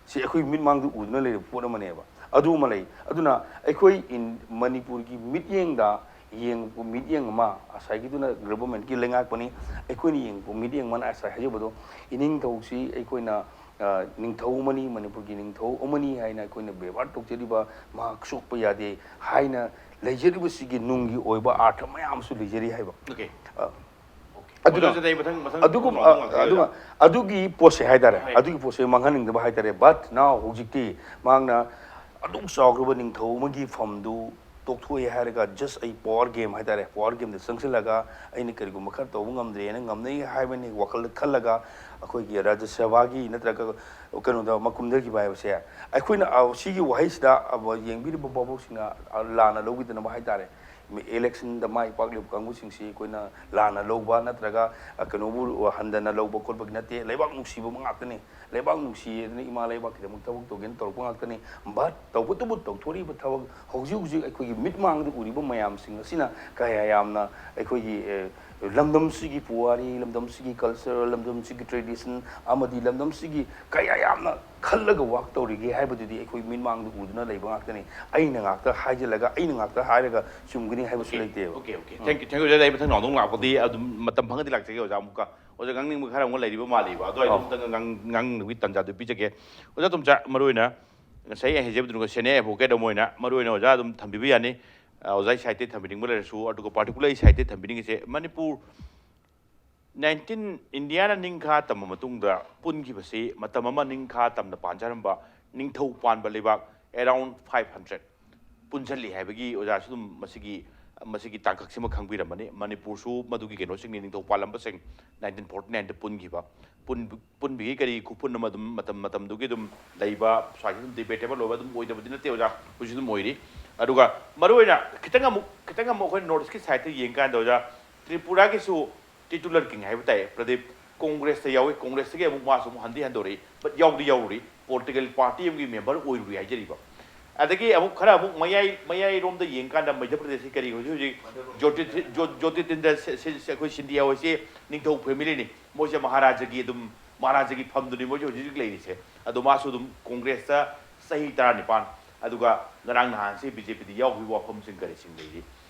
ꯁꯤ ꯑꯩꯈꯣꯏ ꯃꯤꯠꯃꯥꯡꯗ ꯎꯗꯨꯅ ꯂꯩꯔꯤꯕ ꯄꯣꯠ ꯑꯃꯅꯦꯕ꯫ ꯑꯗꯨ ꯑꯃ ꯂꯩ꯫ ꯑꯗꯨꯅ ꯑꯩꯈꯣꯏ ꯏꯟ-, ꯃꯅꯤꯄꯨꯔꯒꯤ ꯃꯤꯠꯌꯦꯡꯗ ꯌꯦꯡꯉꯛꯄ ꯃꯤꯠꯌꯦꯡ ꯑꯃ, ꯉꯁꯥꯏꯒꯤꯗꯨꯅ ꯒꯚꯔꯟꯃꯦꯟꯠꯀꯤ ꯂꯩꯉꯥꯛꯄꯅꯤ, ꯑꯩꯈꯣꯏꯅ ꯌꯦꯡꯉꯛꯄ ꯃꯤꯠꯌꯦꯡ ꯑꯃꯅ ꯉꯁꯥꯏ ꯍꯥꯏꯖꯕꯗꯣ, ꯏꯅꯤꯡꯊꯧꯁꯤ ꯑꯩꯈꯣꯏꯅ, ꯑ, ꯅꯤꯡꯊꯧ ꯑꯃꯅꯤ, ꯃꯅꯤꯄꯨꯔꯒꯤ ꯅꯤꯡꯊꯧ ꯑꯃꯅꯤ ꯍꯥꯏꯅ ꯑꯩꯈꯣꯏꯅ ꯕꯦꯕꯥꯔ ꯇꯧꯖꯔꯤꯕ, ꯃꯍꯥꯛ ꯁꯣꯛꯄ ꯌꯥꯗꯦ ꯍꯥꯏꯅ ꯂꯩꯖꯔꯤꯕꯁꯤꯒꯤ ꯅꯨꯡꯒꯤ ꯑꯣꯏꯕ ꯑꯥꯔꯊ ꯃꯌꯥꯝ ꯑꯃꯁꯨ ꯂꯩꯖꯔꯤ ꯍꯥꯏꯕ꯫ Okay. ꯑ, Okay. ꯑꯗꯨꯅ ꯑꯗꯨ ꯃꯊꯪ ꯃꯊꯪ ꯑꯗꯨꯒꯨꯝ ꯄꯨꯡ ꯑꯃ ꯑꯗꯨꯒ ꯑꯗꯨꯒꯤ ꯄꯣꯠꯁꯦ ꯍꯥꯏꯇꯥꯔꯦ, ꯍꯣꯏ꯫ ꯑꯗꯨꯒꯤ ꯄꯣꯠꯁꯦ ꯃꯥꯡꯍꯟꯅꯤꯡꯗꯕ ꯍꯥꯏꯇꯥꯔꯦ꯫ But now ꯍꯧꯖꯤꯛꯇꯤ ꯃꯍꯥꯛꯅ ꯑꯗꯨꯛ ꯆꯥꯎꯈ꯭ꯔꯕ ꯅꯤꯡꯊꯧ ꯑꯃꯒꯤ ꯐꯝꯗꯨ ꯇꯣꯛꯊꯣꯛꯑꯦ ꯍꯥꯏꯔꯒ, just ꯑꯩ power game ꯍꯥꯏꯇꯥꯔꯦ, power gameꯗ ꯆꯪꯁꯤꯜꯂꯒ ꯑꯩꯅ ꯀꯔꯤꯒꯨꯝꯕ ꯈꯔ ꯇꯧꯕ ꯉꯝꯗ꯭ꯔꯦꯅ ꯉꯝꯅꯩ ꯍꯥꯏꯕꯅꯤ ꯋꯥꯈꯜꯗ ꯈꯜꯂꯒ, ꯑꯩꯈꯣꯏꯒꯤ ꯔꯥꯖ꯭ꯌ ꯁꯚꯥꯒꯤ ꯅꯠꯇ꯭ꯔꯒ ꯀꯩꯅꯣꯗ ꯃꯀꯨꯝꯊꯈꯤꯕ ꯍꯥꯏꯕꯁꯦ, ꯑꯩꯈꯣꯏꯅ, ꯑ, ꯁꯤꯒꯤ ꯋꯥꯍꯩꯁꯤꯗ, ꯑ, ꯌꯦꯡꯕꯤꯔꯤꯕ ꯚꯥꯕꯣꯛꯁꯤꯡꯅ, ꯑ, ꯂꯥꯟꯅ ꯂꯧꯕꯤꯗꯅꯕ ꯍꯥꯏꯇꯥꯔꯦ꯫ Electionꯗ ꯃꯥꯏ ꯄꯥꯛꯂꯤꯕ ꯀꯥꯡꯕꯨꯁꯤꯡꯁꯤ ꯑꯩꯈꯣꯏꯅ ꯂꯥꯟꯅ ꯂꯧꯕ ꯅꯠꯇ꯭ꯔꯒ, ꯑ, ꯀꯩꯅꯣꯕꯨ ꯍꯟꯊꯅ ꯂꯧꯕ ꯈꯣꯠꯄꯒꯤ ꯅꯠꯇꯦ꯫ ꯂꯩꯕꯥꯛ ꯅꯨꯡꯁꯤꯕ ꯉꯥꯛꯇꯅꯤ꯫ ꯂꯩꯕꯥꯛ ꯅꯨꯡꯁꯤꯌꯦꯗꯅ ꯏꯃꯥ ꯂꯩꯕꯥꯛꯀꯤꯗꯃꯛ ꯊꯕꯛ ꯇꯧꯒꯦꯅ ꯇꯧꯔꯛꯄ ꯉꯥꯛꯇꯅꯤ꯫ But ꯇꯧꯕꯇꯕꯨ ꯇꯧꯊꯣꯔꯛꯏꯕ ꯊꯕꯛ ꯍꯧꯖꯤꯛ ꯍꯧꯖꯤꯛ ꯑꯩꯈꯣꯏꯒꯤ ꯃꯤꯠꯃꯥꯡꯗ ꯎꯔꯤꯕ ꯃꯌꯥꯝꯁꯤꯡ ꯑꯁꯤꯅ ꯀꯌꯥ ꯌꯥꯝꯅ ꯑꯩꯈꯣꯏꯒꯤ, ꯑꯦ, ꯂꯝꯗꯝꯁꯤꯒꯤ ꯄꯨꯋꯥꯔꯤ, ꯂꯝꯗꯝꯁꯤꯒꯤ culture, ꯂꯝꯗꯝꯁꯤꯒꯤ tradition ꯑꯃꯗꯤ ꯂꯝꯗꯝꯁꯤꯒꯤ ꯀꯌꯥ ꯌꯥꯝꯅ ꯈꯜꯂꯒ work ꯇꯧꯔꯤꯒꯦ ꯍꯥꯏꯕꯗꯨꯗꯤ ꯑꯩꯈꯣꯏ ꯃꯤꯠꯃꯥꯡꯗ ꯎꯗꯨꯅ ꯂꯩꯕ ꯉꯥꯛꯇꯅꯤ꯫ ꯑꯩꯅ ꯉꯥꯛꯇ ꯍꯥꯏꯖꯤꯜꯂꯒ ꯑꯩꯅ ꯉꯥꯛꯇ ꯍꯥꯏꯔꯒ ꯆꯨꯝꯒꯅꯤ ꯍꯥꯏꯕꯁꯨ ꯂꯩꯇꯦꯕ꯫ Okay, okay. Thank you, thank you. ꯑꯣꯖꯥ, ꯑꯩ ꯃꯊꯪ ꯅꯥꯎꯗꯧ ꯂꯥꯛꯄꯗꯤ ꯑꯗꯨꯝ ꯃꯇꯝ ꯐꯪꯉꯗꯤ ꯂꯥꯛꯆꯒꯦ ꯑꯣꯖꯥ ꯑꯃꯨꯛꯀ꯫ ꯑꯣꯖꯥ, ꯉꯥꯡꯅꯤꯡꯕ ꯈꯔ ꯑꯃꯨꯛ ꯂꯩꯔꯤꯕ ꯃꯥꯜꯂꯤꯕ꯫ ꯑꯗꯣ ꯑꯩ ꯑꯗꯨꯝ ꯉꯥꯡ-, ꯉꯥꯡꯅꯕꯒꯤ ꯇꯥꯟꯖꯥꯗꯨ ꯄꯤꯖꯒꯦ꯫ ꯑꯣꯖꯥ ꯇꯣꯝꯆꯥ, ꯃꯔꯨꯑꯣꯏꯅ ꯉꯁꯥꯏ ꯑꯩ ꯍꯥꯏꯖꯕꯗꯨꯅ senior advocate ꯑꯃ ꯑꯣꯏꯅ ꯃꯔꯨꯑꯣꯏꯅ ꯑꯣꯖꯥ ꯑꯗꯨꯝ ꯊꯝꯕꯤꯕ ꯌꯥꯅꯤ꯫ ꯑ, ꯑꯣꯖꯥꯒꯤ sideꯇꯒꯤ ꯊꯝꯕꯤꯅꯤꯡꯕ ꯂꯩꯔꯁꯨ, ꯑꯗꯨꯒ particular ꯑꯩ sideꯇꯒꯤ ꯊꯝꯕꯤꯅꯤꯡꯉꯤꯁꯦ, ꯃꯅꯤꯄꯨꯔ nineteen, ꯏꯟꯗꯤꯌꯥꯅ ꯅꯤꯡꯈꯥ ꯇꯝꯕ ꯃꯇꯨꯡꯗ ꯄꯨꯟꯈꯤꯕꯁꯤ, ꯃꯇꯝ ꯑꯃ ꯅꯤꯡꯈꯥ ꯇꯝꯅ ꯄꯥꯟꯖꯔꯝꯕ ꯅꯤꯡꯊꯧ ꯄꯥꯟꯕ ꯂꯩꯕꯥꯛ around five hundred ꯄꯨꯟꯁꯤꯜꯂꯤ ꯍꯥꯏꯕꯒꯤ ꯑꯣꯖꯥꯁꯨ ꯑꯗꯨꯝ ꯃꯁꯤꯒꯤ, ꯃꯁꯤꯒꯤ ꯇꯥꯡꯀꯛꯁꯤꯃ ꯈꯪꯕꯤꯔꯝꯃꯅꯤ꯫ ꯃꯅꯤꯄꯨꯔꯁꯨ ꯃꯗꯨꯒꯤ ꯀꯩꯅꯣꯁꯤꯡꯅꯤ, ꯅꯤꯡꯊꯧ ꯄꯥꯜꯂꯝꯕꯁꯤꯡ nineteen forty nineꯗ ꯄꯨꯟꯈꯤꯕ꯫ ꯄꯨꯟ-, ꯄꯨꯟꯕꯒꯤ ꯀꯔꯤ ꯈꯨꯄꯨꯟ ꯑꯃ ꯑꯗꯨꯝ ꯃꯇꯝ ꯃꯇꯝꯗꯨꯒꯤ ꯑꯗꯨꯝ ꯂꯩꯕ, ꯁ꯭ꯋꯥꯏꯁꯤ ꯑꯗꯨꯝ debatable ꯑꯣꯏꯕ ꯑꯗꯨꯝ ꯑꯣꯏꯗꯕꯗꯤ ꯅꯠꯇꯦ ꯑꯣꯖꯥ, ꯍꯧꯖꯤꯛꯁꯨ ꯑꯗꯨꯝ ꯑꯣꯏꯔꯤ꯫ ꯑꯗꯨꯒ ꯃꯔꯨꯑꯣꯏꯅ ꯈꯤꯇꯪ ꯑꯃꯨꯛ, ꯈꯤꯇꯪ ꯑꯃꯨꯛ ꯑꯩꯈꯣꯏ North Eastꯀꯤ sideꯇ ꯌꯦꯡꯀꯥꯟꯗ ꯑꯣꯖꯥ, ꯇ꯭ꯔꯤꯄꯨꯔꯥꯒꯤꯁꯨ titular king ꯍꯥꯏꯕ ꯇꯥꯏ, ꯄ꯭ꯔꯗꯤꯞ, ꯀꯣꯡꯒ꯭ꯔꯦꯁꯇ ꯌꯥꯎꯏ꯫ ꯀꯣꯡꯒ꯭ꯔꯦꯁꯇꯒꯤ ꯑꯃꯨꯛ ꯃꯥꯁꯨ ꯑꯃꯨꯛ ꯍꯟꯗꯤ ꯍꯟꯗꯣꯔꯛꯏ, but ꯌꯥꯎꯗꯤ ꯌꯥꯎꯔꯨꯔꯤ, political party ꯑꯃꯒꯤ member ꯑꯣꯏꯔꯨꯔꯤ ꯍꯥꯏꯖꯔꯤꯕ꯫ ꯑꯗꯒꯤ ꯑꯃꯨꯛ ꯈꯔ ꯑꯃꯨꯛ ꯃꯌꯥꯏ, ꯃꯌꯥꯏꯔꯣꯝꯗ ꯌꯦꯡꯀꯥꯟꯗ ꯃꯙ꯭ꯌ ꯄ꯭ꯔꯗꯦꯁꯀꯤ ꯀꯔꯤ ꯍꯧꯖꯤꯛ ꯍꯧꯖꯤꯛ ꯖꯣꯇꯤ-, ꯖꯣ-, ꯖꯣꯇꯤꯟꯗ꯭ꯔ ꯁꯤ-, ꯁꯤ-, ꯁꯤ-, ꯑꯩꯈꯣꯏ ꯁꯤꯟꯙꯤꯌꯥ ꯍꯣꯏꯁꯤ ꯅꯤꯡꯊꯧ familyꯅꯤ꯫ ꯃꯣꯏꯁꯦ ꯃꯍꯥꯔꯥꯖꯒꯤ ꯑꯗꯨꯝ, ꯃꯍꯥꯔꯥꯖꯒꯤ ꯐꯝꯗꯨꯅꯤ ꯃꯣꯏꯁꯦ ꯍꯧꯖꯤꯛ ꯍꯧꯖꯤꯛ ꯂꯩꯔꯤꯁꯦ꯫ ꯑꯗꯣ ꯃꯥꯁꯨ ꯑꯗꯨꯝ ꯀꯣꯡꯒ꯭ꯔꯦꯁꯇ ꯆꯍꯤ ꯇꯔꯥꯅꯤꯄꯥꯟ, ꯑꯗꯨꯒ ꯉꯔꯥꯡ ꯅꯍꯥꯟꯁꯤ BJPꯗ ꯌꯥꯎꯈꯤꯕ ꯋꯥꯐꯝꯁꯤꯡ ꯀꯔꯤꯁꯤꯡ ꯂꯩꯔꯤ꯫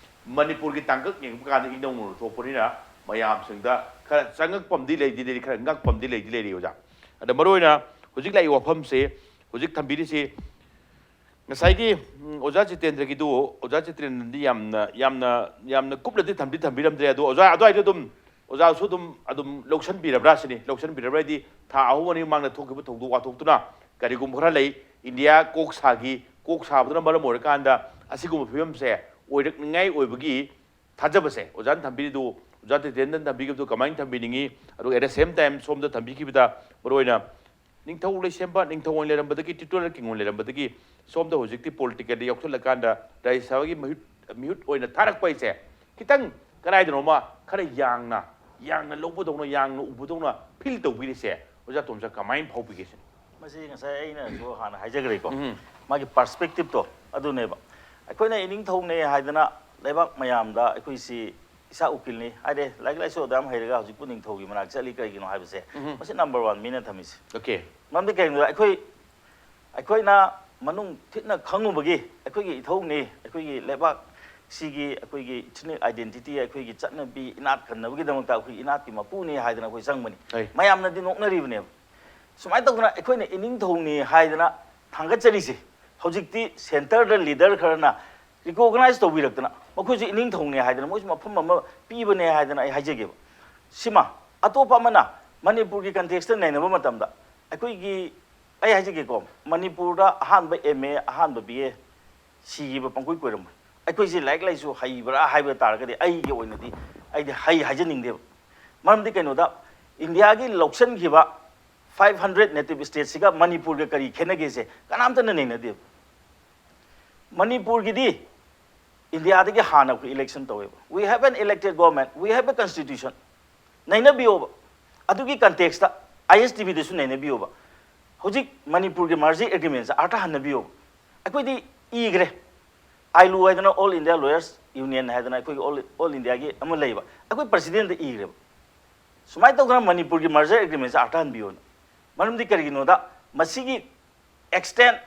ꯃꯅꯤꯄꯨꯔꯒꯤ ꯇꯥꯡꯀꯛ ꯌꯦꯡꯕ ꯀꯥꯟꯗ ꯏꯅꯧ ꯅꯧꯅ ꯊꯣꯛꯄꯅꯤꯅ ꯃꯌꯥꯝꯁꯤꯡꯗ ꯈꯔ ꯆꯉꯛꯄ ꯑꯃꯗꯤ ꯂꯩꯗꯤ ꯂꯩꯔꯤ, ꯈꯔ ꯉꯛꯄ ꯑꯃꯗꯤ ꯂꯩꯗꯤ ꯂꯩꯔꯤ ꯑꯣꯖꯥ꯫ ꯑꯗ ꯃꯔꯨꯑꯣꯏꯅ ꯍꯧꯖꯤꯛ ꯂꯥꯛꯏꯕ ꯋꯥꯐꯝꯁꯦ, ꯍꯧꯖꯤꯛ ꯊꯝꯕꯤꯔꯤꯁꯤ ꯉꯁꯥꯏꯒꯤ, ꯎꯝ, ꯑꯣꯖꯥ ꯖꯤꯇꯦꯟꯗ꯭ꯔꯒꯤꯗꯨ, ꯑꯣꯖꯥ ꯖꯤꯇꯦꯟꯗ꯭ꯔꯅꯗꯤ ꯌꯥꯝꯅ, ꯌꯥꯝꯅ, ꯌꯥꯝꯅ ꯀꯨꯞꯅꯗꯤ ꯊꯝꯗꯤ ꯊꯝꯕꯤꯔꯝꯗ꯭ꯔꯦ꯫ ꯑꯗꯣ ꯑꯣꯖꯥ ꯑꯗꯨꯋꯥꯏꯗ ꯑꯗꯨꯝ ꯑꯣꯖꯥꯁꯨ ꯑꯗꯨꯝ ꯑꯗꯨꯝ ꯂꯧꯁꯟꯕꯤꯔꯕ꯭ꯔꯥ ꯁꯤꯅꯤ꯫ ꯂꯧꯁꯟꯕꯤꯔꯕ꯭ꯔꯥ ꯍꯥꯏꯗꯤ ꯊꯥ ꯑꯍꯨꯝ ꯑꯅꯤ ꯃꯃꯥꯡꯗ ꯊꯣꯛꯈꯤꯕ ꯊꯧꯗꯣꯛ ꯋꯥꯊꯣꯛꯇꯨꯅ ꯀꯔꯤꯒꯨꯝꯕ ꯈꯔ ꯂꯩ, ꯏꯟꯗꯤꯌꯥ ꯀꯣꯛ ꯁꯥꯈꯤ, ꯀꯣꯛ ꯁꯥꯕꯗꯨꯅ ꯃꯔꯝ ꯑꯣꯏꯔꯀꯥꯟꯗ ꯑꯁꯤꯒꯨꯝꯕ ꯐꯤꯕꯝꯁꯦ ꯑꯣꯏꯔꯛꯅꯤꯉꯥꯏ ꯑꯣꯏꯕꯒꯤ ꯊꯥꯖꯕꯁꯦ ꯑꯣꯖꯥꯅ ꯊꯝꯕꯤꯔꯤꯗꯨ, ꯑꯣꯖꯥ ꯇꯤꯇꯦꯟꯗ꯭ꯔꯅ ꯊꯝꯕꯤꯈꯤꯕꯗꯨ ꯀꯃꯥꯏꯅ ꯊꯝꯕꯤꯅꯤꯡꯉꯤ? ꯑꯗꯨꯒ at the same time ꯁꯣꯝꯗ ꯊꯝꯕꯤꯈꯤꯕꯗ ꯃꯔꯨꯑꯣꯏꯅ ꯅꯤꯡꯊꯧ ꯂꯩꯁꯦꯝꯕ, ꯅꯤꯡꯊꯧ ꯑꯣꯏꯅ ꯂꯩꯔꯝꯕꯗꯒꯤ, ꯇ꯭ꯌꯨꯇꯣꯔꯤꯌꯦꯜ ꯀꯤꯡ ꯑꯣꯏꯅ ꯂꯩꯔꯝꯕꯗꯒꯤ ꯁꯣꯝꯗ ꯍꯧꯖꯤꯛꯇꯤ ꯄꯣꯂꯤꯇꯤꯀꯦꯜꯗ ꯌꯥꯎꯁꯜꯂꯀꯥꯟꯗ ꯔꯥꯖ꯭ꯌ ꯁꯚꯥꯒꯤ ꯃꯤꯍꯨꯠ, ꯃꯤꯍꯨꯠ ꯑꯣꯏꯅ ꯊꯥꯔꯛꯄ ꯍꯥꯏꯁꯦ ꯈꯤꯇꯪ ꯀꯗꯥꯏꯗꯅꯣꯃ ꯈꯔ ꯌꯥꯡꯅ, ꯌꯥꯡꯅ ꯂꯧꯕꯗꯧꯅ, ꯌꯥꯡꯅ ꯎꯕꯗꯧꯅ ꯐꯤꯜ ꯇꯧꯕꯤꯔꯤꯁꯦ ꯑꯣꯖꯥ ꯇꯣꯝꯆꯥ ꯀꯃꯥꯏꯅ ꯐꯥꯎꯕꯤꯒꯦ ꯁꯤꯅꯤ? ꯃꯁꯤ ꯉꯁꯥꯏ ꯑꯩꯅꯁꯨ ꯍꯥꯟꯅ ꯍꯥꯏꯖꯈ꯭ꯔꯦꯀꯣ, ꯎꯝ꯫ ꯃꯥꯒꯤ ꯄꯔꯁꯄꯦꯛꯇꯤꯞꯇꯣ ꯑꯗꯨꯅꯦꯕ꯫ ꯑꯩꯈꯣꯏꯅ ꯏꯅꯤꯡꯊꯧꯅꯦ ꯍꯥꯏꯗꯅ ꯂꯩꯕꯥꯛ ꯃꯌꯥꯝꯗ ꯑꯩꯈꯣꯏꯁꯤ ꯏꯁꯥ ꯎꯀꯤꯜꯅꯤ ꯍꯥꯏꯔꯦ, ꯂꯥꯏꯔꯤꯛ ꯂꯥꯏꯁꯨ ꯑꯗꯨ ꯌꯥꯝ ꯍꯩꯔꯒ ꯍꯧꯖꯤꯛꯄꯨ ꯅꯤꯡꯊꯧꯒꯤ ꯃꯅꯥꯛ ꯆꯠꯂꯤ ꯀꯔꯤꯒꯤꯅꯣ ꯍꯥꯏꯕꯁꯦ, ꯎꯝ꯫ ꯃꯁꯤ ꯅꯝꯕꯔ ꯋꯥꯟ ꯃꯤꯅ ꯊꯝꯃꯤꯁꯦ꯫ ꯑꯣꯀꯦ꯫ ꯃꯔꯝꯗꯤ ꯀꯩꯒꯤꯅꯣꯗ ꯑꯩꯈꯣꯏ, ꯑꯩꯈꯣꯏꯅ ꯃꯅꯨꯡ ꯊꯤꯠꯅ ꯈꯪꯉꯨꯕꯒꯤ ꯑꯩꯈꯣꯏꯒꯤ ꯏꯊꯧꯅꯤ, ꯑꯩꯈꯣꯏꯒꯤ ꯂꯩꯕꯥꯛ ꯁꯤꯒꯤ ꯑꯩꯈꯣꯏꯒꯤ ethnic identity, ꯑꯩꯈꯣꯏꯒꯤ ꯆꯠꯅꯕꯤ ꯏꯅꯥꯠ ꯈꯟꯅꯕꯒꯤꯗꯃꯛꯇ ꯑꯩꯈꯣꯏ ꯏꯅꯥꯠꯀꯤ ꯃꯄꯨꯅꯤ ꯍꯥꯏꯗꯅ ꯑꯩꯈꯣꯏ ꯆꯪꯕꯅꯤ꯫ ꯍꯣꯏ꯫ ꯃꯌꯥꯝꯅꯗꯤ ꯅꯣꯛꯅꯔꯤꯕꯅꯦꯕ꯫ ꯁꯨꯃꯥꯏꯅ ꯇꯧꯗꯅ ꯑꯩꯈꯣꯏꯅ ꯏꯅꯤꯡꯊꯧꯅꯤ ꯍꯥꯏꯗꯅ ꯊꯥꯡꯒꯠꯆꯔꯤꯁꯦ ꯍꯧꯖꯤꯛꯇꯤ ꯁꯦꯟꯇꯔꯗ ꯂꯤꯗꯔ ꯈꯔꯅ ꯔꯤꯀꯣꯒꯅꯥꯏꯁ ꯇꯧꯕꯤꯔꯛꯇꯅ ꯃꯈꯣꯏꯁꯨ ꯏꯅꯤꯡꯊꯧꯅꯤ ꯍꯥꯏꯗꯅ ꯃꯣꯏꯁꯨ ꯃꯐꯝ ꯑꯃ ꯄꯤꯕꯅꯦ ꯍꯥꯏꯗꯅ ꯑꯩ ꯍꯥꯏꯖꯒꯦꯕ꯫ ꯁꯤꯃ ꯑꯇꯣꯞꯄ ꯑꯃꯅ ꯃꯅꯤꯄꯨꯔꯒꯤ ꯀꯟꯇꯦꯛꯁꯇ ꯅꯩꯅꯕ ꯃꯇꯝꯗ ꯑꯩꯈꯣꯏꯒꯤ, ꯑꯩ ꯍꯥꯏꯖꯒꯦꯀꯣ, ꯃꯅꯤꯄꯨꯔꯗ ꯑꯍꯥꯟꯕ ꯑꯦꯝ ꯑꯦ, ꯑꯍꯥꯟꯕ ꯕꯤ ꯑꯦ ꯁꯤꯈꯤꯕ ꯄꯪꯀꯨꯏ ꯀꯨꯏꯔꯝꯃꯣꯏ꯫ ꯑꯩꯈꯣꯏꯁꯦ ꯂꯥꯏꯔꯤꯛ ꯂꯥꯏꯁꯨ ꯍꯩꯕ꯭ꯔꯥ ꯍꯥꯏꯕ ꯇꯥꯔꯒꯗꯤ ꯑꯩꯒꯤ ꯑꯣꯏꯅꯗꯤ ꯑꯩꯗꯤ ꯍꯩ ꯍꯥꯏꯖꯅꯤꯡꯗꯦꯕ꯫ ꯃꯔꯝꯗꯤ ꯀꯩꯅꯣꯗ ꯏꯟꯗꯤꯌꯥꯒꯤ ꯂꯧꯁꯤꯟꯈꯤꯕ ꯐꯥꯏꯚ ꯍꯟꯗ꯭ꯔꯦꯠ ꯅꯦꯇꯤꯚ ꯁ꯭ꯇꯦꯠꯁꯤꯒ ꯃꯅꯤꯄꯨꯔꯒ ꯀꯔꯤ ꯈꯦꯠꯅꯒꯦꯁꯦ ꯀꯅꯥꯝꯇꯅ ꯅꯩꯅꯗꯦꯕ꯫ ꯃꯅꯤꯄꯨꯔꯒꯤꯗꯤ ꯏꯟꯗꯤꯌꯥꯗꯒꯤ ꯍꯥꯟꯅ ꯑꯩꯈꯣꯏ ꯏꯂꯦꯛꯁꯟ ꯇꯧꯋꯦꯕ꯫ We have an elected government, we have a constitution꯫ ꯅꯩꯅꯕꯤꯌꯣꯕ꯫ ꯑꯗꯨꯒꯤ ꯀꯟꯇꯦꯛꯁꯇ ꯑꯥꯏ ꯑꯦꯁ ꯇꯤ ꯚꯤꯗꯁꯨ ꯅꯩꯅꯕꯤꯌꯣꯕ꯫ ꯍꯧꯖꯤꯛ ꯃꯅꯤꯄꯨꯔꯒꯤ ꯃꯔꯖꯔ ꯑꯦꯒ꯭ꯔꯤꯃꯦꯟꯁꯦ ꯑꯥꯔꯊ ꯍꯟꯅꯕꯤꯌꯣꯕ꯫ ꯑꯩꯈꯣꯏꯗꯤ ꯏꯈ꯭ꯔꯦ꯫ ꯑꯥꯏꯂꯨ ꯍꯥꯏꯗꯅ, ꯑꯣꯜ ꯏꯟꯗꯤꯌꯥ ꯂꯣꯌꯔꯁ ꯌꯨꯅꯤꯌꯟ ꯍꯥꯏꯗꯅ ꯑꯩꯈꯣꯏꯒꯤ ꯑꯣꯜ, ꯑꯣꯜ ꯏꯟꯗꯤꯌꯥꯒꯤ ꯑꯃ ꯂꯩꯕ, ꯑꯩꯈꯣꯏ ꯄ꯭ꯔꯁꯤꯗꯦꯟꯗ ꯏꯈ꯭ꯔꯦꯕ꯫ ꯁꯨꯃꯥꯏꯅ ꯇꯧꯗꯅ ꯃꯅꯤꯄꯨꯔꯒꯤ ꯃꯔꯖꯔ ꯑꯦꯒ꯭ꯔꯤꯃꯦꯟꯁꯦ ꯑꯥꯔꯊ ꯍꯟꯕꯤꯌꯣꯅ꯫ ꯃꯔꯝꯗꯤ ꯀꯔꯤꯒꯤꯅꯣꯗ ꯃꯁꯤꯒꯤ extent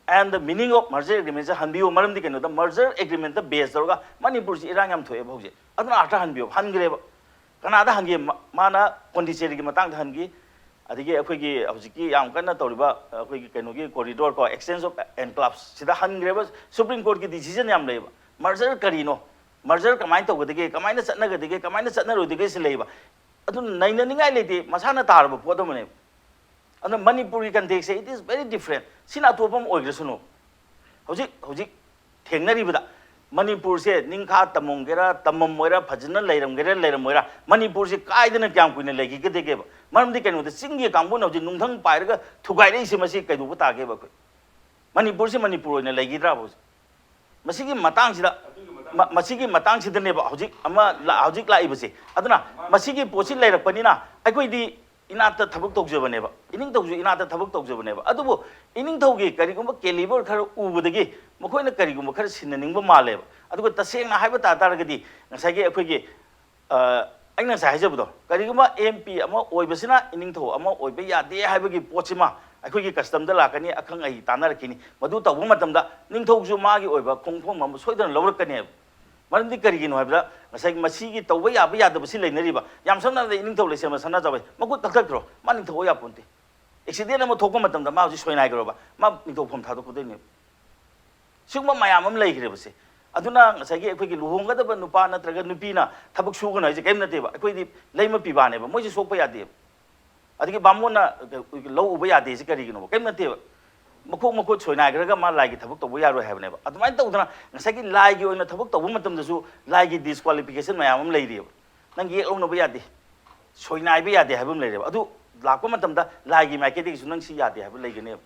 and the meaning of merger agreement ꯁꯦ ꯍꯟꯕꯤꯌꯨ꯫ ꯃꯔꯝꯗꯤ ꯀꯩꯅꯣꯗ, ꯃꯔꯖꯔ ꯑꯦꯒ꯭ꯔꯤꯃꯦꯟꯇ ꯕꯦꯁ ꯇꯧꯔꯒ ꯃꯅꯤꯄꯨꯔꯁꯤ ꯏꯔꯥꯡ ꯌꯥꯝ ꯊꯣꯛꯑꯦꯕ ꯍꯧꯖꯤꯛ꯫ ꯑꯗꯨꯅ ꯑꯥꯔꯊ ꯍꯟꯕꯤꯌꯨ꯫ ꯍꯟꯈ꯭ꯔꯦꯕ꯫ ꯀꯅꯥꯗ ꯍꯟꯒꯦ? ꯃꯥ-, ꯃꯥꯅ ꯄꯣꯟꯗꯤꯆꯦꯔꯤꯒꯤ ꯃꯇꯥꯡꯗ ꯍꯟꯈꯤ꯫ ꯑꯗꯒꯤ ꯑꯩꯈꯣꯏꯒꯤ ꯍꯧꯖꯤꯛꯀꯤ ꯌꯥꯝ ꯀꯟꯅ ꯇꯧꯔꯤꯕ ꯑꯩꯈꯣꯏꯒꯤ ꯀꯩꯅꯣꯒꯤ ꯀꯣꯔꯤꯗꯣꯔ ꯀꯣ, exchange of enclaves ꯁꯤꯗ ꯍꯟꯈ꯭ꯔꯦꯕ꯫ ꯁꯨꯄ꯭ꯔꯤꯝ ꯀꯣꯔꯠꯀꯤ ꯗꯤꯁꯤꯖꯟ ꯌꯥꯝ ꯂꯩꯌꯦꯕ꯫ ꯃꯔꯖꯔ ꯀꯔꯤꯅꯣ? ꯃꯔꯖꯔ ꯀꯃꯥꯏꯅ ꯇꯧꯒꯗꯒꯦ, ꯀꯃꯥꯏꯅ ꯆꯠꯅꯒꯗꯒꯦ, ꯀꯃꯥꯏꯅ ꯆꯠꯅꯔꯣꯏꯗꯒꯦ ꯁꯤ ꯂꯩꯌꯦꯕ꯫ ꯑꯗꯨꯅ ꯅꯩꯅꯅꯤꯡꯉꯥꯏ ꯂꯩꯇꯦ, ꯃꯁꯥꯅ ꯇꯥꯔꯕ ꯄꯣꯠ ꯑꯃꯅꯦꯕ꯫ ꯑꯗꯨꯅ ꯃꯅꯤꯄꯨꯔꯒꯤ ꯀꯟꯇꯦꯛꯁꯁꯦ, it is very different꯫ ꯁꯤꯅ ꯑꯇꯣꯞꯄ ꯑꯃ ꯑꯣꯏꯈ꯭ꯔꯁꯅꯨ꯫ ꯍꯧꯖꯤꯛ ꯍꯧꯖꯤꯛ ꯊꯦꯡꯅꯔꯤꯕꯗ ꯃꯅꯤꯄꯨꯔꯁꯦ ꯅꯤꯡꯈꯥ ꯇꯝꯃꯝꯒꯦꯔꯥ ꯇꯝꯃꯝꯃꯣꯏꯔꯥ, ꯐꯖꯅ ꯂꯩꯔꯝꯒꯦꯔꯥ ꯂꯩꯔꯝꯃꯣꯏꯔꯥ, ꯃꯅꯤꯄꯨꯔꯁꯦ ꯀꯥꯏꯗꯅ ꯀꯌꯥꯝ ꯀꯨꯏꯅ ꯂꯩꯈꯤꯒꯗꯒꯦꯕ? ꯃꯔꯝꯗꯤ ꯀꯩꯅꯣꯗ ꯆꯤꯡꯒꯤ ꯀꯥꯡꯕꯨꯅ ꯍꯧꯖꯤꯛ ꯅꯨꯡꯊꯪ ꯄꯥꯏꯔꯒ ꯊꯨꯒꯥꯏꯔꯛꯏꯁꯦ, ꯃꯁꯤ ꯀꯩꯗꯧꯕ ꯇꯥꯒꯦꯕ? ꯑꯩꯈꯣꯏ ꯃꯅꯤꯄꯨꯔꯁꯤ ꯃꯅꯤꯄꯨꯔ ꯑꯣꯏꯅ ꯂꯩꯈꯤꯗ꯭ꯔꯥꯕ ꯍꯧꯖꯤꯛ? ꯃꯁꯤꯒꯤ ꯃꯇꯥꯡꯁꯤꯗ, ꯃ- ꯃꯁꯤꯒꯤ ꯃꯇꯥꯡꯁꯤꯗꯅꯦꯕ ꯍꯧꯖꯤꯛ ꯑꯃ ꯂꯥ- ꯍꯧꯖꯤꯛ ꯂꯥꯛꯏꯕꯁꯦ꯫ ꯑꯗꯨꯅ ꯃꯁꯤꯒꯤ ꯄꯣꯠꯁꯤ ꯂꯩꯔꯛꯄꯅꯤꯅ ꯑꯩꯈꯣꯏꯗꯤ ꯏꯅꯥꯠꯇ ꯊꯕꯛ ꯇꯧꯖꯕꯅꯦꯕ, ꯏꯅꯤꯡꯊꯧꯁꯨ ꯏꯅꯥꯠꯇ ꯊꯕꯛ ꯇꯧꯖꯕꯅꯦꯕ꯫ ꯑꯗꯨꯕꯨ ꯏꯅꯤꯡꯊꯧꯒꯤ ꯀꯔꯤꯒꯨꯝꯕ ꯀꯦꯂꯤꯕꯔ ꯈꯔ ꯎꯕꯗꯒꯤ ꯃꯈꯣꯏꯅ ꯀꯔꯤꯒꯨꯝꯕ ꯈꯔ ꯁꯤꯟꯅꯅꯤꯡꯕ ꯃꯥꯜꯂꯦꯕ꯫ ꯑꯗꯨꯒ ꯇꯁꯦꯡꯅ ꯍꯥꯏꯕ ꯇꯥ ꯇꯥꯔꯒꯗꯤ ꯉꯁꯥꯏꯒꯤ ꯑꯩꯈꯣꯏꯒꯤ, ꯑ, ꯑꯩꯅ ꯉꯁꯥꯏ ꯍꯥꯏꯖꯕꯗꯣ, ꯀꯔꯤꯒꯨꯝꯕ ꯑꯦꯝ ꯄꯤ ꯑꯃ ꯑꯣꯏꯕꯁꯤꯅ ꯏꯅꯤꯡꯊꯧ ꯑꯃ ꯑꯣꯏꯕ ꯌꯥꯗꯦ ꯍꯥꯏꯕꯒꯤ ꯄꯣꯠꯁꯤꯃ ꯑꯩꯈꯣꯏꯒꯤ ꯀꯁꯇꯝꯗ ꯂꯥꯛꯀꯅꯤ, ꯑꯈꯪ ꯑꯍꯩ ꯇꯥꯟꯅꯔꯛꯈꯤꯅꯤ꯫ ꯃꯗꯨ ꯇꯧꯕ ꯃꯇꯝꯗ ꯅꯤꯡꯊꯧꯁꯨ ꯃꯥꯒꯤ ꯑꯣꯏꯕ ꯈꯣꯡꯐꯝ ꯑꯃ ꯁꯣꯏꯗꯅ ꯂꯧꯔꯛꯀꯅꯦꯕ꯫ ꯃꯔꯝꯗꯤ ꯀꯔꯤꯒꯤꯅꯣ ꯍꯥꯏꯕꯗ, ꯉꯁꯥꯏꯒꯤ ꯃꯁꯤꯒꯤ ꯇꯧꯕ ꯌꯥꯕ ꯌꯥꯗꯕꯁꯤ ꯂꯩꯅꯔꯤꯕ꯫ ꯌꯥꯝ ꯁꯝꯅ ꯍꯥꯏꯔꯕꯗ, ꯏꯅꯤꯡꯊꯧ ꯂꯩꯁꯦꯝꯕ ꯁꯅꯥꯖꯥꯎꯕꯤ ꯃꯈꯨꯠ ꯀꯛꯊꯠꯈ꯭ꯔꯣ, ꯃꯥ ꯅꯤꯡꯊꯧ ꯑꯣꯏ ꯌꯥꯄꯣꯟꯇꯦ꯫ ꯑꯦꯛꯁꯤꯗꯦꯟ ꯑꯃ ꯊꯣꯛꯄ ꯃꯇꯝꯗ ꯃꯥ ꯍꯧꯖꯤꯛ ꯁꯣꯏꯅꯥꯏꯈ꯭ꯔꯕ, ꯃꯥ ꯅꯤꯡꯊꯧ ꯐꯝ ꯊꯥꯗꯣꯛꯀꯗꯣꯏꯅꯦꯕ꯫ ꯁꯤꯒꯨꯝꯕ ꯃꯌꯥꯝ ꯑꯃ ꯂꯩꯈ꯭ꯔꯦꯕꯁꯦ꯫ ꯑꯗꯨꯅ ꯉꯁꯥꯏꯒꯤ ꯑꯩꯈꯣꯏꯒꯤ ꯂꯨꯍꯣꯡꯒꯗꯕ ꯅꯨꯄꯥ ꯅꯠꯇ꯭ꯔꯒ ꯅꯨꯄꯤꯅ ꯊꯕꯛ ꯁꯨꯒꯅꯨ ꯍꯥꯏꯁꯦ ꯀꯔꯤꯝ ꯅꯠꯇꯦꯕ꯫ ꯑꯩꯈꯣꯏꯗꯤ ꯂꯩꯃ ꯄꯤꯕꯥꯅꯦꯕ, ꯃꯣꯏꯁꯦ ꯁꯣꯛꯄ ꯌꯥꯗꯦꯕ꯫ ꯑꯗꯒꯤ ꯕꯥꯃꯣꯟꯅ ꯂꯧ ꯎꯕ ꯌꯥꯗꯦ ꯍꯥꯏꯁꯦ ꯀꯔꯤꯒꯤꯅꯣꯕ? ꯀꯔꯤꯝ ꯅꯠꯇꯦꯕ꯫ ꯃꯈꯣꯡ ꯃꯈꯨꯠ ꯁꯣꯏꯅꯥꯏꯈ꯭ꯔꯒ ꯃꯥ ꯂꯥꯏꯒꯤ ꯊꯕꯛ ꯇꯧꯕ ꯌꯥꯔꯣꯏ ꯍꯥꯏꯕꯅꯦꯕ꯫ ꯑꯗꯨꯃꯥꯏꯅ ꯇꯧꯗꯅ ꯉꯁꯥꯏꯒꯤ ꯂꯥꯏꯒꯤ ꯑꯣꯏꯅ ꯊꯕꯛ ꯇꯧꯕ ꯃꯇꯝꯗꯁꯨ ꯂꯥꯏꯒꯤ ꯗꯤꯁꯀ꯭ꯋꯥꯂꯤꯐꯤꯀꯦꯁꯟ ꯃꯌꯥꯝ ꯑꯃ ꯂꯩꯔꯤꯑꯕ꯫ ꯅꯪ ꯌꯦꯛ ꯂꯧꯅꯕ ꯌꯥꯗꯦ, ꯁꯣꯏꯅꯥꯏꯕ ꯌꯥꯗꯦ ꯍꯥꯏꯕ ꯑꯃ ꯂꯩꯔꯦꯕ꯫ ꯑꯗꯨ ꯂꯥꯛꯄ ꯃꯇꯝꯗ ꯂꯥꯏꯒꯤ ꯃꯥꯏꯀꯩꯗꯒꯤꯁꯨ ꯅꯪ ꯁꯤ ꯌꯥꯗꯦ ꯍꯥꯏꯕ ꯂꯩꯒꯅꯦꯕ꯫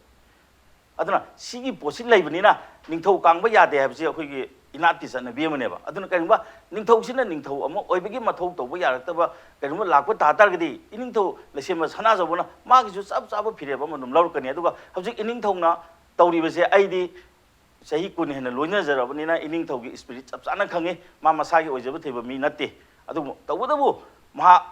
ꯑꯗꯨꯅ ꯁꯤꯒꯤ ꯄꯣꯠꯁꯤ ꯂꯩꯕꯅꯤꯅ ꯅꯤꯡꯊꯧ ꯀꯥꯡꯕ ꯌꯥꯗꯦ ꯍꯥꯏꯕꯁꯤ ꯑꯩꯈꯣꯏꯒꯤ ꯏꯅꯥꯠꯀꯤ ꯆꯠꯅꯕꯤ ꯑꯃꯅꯦꯕ꯫ ꯑꯗꯨꯅ ꯀꯔꯤꯒꯨꯝꯕ ꯅꯤꯡꯊꯧꯁꯤꯅ ꯅꯤꯡꯊꯧ ꯑꯃ ꯑꯣꯏꯕꯒꯤ ꯃꯊꯧ ꯇꯧꯕ ꯌꯥꯔꯛꯇꯕ ꯀꯔꯤꯒꯨꯝꯕ ꯂꯥꯛꯄ ꯇꯥ ꯇꯥꯔꯒꯗꯤ, ꯏꯅꯤꯡꯊꯧ ꯂꯩꯁꯦꯝꯕ ꯁꯅꯥꯖꯥꯎꯕꯅ ꯃꯥꯒꯤꯁꯨ ꯆꯞ ꯆꯥꯕ ꯐꯤꯔꯦꯞ ꯑꯃ ꯑꯗꯨꯝ ꯂꯧꯔꯛꯀꯅꯤ꯫ ꯑꯗꯨꯒ ꯍꯧꯖꯤꯛ ꯏꯅꯤꯡꯊꯧꯅ ꯇꯧꯔꯤꯕꯁꯦ, ꯑꯩꯗꯤ ꯆꯍꯤ ꯀꯨꯟ ꯍꯦꯟꯅ ꯂꯣꯏꯅꯖꯔꯕꯅꯤꯅ ꯏꯅꯤꯡꯊꯧꯒꯤ ꯏꯁꯄꯤꯔꯤꯠ ꯆꯞ ꯆꯥꯅ ꯈꯪꯉꯤ꯫ ꯃꯥ ꯃꯁꯥꯒꯤ ꯑꯣꯏꯖꯕ ꯊꯤꯕ ꯃꯤ ꯅꯠꯇꯦ꯫ ꯑꯗꯨꯕꯨ ꯇꯧꯕꯇꯕꯨ ꯃꯍꯥꯛ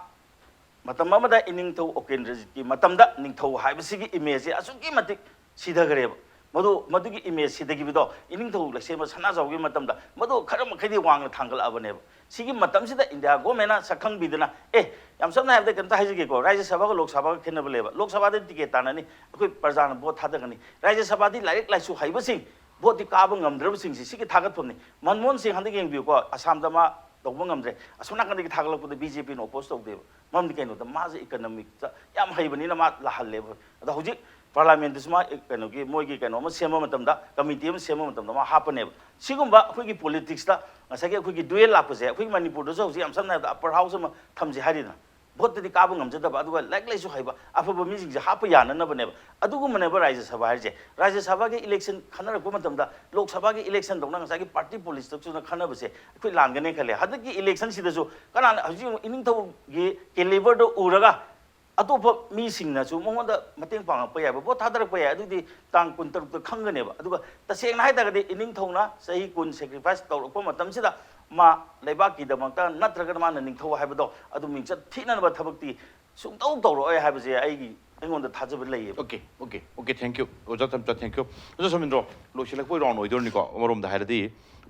ꯃꯇꯝ ꯑꯃꯗ ꯏꯅꯤꯡꯊꯧ ꯎꯄꯦꯟꯗ꯭ꯔꯖꯤꯠꯀꯤ ꯃꯇꯝꯗ ꯅꯤꯡꯊꯧ ꯍꯥꯏꯕꯁꯤꯒꯤ ꯏꯃꯦꯖꯁꯦ ꯑꯁꯨꯛꯀꯤ ꯃꯇꯤꯛ ꯁꯤꯊꯈ꯭ꯔꯦꯕ꯫ ꯃꯗꯨ, ꯃꯗꯨꯒꯤ ꯏꯃꯦꯖ ꯁꯤꯊꯈꯤꯕꯗꯣ ꯏꯅꯤꯡꯊꯧ ꯂꯩꯁꯦꯝꯕ ꯁꯅꯥꯖꯥꯎꯕꯒꯤ ꯃꯇꯝꯗ ꯃꯗꯨ ꯈꯔ ꯃꯈꯩꯗꯤ ꯋꯥꯡꯅ ꯊꯥꯡꯒꯠꯂꯛꯑꯕꯅꯦꯕ꯫ ꯁꯤꯒꯤ ꯃꯇꯝꯁꯤꯗ ꯏꯟꯗꯤꯌꯥ ꯒꯣꯔꯃꯦꯟꯅ ꯁꯛꯈꯪꯕꯤꯗꯅ, ꯑꯦ, ꯌꯥꯝ ꯁꯝꯅ ꯍꯥꯏꯔꯕꯗ ꯀꯩꯝꯇ ꯍꯥꯏꯖꯒꯦꯀꯣ, ꯔꯥꯖ꯭ꯌ ꯁꯚꯥꯒ ꯂꯣꯛ ꯁꯚꯥꯒ ꯈꯦꯠꯅꯕ ꯂꯩꯕ꯫ ꯂꯣꯛ ꯁꯚꯥꯗꯗꯤ ꯇꯤꯀꯦꯠ ꯇꯥꯟꯅꯅꯤ, ꯑꯩꯈꯣꯏ ꯄ꯭ꯔꯖꯥꯅ ꯚꯣꯠ ꯊꯥꯗꯒꯅꯤ꯫ ꯔꯥꯖ꯭ꯌ ꯁꯚꯥꯗꯤ ꯂꯥꯏꯔꯤꯛ ꯂꯥꯏꯁꯨ ꯍꯩꯕꯁꯤꯡ, ꯚꯣꯠꯇꯤ ꯀꯥꯕ ꯉꯝꯗ꯭ꯔꯕꯁꯤꯡꯁꯤ ꯁꯤꯒꯤ ꯊꯥꯒꯠꯐꯝꯅꯤ꯫ ꯃꯟꯃꯣꯍꯟ ꯁꯤꯡ ꯍꯟꯗꯛ ꯌꯦꯡꯕꯤꯌꯨꯀꯣ, ꯑꯁꯥꯝꯗ ꯃꯥ ꯇꯧꯕ ꯉꯝꯗ꯭ꯔꯦ, ꯑꯁꯣꯝ ꯅꯥꯀꯟꯗꯒꯤ ꯊꯥꯒꯠꯂꯛꯄꯗ ꯕꯤ ꯖꯦ ꯄꯤꯅ ꯑꯣꯄꯣꯁ ꯇꯧꯗꯦꯕ꯫ ꯃꯔꯝꯗꯤ ꯀꯩꯅꯣꯗ ꯃꯥꯁꯦ ꯏꯀꯅꯣꯃꯤꯛꯇ ꯌꯥꯝ ꯍꯩꯕꯅꯤꯅ ꯃꯥ ꯂꯥꯛꯍꯜꯂꯦꯕ꯫ ꯑꯗꯣ ꯍꯧꯖꯤꯛ ꯄꯥꯔꯂꯥꯃꯦꯟꯗꯁꯨ ꯃꯥ ꯀꯩꯅꯣꯒꯤ ꯃꯣꯏꯒꯤ ꯀꯩꯅꯣ ꯑꯃ ꯁꯦꯝꯕ ꯃꯇꯝꯗ, ꯀꯃꯤꯇꯤ ꯑꯃ ꯁꯦꯝꯕ ꯃꯇꯝꯗ ꯃꯥ ꯍꯥꯞꯄꯅꯦꯕ꯫ ꯁꯤꯒꯨꯝꯕ ꯑꯩꯈꯣꯏꯒꯤ ꯄꯣꯂꯤꯇꯤꯛꯁꯇ ꯉꯁꯥꯏꯒꯤ ꯑꯩꯈꯣꯏꯒꯤ ꯗꯨꯋꯦꯜ ꯂꯥꯛꯄꯁꯦ ꯑꯩꯈꯣꯏꯒꯤ ꯃꯅꯤꯄꯨꯔꯗꯁꯨ ꯍꯧꯖꯤꯛ ꯌꯥꯝ ꯁꯝꯅ ꯍꯥꯏꯔꯕꯗ ꯑꯄꯔ ꯍꯥꯎꯁ ꯑꯃ ꯊꯝꯁꯦ ꯍꯥꯏꯔꯤꯗꯅ꯫ ꯚꯣꯠꯇꯗꯤ ꯀꯥꯕ ꯉꯝꯖꯗꯕ, ꯑꯗꯨꯒ ꯂꯥꯏꯔꯤꯛ ꯂꯥꯏꯁꯨ ꯍꯩꯕ ꯑꯐꯕ ꯃꯤꯁꯤꯡꯁꯦ ꯍꯥꯞꯄ ꯌꯥꯅꯅꯕꯅꯦꯕ꯫ ꯑꯗꯨꯒꯨꯝꯕꯅꯦꯕ ꯔꯥꯖ꯭ꯌ ꯁꯚꯥ ꯍꯥꯏꯁꯦ꯫ ꯔꯥꯖ꯭ꯌ ꯁꯚꯥꯒꯤ ꯏꯂꯦꯛꯁꯟ ꯈꯟꯅꯔꯛꯄ ꯃꯇꯝꯗ ꯂꯣꯛ ꯁꯚꯥꯒꯤ ꯏꯂꯦꯛꯁꯟꯗꯧꯅ ꯉꯁꯥꯏꯒꯤ ꯄꯥꯔꯇꯤ ꯄꯣꯂꯤꯇꯤꯛꯁꯇꯨꯅ ꯈꯟꯅꯕꯁꯦ ꯑꯩꯈꯣꯏ ꯂꯥꯟꯒꯅꯤ ꯈꯜꯂꯦ꯫ ꯍꯟꯗꯛꯀꯤ ꯏꯂꯦꯛꯁꯟꯁꯤꯗꯁꯨ ꯀꯅꯥꯅ ꯍꯧꯖꯤꯛ ꯏꯅꯤꯡꯊꯧꯒꯤ ꯀꯦꯂꯤꯕꯔꯗꯣ ꯎꯔꯒ ꯑꯇꯣꯞꯄ ꯃꯤꯁꯤꯡꯅꯁꯨ ꯃꯉꯣꯟꯗ ꯃꯇꯦꯡ ꯄꯥꯡꯉꯛꯄ ꯌꯥꯏꯕ, ꯚꯣꯠ ꯊꯥꯗꯔꯛꯄ ꯌꯥꯏ, ꯑꯗꯨꯗꯤ ꯇꯥꯡ ꯀꯨꯟꯇꯔꯨꯛꯇ ꯈꯪꯒꯅꯦꯕ꯫ ꯑꯗꯨꯒ ꯇꯁꯦꯡꯅ ꯍꯥꯏ ꯇꯥꯔꯒꯗꯤ ꯏꯅꯤꯡꯊꯧꯅ ꯆꯍꯤ ꯀꯨꯟ ꯁꯦꯀ꯭ꯔꯤꯐꯥꯏꯁ ꯇꯧꯔꯛꯄ ꯃꯇꯝꯁꯤꯗ ꯃꯥ ꯂꯩꯕꯥꯛꯀꯤꯗꯃꯛꯇ ꯅꯠꯇ꯭ꯔꯒꯅ ꯃꯥꯅ ꯅꯤꯡꯊꯧ ꯍꯥꯏꯕꯗꯣ ꯑꯗꯨ ꯃꯤꯡꯆꯠ ꯊꯤꯅꯅꯕ ꯊꯕꯛꯇꯤ ꯁꯨꯡꯇꯧ ꯇꯧꯔꯛꯑꯣꯏ ꯍꯥꯏꯕꯁꯦ ꯑꯩꯒꯤ, ꯑꯩꯉꯣꯟꯗ ꯊꯥꯖꯕ ꯂꯩꯌꯦꯕ꯫ Okay, okay, okay, thank you. ꯑꯣꯖꯥ ꯇꯝꯆꯥ, thank you. ꯑꯣꯖꯥ ꯁꯣꯃꯤꯟꯗ꯭ꯔꯣ, ꯂꯣꯏꯁꯤꯜꯂꯛꯄꯒꯤ ꯔꯥꯎꯟ ꯑꯣꯏꯗꯣꯏꯅꯤꯀꯣ꯫ ꯑꯃꯔꯣꯝꯗ ꯍꯥꯏꯔꯗꯤ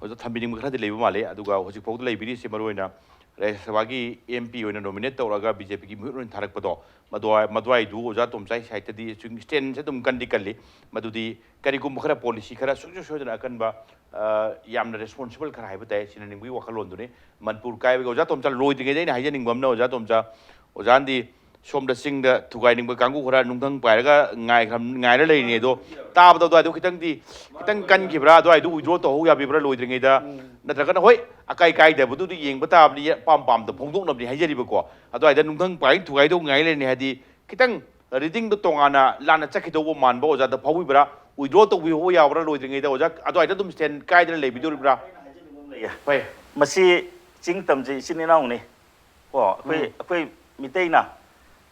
ꯑꯣꯖꯥ ꯊꯝꯕꯤꯅꯤꯡꯕ ꯈꯔꯗꯤ ꯂꯩꯕ ꯃꯥꯜꯂꯦ꯫ ꯑꯗꯨꯒ ꯍꯧꯖꯤꯛ ꯐꯥꯎꯗ ꯂꯩꯕꯤꯔꯤꯁꯦ ꯃꯔꯨꯑꯣꯏꯅ ꯔꯥꯖ꯭ꯌ ꯁꯚꯥꯒꯤ ꯑꯦꯝ ꯄꯤ ꯑꯣꯏꯅ ꯅꯣꯃꯤꯅꯦꯠ ꯇꯧꯔꯒ ꯕꯤ ꯖꯦ ꯄꯤꯒꯤ ꯃꯤꯍꯨꯠ ꯑꯣꯏꯅ ꯊꯥꯔꯛꯄꯗꯣ, ꯃꯗꯨꯋꯥꯏ-, ꯃꯗꯨꯋꯥꯏꯗꯨ ꯑꯣꯖꯥ ꯇꯣꯝꯆꯥꯏ ꯁꯥꯏꯠꯇꯗꯤ ꯁ꯭ꯇꯦꯟꯁꯦ ꯑꯗꯨꯝ ꯀꯟꯗꯤ ꯀꯜꯂꯤ꯫ ꯃꯗꯨꯗꯤ ꯀꯔꯤꯒꯨꯝꯕ ꯈꯔ ꯄꯣꯂꯤꯁꯤ ꯈꯔ ꯁꯨꯡꯁꯣꯏ ꯁꯣꯏꯗꯅ ꯑꯀꯟꯕ, ꯑ, ꯌꯥꯝꯅ ꯔꯦꯁꯄꯣꯟꯁꯤꯕꯜ ꯈꯔ ꯍꯥꯏꯕ ꯇꯥꯏ, ꯁꯤꯟꯅꯅꯤꯡꯕꯒꯤ ꯋꯥꯈꯜꯂꯣꯟꯗꯨꯅꯤ꯫ ꯃꯅꯤꯄꯨꯔ ꯀꯥꯏꯕꯒꯤ ꯑꯣꯖꯥ ꯇꯣꯝꯆꯥ ꯂꯣꯏꯗ꯭ꯔꯤꯉꯩꯗ ꯑꯩꯅ ꯍꯥꯏꯖꯅꯤꯡꯕ ꯑꯃꯅ, ꯑꯣꯖꯥ ꯇꯣꯝꯆꯥ, ꯑꯣꯖꯥꯅꯗꯤ ꯁꯣꯝꯗ ꯆꯤꯡꯗ ꯊꯨꯒꯥꯏꯅꯤꯡꯕ ꯀꯥꯡꯕꯨ ꯈꯔ ꯅꯨꯡꯊꯪ ꯄꯥꯏꯔꯒ ꯉꯥꯏꯈ꯭ꯔ-, ꯉꯥꯏꯔ ꯂꯩꯔꯤꯅꯦ꯫ ꯑꯗꯣ ꯇꯥꯕꯗ ꯑꯗꯨꯋꯥꯏꯗꯣ ꯈꯤꯇꯪꯗꯤ, ꯈꯤꯇꯪ ꯀꯟꯈꯤꯕ꯭ꯔꯥ, ꯑꯗꯨꯋꯥꯏꯗꯣ ꯋꯤꯗ꯭ꯔꯣ ꯇꯧꯍꯧ ꯌꯥꯕꯤꯕ꯭ꯔꯥ ꯂꯣꯏꯗ꯭ꯔꯤꯉꯩꯗ? ꯅꯠꯇ꯭ꯔꯒꯅ, ꯍꯣꯏ, ꯑꯀꯥꯏ ꯀꯥꯏꯗꯕꯗꯨꯗꯤ ꯌꯦꯡꯕ ꯇꯥꯕꯅꯤ, ꯑꯄꯥꯝ ꯄꯥꯝꯗ ꯐꯣꯡꯗꯣꯛꯅꯕꯅꯤ ꯍꯥꯏꯖꯔꯤꯕꯀꯣ꯫ ꯑꯗꯨꯋꯥꯏꯗ ꯅꯨꯡꯊꯪ ꯄꯥꯏ ꯊꯨꯒꯥꯏꯗꯧ ꯉꯥꯏ ꯂꯩꯔꯤꯅꯦ ꯍꯥꯏꯗꯤ, ꯈꯤꯇꯪ ꯔꯤꯗꯤꯡꯗꯣ ꯇꯣꯉꯥꯟꯅ ꯂꯥꯟꯅ ꯆꯠꯈꯤꯗꯧꯕ ꯃꯥꯟꯕ ꯑꯣꯖꯥꯗ ꯐꯥꯎꯕꯤꯕ꯭ꯔꯥ? ꯋꯤꯗ꯭ꯔꯣ ꯇꯧꯕꯤꯍꯧꯕ ꯌꯥꯕ꯭ꯔꯥ ꯂꯣꯏꯗ꯭ꯔꯤꯉꯩꯗ? ꯑꯣꯖꯥ, ꯑꯗꯨꯋꯥꯏꯗ ꯑꯗꯨꯝ ꯁ꯭ꯇꯦꯟ ꯀꯥꯏꯗꯅ ꯂꯩꯕꯤꯗꯣꯔꯤꯕ꯭ꯔꯥ? ꯍꯣꯏ꯫ ꯃꯁꯤ ꯆꯤꯡ ꯇꯝꯁꯦ ꯏꯆꯤꯟ ꯏꯅꯥꯎꯅꯤ꯫ ꯀꯣ, ꯑꯩꯈꯣꯏ, ꯎꯝ꯫ ꯑꯩꯈꯣꯏ ꯃꯤꯇꯩꯅ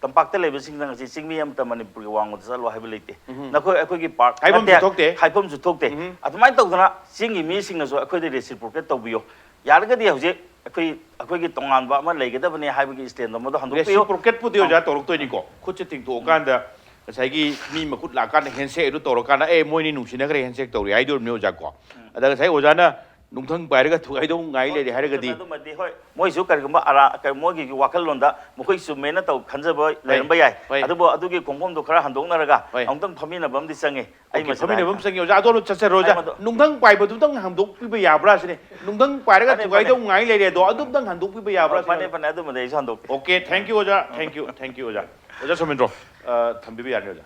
ꯇꯝꯄꯥꯛꯇ ꯂꯩꯕꯁꯤꯡꯅ ꯉꯁꯤ ꯆꯤꯡꯃꯤ ꯑꯃꯇ ꯃꯅꯤꯄꯨꯔꯒꯤ ꯋꯥꯡꯃꯗ ꯆꯠꯂꯣ ꯍꯥꯏꯕ ꯂꯩꯇꯦ꯫ ꯎꯝ꯫ ꯅꯈꯣꯏ ꯑꯩꯈꯣꯏꯒꯤ ꯄꯥꯔꯠ ꯍꯥꯏꯐꯝꯁꯨ ꯅꯠꯇꯦ, ꯊꯣꯛꯇꯦ꯫ ꯍꯥꯏꯐꯝꯁꯨ ꯊꯣꯛꯇꯦ꯫ ꯎꯝ꯫ ꯑꯗꯨꯃꯥꯏꯅ ꯇꯧꯗꯅ ꯆꯤꯡꯒꯤ ꯃꯤꯁꯤꯡꯅꯁꯨ ꯑꯩꯈꯣꯏꯗ ꯔꯦꯁꯤꯄ꯭ꯔꯣꯀꯦꯠ ꯇꯧꯕꯤꯌꯣ꯫ ꯌꯥꯔꯒꯗꯤ ꯍꯧꯖꯤꯛ ꯑꯩꯈꯣꯏ, ꯑꯩꯈꯣꯏꯒꯤ ꯇꯣꯉꯥꯟꯕ ꯑꯃ ꯂꯩꯒꯗꯕꯅꯤ ꯍꯥꯏꯕꯒꯤ ꯁ꯭ꯇꯦꯟꯗꯣ ꯃꯗꯨ ꯍꯟꯗꯣꯛꯄꯤꯌꯨ꯫ ꯔꯦꯁꯤꯄ꯭ꯔꯣꯀꯦꯠꯄꯨꯗꯤ ꯑꯣꯖꯥ ꯇꯧꯔꯛꯇꯣꯏꯅꯤꯀꯣ꯫ ꯈꯨꯠꯁꯦ ꯇꯤꯡꯊꯣꯛꯑꯀꯥꯟꯗ ꯉꯁꯥꯏꯒꯤ ꯃꯤ ꯃꯈꯨꯠ ꯂꯥꯛꯀꯥꯟꯗ ꯍꯦꯟꯁꯦꯛ ꯑꯗꯨ ꯇꯧꯔꯀꯥꯟꯗ, "ꯑꯦ, ꯃꯣꯏꯅꯤ ꯅꯨꯡꯁꯤꯅꯈ꯭ꯔꯦ, ꯍꯦꯟꯁꯦꯛ ꯇꯧꯔꯦ" ꯍꯥꯏꯗꯣꯔꯤꯕꯅꯤ ꯑꯣꯖꯥ ꯀꯣ꯫ ꯑꯗ ꯉꯁꯥꯏ ꯑꯣꯖꯥꯅ ꯅꯨꯡꯊꯪ ꯄꯥꯏꯔꯒ ꯊꯨꯒꯥꯏꯗꯧ ꯉꯥꯏ ꯂꯩꯔꯦ ꯍꯥꯏꯔꯒꯗꯤ? ꯑꯗꯨꯃꯗꯤ ꯍꯣꯏ, ꯃꯣꯏꯁꯨ ꯀꯔꯤꯒꯨꯝꯕ ꯑꯔꯥ-, ꯀ-, ꯃꯣꯏꯒꯤ ꯋꯥꯈꯜꯂꯣꯟꯗ ꯃꯈꯣꯏ ꯆꯨꯝꯃꯦꯅ ꯇꯧ ꯈꯟꯖꯕ ꯂꯩꯔꯝꯕ ꯌꯥꯏ꯫ ꯍꯣꯏ꯫ ꯑꯗꯨꯕꯨ ꯑꯗꯨꯒꯤ ꯈꯣꯡꯐꯝꯗꯣ ꯈꯔ ꯍꯟꯗꯣꯛꯅꯔꯒ ꯍꯣꯏ꯫ ꯑꯃꯨꯛꯇꯪ ꯐꯝꯃꯤꯟꯅꯕ ꯑꯃꯗꯤ ꯆꯪꯉꯤ꯫ ꯑꯩ Okay, ꯃꯁꯤꯗ ꯐꯝꯃꯤꯟꯅꯕ ꯑꯃ ꯍꯥꯏ-, ꯆꯪꯉꯤ꯫ ꯑꯣꯖꯥ, ꯑꯗꯣ ꯆꯠꯆꯔꯣ, ꯑꯣꯖꯥ꯫ ꯑꯩ ꯃꯗꯨ- ꯅꯨꯡꯊꯪ ꯄꯥꯏꯕꯗꯨꯗꯪ ꯍꯟꯗꯣꯛꯄꯤꯕ ꯌꯥꯕ꯭ꯔꯥ ꯁꯤꯅꯤ? ꯅꯨꯡꯊꯪ ꯄꯥꯏꯔꯒ ꯐꯅꯤ, ꯊꯨꯒꯥꯏꯗꯧ ꯐꯅꯤ꯫ ꯉꯥꯏ ꯂꯩꯔꯦ ꯑꯗꯣ, ꯑꯗꯨꯝꯇꯪ ꯍꯟꯗꯣꯛꯄꯤꯕ ꯌꯥꯕ꯭ꯔꯥ ꯑꯣ, ꯐꯅꯤ, ꯁꯤꯅꯤ? ꯐꯅꯤ, ꯑꯗꯨꯃꯗꯤ ꯑꯩꯁꯨ ꯍꯟꯗꯣꯛꯀꯦ꯫ Okay, thank you, ꯑꯣꯖꯥ꯫ Thank you, thank you, ꯑꯣꯖꯥ꯫ ꯑꯣꯖꯥ ꯁꯣꯃꯦꯟꯗ꯭ꯔꯣ, ꯑ, ꯊꯝꯕꯤꯕ ꯌꯥꯅꯤ, ꯑꯣꯖꯥ꯫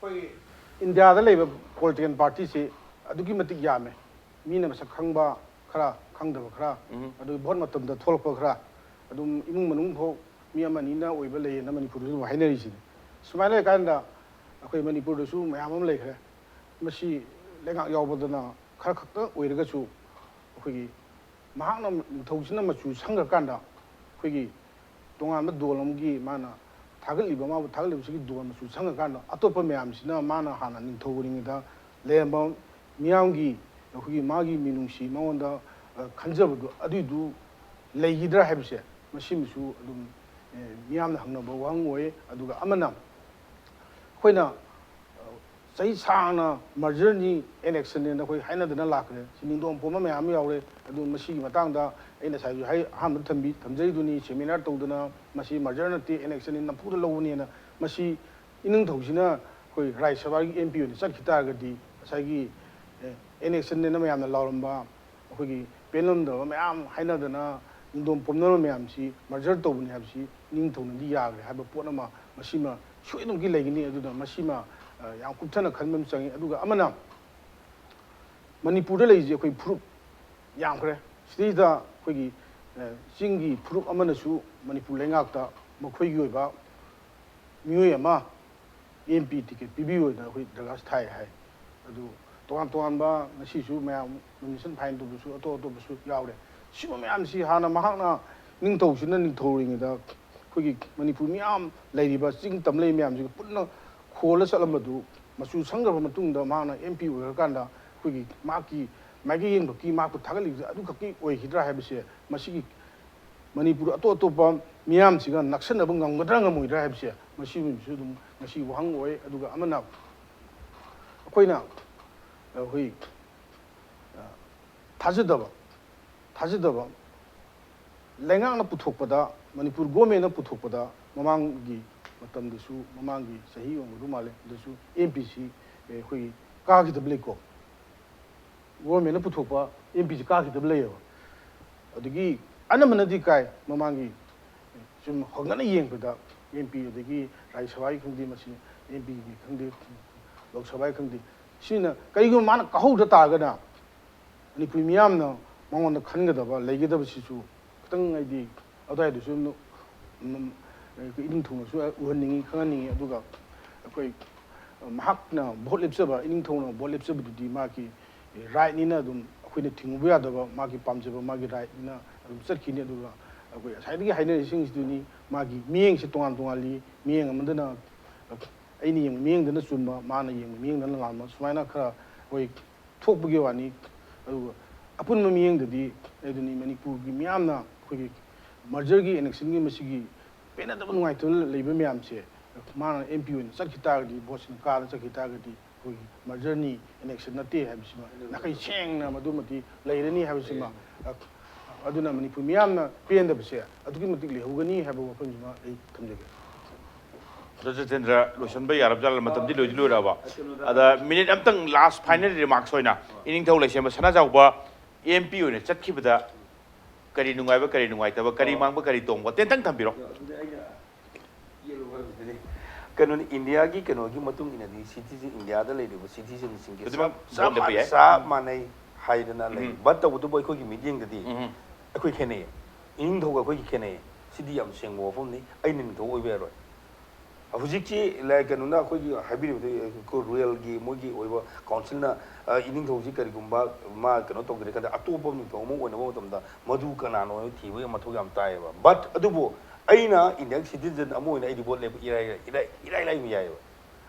ꯑꯩꯈꯣꯏꯒꯤ ꯏꯟꯗꯤꯌꯥꯗ ꯂꯩꯕ ꯄꯣꯂꯤꯇꯤꯀꯦꯜ ꯄꯥꯔꯇꯤꯁꯤ ꯑꯗꯨꯛꯀꯤ ꯃꯇꯤꯛ ꯌꯥꯝꯃꯦ꯫ ꯃꯤꯅ ꯃꯁꯛ ꯈꯪꯕ ꯈꯔ, ꯈꯪꯗꯕ ꯈꯔ, ꯎꯝ꯫ ꯑꯗꯨꯒ ꯚꯣꯠ ꯃꯇꯝꯗ ꯊꯣꯛꯂꯛꯄ ꯈꯔ, ꯑꯗꯨꯝ ꯏꯃꯨꯡ ꯃꯅꯨꯡ ꯐꯥꯎ ꯃꯤ ꯑꯃ ꯑꯅꯤꯅ ꯑꯣꯏꯕ ꯂꯩꯌꯦꯅ ꯃꯅꯤꯄꯨꯔꯗꯁꯨ ꯑꯗꯨꯝ ꯍꯥꯏꯅꯔꯤꯁꯤꯅꯤ꯫ ꯁꯨꯃꯥꯏꯅ ꯂꯩꯔꯀꯥꯟꯗ ꯑꯩꯈꯣꯏ ꯃꯅꯤꯄꯨꯔꯗꯁꯨ ꯃꯌꯥꯝ ꯑꯃ ꯂꯩꯈ꯭ꯔꯦ꯫ ꯃꯁꯤ ꯂꯩꯉꯥꯛ ꯌꯥꯎꯕꯗꯅ ꯈꯔ ꯈꯛꯇ ꯑꯣꯏꯔꯒꯁꯨ ꯑꯩꯈꯣꯏꯒꯤ ꯃꯍꯥꯛꯅ, ꯅꯤꯡꯊꯧꯁꯤꯅ ꯃꯆꯨ ꯁꯪꯈ꯭ꯔꯀꯥꯟꯗ ꯑꯩꯈꯣꯏꯒꯤ ꯇꯣꯉꯥꯟꯕ ꯗꯣꯜ ꯑꯃꯒꯤ ꯃꯥꯅ ꯊꯥꯒꯠꯂꯤꯕ, ꯃꯥꯕꯨ ꯊꯥꯒꯠꯂꯤꯕꯁꯤꯒꯤ ꯗꯣꯜ ꯃꯆꯨ ꯁꯪꯉꯀꯥꯟꯗ ꯑꯇꯣꯞꯄ ꯃꯌꯥꯝꯁꯤꯅ ꯃꯥꯅ ꯍꯥꯟꯅ ꯅꯤꯡꯊꯧ ꯑꯣꯏꯔꯤꯉꯩꯗ ꯂꯩꯔꯝꯕ ꯃꯤꯌꯥꯝꯒꯤ, ꯑꯩꯈꯣꯏꯒꯤ ꯃꯥꯒꯤ ꯃꯤꯅꯨꯡꯁꯤ, ꯃꯉꯣꯟꯗ, ꯑ, ꯈꯟꯖꯕꯗꯨ ꯑꯗꯨꯏꯗꯨ ꯂꯩꯈꯤꯗ꯭ꯔꯥ ꯍꯥꯏꯕꯁꯦ ꯃꯁꯤꯃꯁꯨ ꯑꯗꯨꯝ, ꯑꯦ, ꯃꯤꯌꯥꯝꯅ ꯍꯪꯅꯕ ꯋꯥꯍꯪ ꯑꯣꯏ꯫ ꯑꯗꯨꯒ ꯑꯃꯅ ꯑꯩꯈꯣꯏꯅ, ꯑ, ꯆꯍꯤ ꯁꯥꯡꯅ ꯃꯔꯖꯔꯅꯤ, ꯑꯦꯅꯦꯛꯁꯟꯅꯦꯅ ꯑꯩꯈꯣꯏ ꯍꯥꯏꯅꯗꯅ ꯂꯥꯛꯈ꯭ꯔꯦ꯫ ꯁꯤ ꯅꯤꯡꯗꯣꯝ ꯄꯣꯝꯕ ꯃꯌꯥꯝ ꯑꯃ ꯌꯥꯎꯔꯦ꯫ ꯑꯗꯨ ꯃꯁꯤꯒꯤ ꯃꯇꯥꯡꯗ ꯑꯩꯅ ꯉꯁꯥꯏꯁꯨ ꯍꯥꯏ-, ꯑꯍꯥꯟꯕꯗ ꯊꯝꯕꯤ-, ꯊꯝꯖꯔꯤꯗꯨꯅꯤ, ꯁꯦꯃꯤꯅꯥꯔ ꯇꯧꯗꯅ ꯃꯁꯤ ꯃꯔꯖꯔ ꯅꯠꯇꯦ, ꯑꯦꯅꯦꯛꯁꯟꯅꯤ, ꯅꯝꯐꯨꯗ ꯂꯧꯕꯅꯦꯅ꯫ ꯃꯁꯤ ꯏꯅꯤꯡꯊꯧꯁꯤꯅ ꯑꯩꯈꯣꯏ ꯔꯥꯖ꯭ꯌ ꯁꯚꯥꯒꯤ ꯑꯦꯝ ꯄꯤ ꯑꯣꯏꯅ ꯆꯠꯈꯤ ꯇꯥꯔꯒꯗꯤ ꯉꯁꯥꯏꯒꯤ, ꯑꯦ, ꯑꯦꯅꯦꯛꯁꯟꯅꯦꯅ ꯃꯌꯥꯝꯅ ꯂꯥꯎꯔꯝꯕ, ꯑꯩꯈꯣꯏꯒꯤ ꯄꯦꯜꯂꯝꯗꯕ ꯃꯌꯥꯝ ꯍꯥꯏꯅꯗꯅ ꯅꯤꯡꯗꯣꯝ ꯄꯣꯝꯅꯕ ꯃꯌꯥꯝꯁꯤ ꯃꯔꯖꯔ ꯇꯧꯕꯅꯤ ꯍꯥꯏꯕꯁꯤ ꯅꯤꯡꯊꯧꯅꯗꯤ ꯌꯥꯈ꯭ꯔꯦ ꯍꯥꯏꯕ ꯄꯣꯠ ꯑꯃ ꯃꯁꯤꯃ ꯁꯣꯏꯗꯅꯃꯛꯀꯤ ꯂꯩꯒꯅꯤ꯫ ꯑꯗꯨꯅ ꯃꯁꯤꯃ, ꯑ, ꯌꯥꯝ ꯀꯨꯞꯊꯅ ꯈꯟꯕ ꯑꯃ ꯆꯪꯉꯤ꯫ ꯑꯗꯨꯒ ꯑꯃꯅ ꯃꯅꯤꯄꯨꯔꯗ ꯂꯩꯔꯤꯁꯦ ꯑꯩꯈꯣꯏ ꯐꯨꯔꯨꯞ ꯌꯥꯝꯈ꯭ꯔꯦ꯫ ꯁꯤꯗꯩꯁꯤꯗ ꯑꯩꯈꯣꯏꯒꯤ, ꯑ, ꯆꯤꯡꯒꯤ ꯐꯨꯔꯨꯞ ꯑꯃꯅꯁꯨ ꯃꯅꯤꯄꯨꯔ ꯂꯩꯉꯥꯛꯇ ꯃꯈꯣꯏꯒꯤ ꯑꯣꯏꯕ ꯃꯤꯑꯣꯏ ꯑꯃ ꯑꯦꯝ ꯄꯤ ꯇꯤꯀꯦꯠ ꯄꯤꯕꯤꯌꯨ ꯍꯥꯏꯅ ꯑꯩꯈꯣꯏ ꯗꯔꯈꯥꯁ ꯊꯥꯏ ꯍꯥꯏ꯫ ꯑꯗꯨ ꯇꯣꯉꯥꯟ ꯇꯣꯉꯥꯟꯕ ꯉꯁꯤꯁꯨ ꯃꯌꯥꯝ ꯅꯣꯃꯤꯅꯦꯁꯟ ꯐꯥꯏꯜ ꯇꯧꯕꯁꯨ ꯑꯇꯣꯞ ꯑꯇꯣꯞꯄꯁꯨ ꯌꯥꯎꯔꯦ꯫ ꯁꯤꯒꯨꯝꯕ ꯃꯌꯥꯝꯁꯤ ꯍꯥꯟꯅ ꯃꯍꯥꯛꯅ ꯅꯤꯡꯊꯧꯁꯤꯅ ꯅꯤꯡꯊꯧ ꯑꯣꯏꯔꯤꯉꯩꯗ ꯑꯩꯈꯣꯏꯒꯤ ꯃꯅꯤꯄꯨꯔ ꯃꯤꯌꯥꯝ ꯂꯩꯔꯤꯕ ꯆꯤꯡ ꯇꯝ ꯂꯩ ꯃꯌꯥꯝꯁꯤꯒ ꯄꯨꯟꯅ ꯈꯣꯜꯂ ꯆꯠꯂꯝꯕꯗꯨ ꯃꯆꯨ ꯁꯪꯈ꯭ꯔꯕ ꯃꯇꯨꯡꯗ ꯃꯍꯥꯛꯅ ꯑꯦꯝ ꯄꯤ ꯑꯣꯏꯈ꯭ꯔꯀꯥꯟꯗ ꯑꯩꯈꯣꯏꯒꯤ ꯃꯍꯥꯛꯀꯤ ꯃꯥꯏꯀꯩ ꯌꯦꯡꯕꯒꯤ ꯃꯍꯥꯛꯄꯨ ꯊꯥꯒꯠꯂꯤꯕꯁꯦ ꯑꯗꯨꯈꯛꯀꯤ ꯑꯣꯏꯈꯤꯗ꯭ꯔꯥ ꯍꯥꯏꯕꯁꯦ ꯃꯁꯤꯒꯤ ꯃꯅꯤꯄꯨꯔ ꯑꯇꯣꯞ ꯑꯇꯣꯞꯄ ꯃꯤꯌꯥꯝꯁꯤꯒ ꯅꯛꯁꯟꯅꯕ ꯉꯝꯒꯗ꯭ꯔꯥ ꯉꯝꯃꯣꯏꯗ꯭ꯔꯥ ꯍꯥꯏꯕꯁꯦ ꯃꯁꯤꯒꯨꯝꯕꯁꯨ ꯑꯗꯨꯝ ꯉꯁꯤ ꯋꯥꯍꯪ ꯑꯣꯏ꯫ ꯑꯗꯨꯒ ꯑꯃꯅ ꯑꯩꯈꯣꯏꯅ ꯑꯩꯈꯣꯏ, ꯑ, ꯊꯥꯖꯗꯕ ꯊꯥꯖꯗꯕ ꯂꯩꯉꯥꯛꯅ ꯄꯨꯊꯣꯛꯄꯗ, ꯃꯅꯤꯄꯨꯔ ꯒꯣꯔꯃꯦꯟꯅ ꯄꯨꯊꯣꯛꯄꯗ, ꯃꯃꯥꯡꯒꯤ ꯃꯇꯝꯗꯁꯨ, ꯃꯃꯥꯡꯒꯤ ꯆꯍꯤ ꯑꯣꯏꯔꯝꯒꯗꯧ ꯃꯥꯜꯂꯦ, ꯑꯗꯨꯁꯨ ꯑꯦꯝ ꯄꯤꯁꯤ ꯑꯩꯈꯣꯏꯒꯤ ꯀꯥꯈꯤꯗꯕ ꯂꯩꯀꯣ꯫ ꯒꯣꯔꯃꯦꯟꯅ ꯄꯨꯊꯣꯛꯄ ꯑꯦꯝ ꯄꯤꯁꯤ ꯀꯥꯈꯤꯗꯕ ꯂꯩꯌꯦꯕ꯫ ꯑꯗꯒꯤ ꯑꯅꯝꯕꯅꯗꯤ ꯀꯥꯏ꯫ ꯃꯃꯥꯡꯒꯤ ꯁꯨꯝ ꯍꯧꯒꯠꯅ ꯌꯦꯡꯕꯗ ꯑꯦꯝ ꯄꯤ, ꯑꯗꯒꯤ ꯔꯥꯖ꯭ꯌ ꯁꯚꯥꯒꯤ ꯈꯪꯗꯦ, ꯃꯁꯤ ꯑꯦꯝ ꯄꯤꯒꯤ ꯈꯪꯗꯦ, ꯂꯣꯛ ꯁꯚꯥꯒꯤ ꯈꯪꯗꯦ, ꯁꯤꯅ ꯀꯔꯤꯒꯨꯝꯕ ꯃꯥꯅ ꯀꯥꯍꯧꯗ ꯇꯥꯔꯒꯅ ꯃꯅꯤꯄꯨꯔꯤ ꯃꯤꯌꯥꯝꯅ ꯃꯉꯣꯟꯗ ꯈꯟꯒꯗꯕ, ꯂꯩꯒꯗꯕꯁꯤꯁꯨ ꯈꯤꯇꯪ ꯍꯥꯏꯗꯤ ꯑꯗꯨꯋꯥꯏꯗꯨꯁꯨ ꯅꯨ-, ꯅꯨ-, ꯑꯩꯈꯣꯏ ꯏꯅꯤꯡ ꯊꯧꯅꯁꯨ ꯎꯍꯟꯅꯤꯡꯉꯤ, ꯈꯪꯍꯟꯅꯤꯡꯉꯤ꯫ ꯑꯗꯨꯒ ꯑꯩꯈꯣꯏ ꯃꯍꯥꯛꯅ ꯚꯣꯠ ꯂꯦꯞꯆꯕ, ꯏꯅꯤꯡꯊꯧꯅ ꯚꯣꯠ ꯂꯦꯞꯆꯕꯗꯨꯗꯤ ꯃꯥꯒꯤ ꯔꯥꯏꯠꯅꯤꯅ ꯑꯗꯨꯝ ꯑꯩꯈꯣꯏꯅ ꯊꯤꯡꯉꯨꯕ ꯌꯥꯗꯕ ꯃꯥꯒꯤ ꯄꯥꯝꯖꯕ, ꯃꯥꯒꯤ ꯔꯥꯏꯠꯅꯤꯅ ꯑꯗꯨꯝ ꯆꯠꯈꯤꯅꯤ꯫ ꯑꯗꯨꯒ ꯑꯩꯈꯣꯏ ꯉꯁꯥꯏꯗꯒꯤ ꯍꯥꯏꯅꯔꯤꯁꯤꯡꯁꯤꯗꯨꯅꯤ, ꯃꯥꯒꯤ ꯃꯤꯠꯌꯦꯡꯁꯦ ꯇꯣꯉꯥꯟ ꯇꯣꯉꯥꯟꯂꯤ꯫ ꯃꯤꯠꯌꯦꯡ ꯑꯃꯗꯅ ꯑꯩꯅ ꯌꯦꯡꯕ ꯃꯤꯠꯌꯦꯡꯗꯅ ꯆꯨꯝꯕ, ꯃꯥꯅ ꯌꯦꯡꯕ ꯃꯤꯠꯌꯦꯡꯗꯅ ꯂꯥꯟꯕ, ꯁꯨꯃꯥꯏꯅ ꯈꯔ ꯑꯩꯈꯣꯏ ꯊꯣꯛꯄꯒꯤ ꯋꯥꯅꯤ꯫ ꯑꯗꯨꯒ ꯑꯄꯨꯟꯕ ꯃꯤꯠꯌꯦꯡꯗꯗꯤ ꯑꯗꯨꯅꯤ, ꯃꯅꯤꯄꯨꯔꯒꯤ ꯃꯤꯌꯥꯝꯅ ꯑꯩꯈꯣꯏꯒꯤ ꯃꯔꯖꯔꯒꯤ ꯑꯦꯅꯦꯛꯁꯟꯒꯤ ꯃꯁꯤꯒꯤ ꯄꯦꯟꯅꯗꯕ ꯅꯨꯡꯉꯥꯏꯇꯕ ꯂꯩꯕ ꯃꯌꯥꯝꯁꯦ ꯃꯥꯅ ꯑꯦꯝ ꯄꯤ ꯑꯣꯏꯅ ꯆꯠꯈꯤ ꯇꯥꯔꯒꯗꯤ, ꯚꯣꯠꯁꯤꯅ ꯀꯥꯗ ꯆꯠꯈꯤ ꯇꯥꯔꯒꯗꯤ ꯑꯩꯈꯣꯏꯒꯤ ꯃꯔꯖꯔꯅꯤ, ꯑꯦꯅꯦꯛꯁꯟ ꯅꯠꯇꯦ ꯍꯥꯏꯕꯁꯤꯃ ꯅꯥꯈꯩ ꯁꯦꯡꯅ ꯃꯗꯨꯃꯗꯤ ꯂꯩꯔꯅꯤ ꯍꯥꯏꯕꯁꯤꯃ꯫ ꯑꯗꯨꯅ ꯃꯅꯤꯄꯨꯔ ꯃꯤꯌꯥꯝꯅ ꯄꯦꯟꯗꯕꯁꯦ ꯑꯗꯨꯛꯀꯤ ꯃꯇꯤꯛ ꯂꯩꯍꯧꯒꯅꯤ ꯍꯥꯏꯕ ꯋꯥꯐꯝꯁꯤꯃ ꯑꯩ ꯊꯝꯖꯒꯦ꯫ ꯗꯣꯛꯇꯔ ꯖꯤꯇꯦꯟꯗ꯭ꯔ, ꯂꯣꯏꯁꯤꯟꯕ ꯌꯥꯔꯕ ꯖꯥꯠꯂ? ꯃꯇꯝꯗꯤ ꯂꯣꯏꯗꯤ ꯂꯣꯏꯔꯛꯑꯕ꯫ ꯑꯗ ꯃꯤꯅꯤꯠ ꯑꯝꯇꯪ, ꯂꯥꯁ ꯐꯥꯏꯅꯦꯜ ꯔꯤꯃꯥꯔꯛꯁ ꯑꯣꯏꯅ, ꯏꯅꯤꯡꯊꯧ ꯂꯩꯁꯦꯝꯕ ꯁꯅꯥꯖꯥꯎꯕ, ꯑꯦꯝ ꯄꯤ ꯑꯣꯏꯅ ꯆꯠꯈꯤꯕꯗ ꯀꯔꯤ ꯅꯨꯡꯉꯥꯏꯕ, ꯀꯔꯤ ꯅꯨꯡꯉꯥꯏꯇꯕ, ꯀꯔꯤ ꯃꯥꯡꯕ, ꯀꯔꯤ ꯇꯣꯡꯕ, ꯇꯦꯟꯇꯪ ꯊꯝꯕꯤꯔꯣ꯫ ꯀꯩꯅꯣꯅꯤ, ꯏꯟꯗꯤꯌꯥꯒꯤ ꯀꯩꯅꯣꯒꯤ ꯃꯇꯨꯡ ꯏꯟꯅꯗꯤ, ꯁꯤꯇꯤꯖꯦꯟ, ꯏꯟꯗꯤꯌꯥꯗ ꯂꯩꯔꯤꯕ ꯁꯤꯇꯤꯖꯦꯟꯁꯤꯡꯒꯤ ꯈꯨꯗꯤꯡꯃꯛ ꯆꯞ ꯚꯣꯠ ꯂꯦꯞꯄ ꯌꯥꯏ꯫ ꯆꯞ ꯃꯥꯟꯅꯩ ꯍꯥꯏꯗꯅ ꯂꯩ꯫ ꯎꯝ꯫ ꯕꯠ ꯇꯧꯕꯇꯕꯨ ꯑꯩꯈꯣꯏꯒꯤ ꯃꯤꯠꯌꯦꯡꯗꯗꯤ ꯎꯝ꯫ ꯑꯩꯈꯣꯏ ꯈꯦꯠꯅꯩꯌꯦ꯫ ꯏꯅꯤꯡꯊꯧꯒ ꯑꯩꯈꯣꯏꯒꯤ ꯈꯦꯠꯅꯩꯌꯦ꯫ ꯁꯤꯗꯤ ꯌꯥꯝ ꯁꯦꯡꯕ ꯋꯥꯐꯝꯅꯤ꯫ ꯑꯩꯅ ꯅꯤꯡꯊꯧ ꯑꯣꯏꯕ ꯌꯥꯔꯣꯏ꯫ ꯍꯧꯖꯤꯛꯁꯤ ꯂꯥꯏ-, ꯀꯩꯅꯣꯅ ꯑꯩꯈꯣꯏꯒꯤ ꯍꯥꯏꯕꯤꯔꯤꯕꯗꯨ, ꯑꯩꯈꯣꯏ ꯔꯨꯔꯦꯜꯒꯤ ꯃꯣꯏꯒꯤ ꯑꯣꯏꯕ ꯀꯥꯎꯟꯁꯤꯜꯅ, ꯑ, ꯏꯅꯤꯡꯊꯧꯁꯤ ꯀꯔꯤꯒꯨꯝꯕ ꯃꯥ ꯀꯩꯅꯣ ꯇꯧꯗ꯭ꯔꯦ ꯈꯟꯗ ꯑꯇꯣꯞꯄ ꯅꯤꯡꯊꯧ ꯑꯃ ꯑꯣꯏꯅꯕ ꯃꯇꯝꯗ ꯃꯗꯨ ꯀꯅꯥꯅꯣ ꯍꯥꯏꯕ ꯊꯤꯕꯒꯤ ꯃꯊꯧ ꯌꯥꯝ ꯇꯥꯏꯌꯦꯕ꯫ ꯕꯠ ꯑꯗꯨꯕꯨ ꯑꯩꯅ ꯏꯟꯗꯤꯌꯥꯒꯤ ꯁꯤꯇꯤꯖꯟ ꯑꯃ ꯑꯣꯏꯅ ꯑꯩꯗꯤ ꯚꯣꯠ ꯂꯦꯞꯄ ꯏꯔꯥꯏ ꯏꯔꯥꯏ, ꯏꯔꯥꯏ ꯂꯥꯏꯕ ꯌꯥꯏꯌꯦꯕ꯫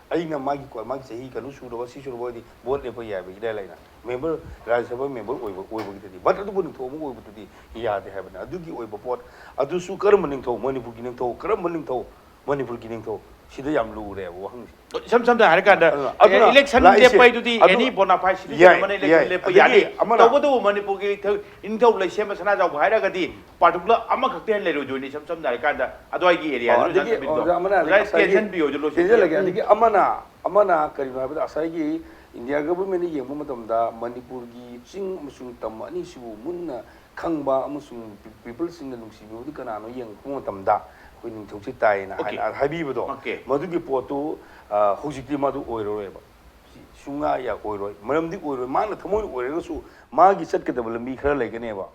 ꯑꯩꯅ ꯃꯥꯒꯤ ꯀꯣ-, ꯃꯥꯒꯤ ꯆꯍꯤ ꯀꯩꯅꯣ ꯁꯨꯔꯕ, ꯁꯤ ꯁꯨꯔꯕ ꯑꯣꯏꯗꯤ ꯚꯣꯠ ꯂꯦꯞꯄ ꯌꯥꯏꯕ ꯏꯔꯥꯏ ꯂꯥꯏꯅ꯫ ꯃꯦꯝꯕꯔ, ꯔꯥꯖ꯭ꯌ ꯁꯚꯥ ꯃꯦꯝꯕꯔ ꯑꯣꯏꯕ, ꯑꯣꯏꯕꯒꯤꯗꯗꯤ꯫ ꯕꯠ ꯑꯗꯨꯕꯨ ꯅꯤꯡꯊꯧ ꯑꯃ ꯑꯣꯏꯕꯗꯨꯗꯤ ꯌꯥꯗꯦ ꯍꯥꯏꯕꯅꯤ꯫ ꯑꯗꯨꯒꯤ ꯑꯣꯏꯕ ꯄꯣꯠ ꯑꯗꯨꯁꯨ ꯀꯔꯝꯕ ꯅꯤꯡꯊꯧ? ꯃꯅꯤꯄꯨꯔꯒꯤ ꯅꯤꯡꯊꯧ꯫ ꯀꯔꯝꯕ ꯅꯤꯡꯊꯧ? ꯃꯅꯤꯄꯨꯔꯒꯤ ꯅꯤꯡꯊꯧ꯫ ꯁꯤꯗ ꯌꯥꯝ ꯂꯨꯔꯦꯕ ꯋꯥꯍꯪꯁꯦ꯫ ꯏꯁꯝ ꯁꯝꯅ ꯍꯥꯏꯔꯀꯥꯟꯗ ꯑꯗꯨꯅ, ꯑꯗꯨꯅ ꯏꯂꯦꯛꯁꯟ ꯂꯥꯛꯏꯁꯦ, ꯂꯦꯞꯄ ꯍꯥꯏꯗꯨꯗꯤ ꯑꯗꯨ- ꯑꯦꯅꯤ ꯕꯣꯅꯥꯐꯥꯏ ꯌꯥꯏ, ꯁꯤꯇꯤꯖꯦꯟ ꯑꯃꯅ ꯌꯥꯏ꯫ ꯏꯂꯦꯛꯁꯟ ꯂꯦꯞꯄ ꯑꯗꯒꯤ ꯌꯥꯅꯤ꯫ ꯑꯃꯅ- ꯇꯧꯕꯇꯕꯨ ꯃꯅꯤꯄꯨꯔꯒꯤ ꯏꯊꯧ- ꯏꯅꯤꯡꯊꯧ ꯂꯩꯁꯦꯝꯕ ꯁꯅꯥꯖꯥꯎꯕ ꯍꯥꯏꯔꯒꯗꯤ ꯄꯥꯔꯇꯤꯀꯨꯂꯔ ꯑꯃꯈꯛꯇ ꯍꯦꯟꯅ ꯂꯩꯔꯣꯏꯗꯣꯏꯅꯤ꯫ ꯏꯁꯝ ꯁꯝꯅ ꯍꯥꯏꯔꯀꯥꯟꯗ ꯑꯗꯨꯋꯥꯏꯒꯤ ꯑꯣ, ꯑꯦꯔꯤꯌꯥꯗꯨꯗ ꯑꯗꯒꯤ ꯆꯠꯅꯕꯤꯗꯣ꯫ ꯑꯣꯖꯥ ꯑꯃꯅ ꯑꯣꯖꯥ ꯉꯁꯥꯏꯒꯤ- ꯇꯦꯟꯁꯟ ꯄꯤꯌꯣꯗꯨ ꯂꯣꯏꯁꯤꯟꯕꯤꯌꯣ꯫ ꯇꯦꯟꯁꯟꯂꯒꯦ꯫ ꯑꯗꯒꯤ ꯑꯃꯅ ꯑꯃꯅ ꯀꯔꯤꯅꯣ ꯍꯥꯏꯕꯗ ꯉꯁꯥꯏꯒꯤ ꯏꯟꯗꯤꯌꯥ ꯒꯚꯔꯟꯃꯦꯟꯠꯅ ꯌꯦꯡꯕ ꯃꯇꯝꯗ ꯃꯅꯤꯄꯨꯔꯒꯤ ꯆꯤꯡ ꯑꯃꯁꯨꯡ ꯇꯝ ꯑꯅꯤꯁꯤꯕꯨ ꯃꯨꯟꯅ ꯈꯪꯕ ꯑꯃꯁꯨꯡ ꯄꯤ- ꯄꯤꯄꯜꯁꯤꯡꯅ ꯅꯨꯡꯁꯤꯕꯤꯕꯗꯤ ꯀꯅꯥꯅꯣ ꯌꯦꯡꯉꯛꯄ ꯃꯇꯝꯗ ꯑꯩꯈꯣꯏ ꯅꯤꯡꯊꯧꯁꯤ ꯇꯥꯏꯌꯦꯅ Okay. ꯍꯥꯏꯅ ꯍꯥꯏꯕꯤꯕꯗꯣ꯫ Okay. ꯃꯗꯨꯒꯤ ꯄꯣꯠꯇꯨ ꯑ, ꯍꯧꯖꯤꯛꯇꯤ ꯃꯗꯨ ꯑꯣꯏꯔꯔꯣꯏꯕ꯫ ꯁꯤ ꯁꯨꯡꯌꯥ ꯌꯥ ꯑꯣꯏꯔꯣꯏ꯫ ꯃꯔꯝꯗꯤ ꯑꯣꯏꯔꯣꯏ꯫ ꯃꯥꯅ ꯊꯃꯣꯏꯅ ꯑꯣꯏꯔꯒꯁꯨ ꯃꯥꯒꯤ ꯆꯠꯀꯗꯕ ꯂꯝꯕꯤ ꯈꯔ ꯂꯩꯒꯅꯦꯕ꯫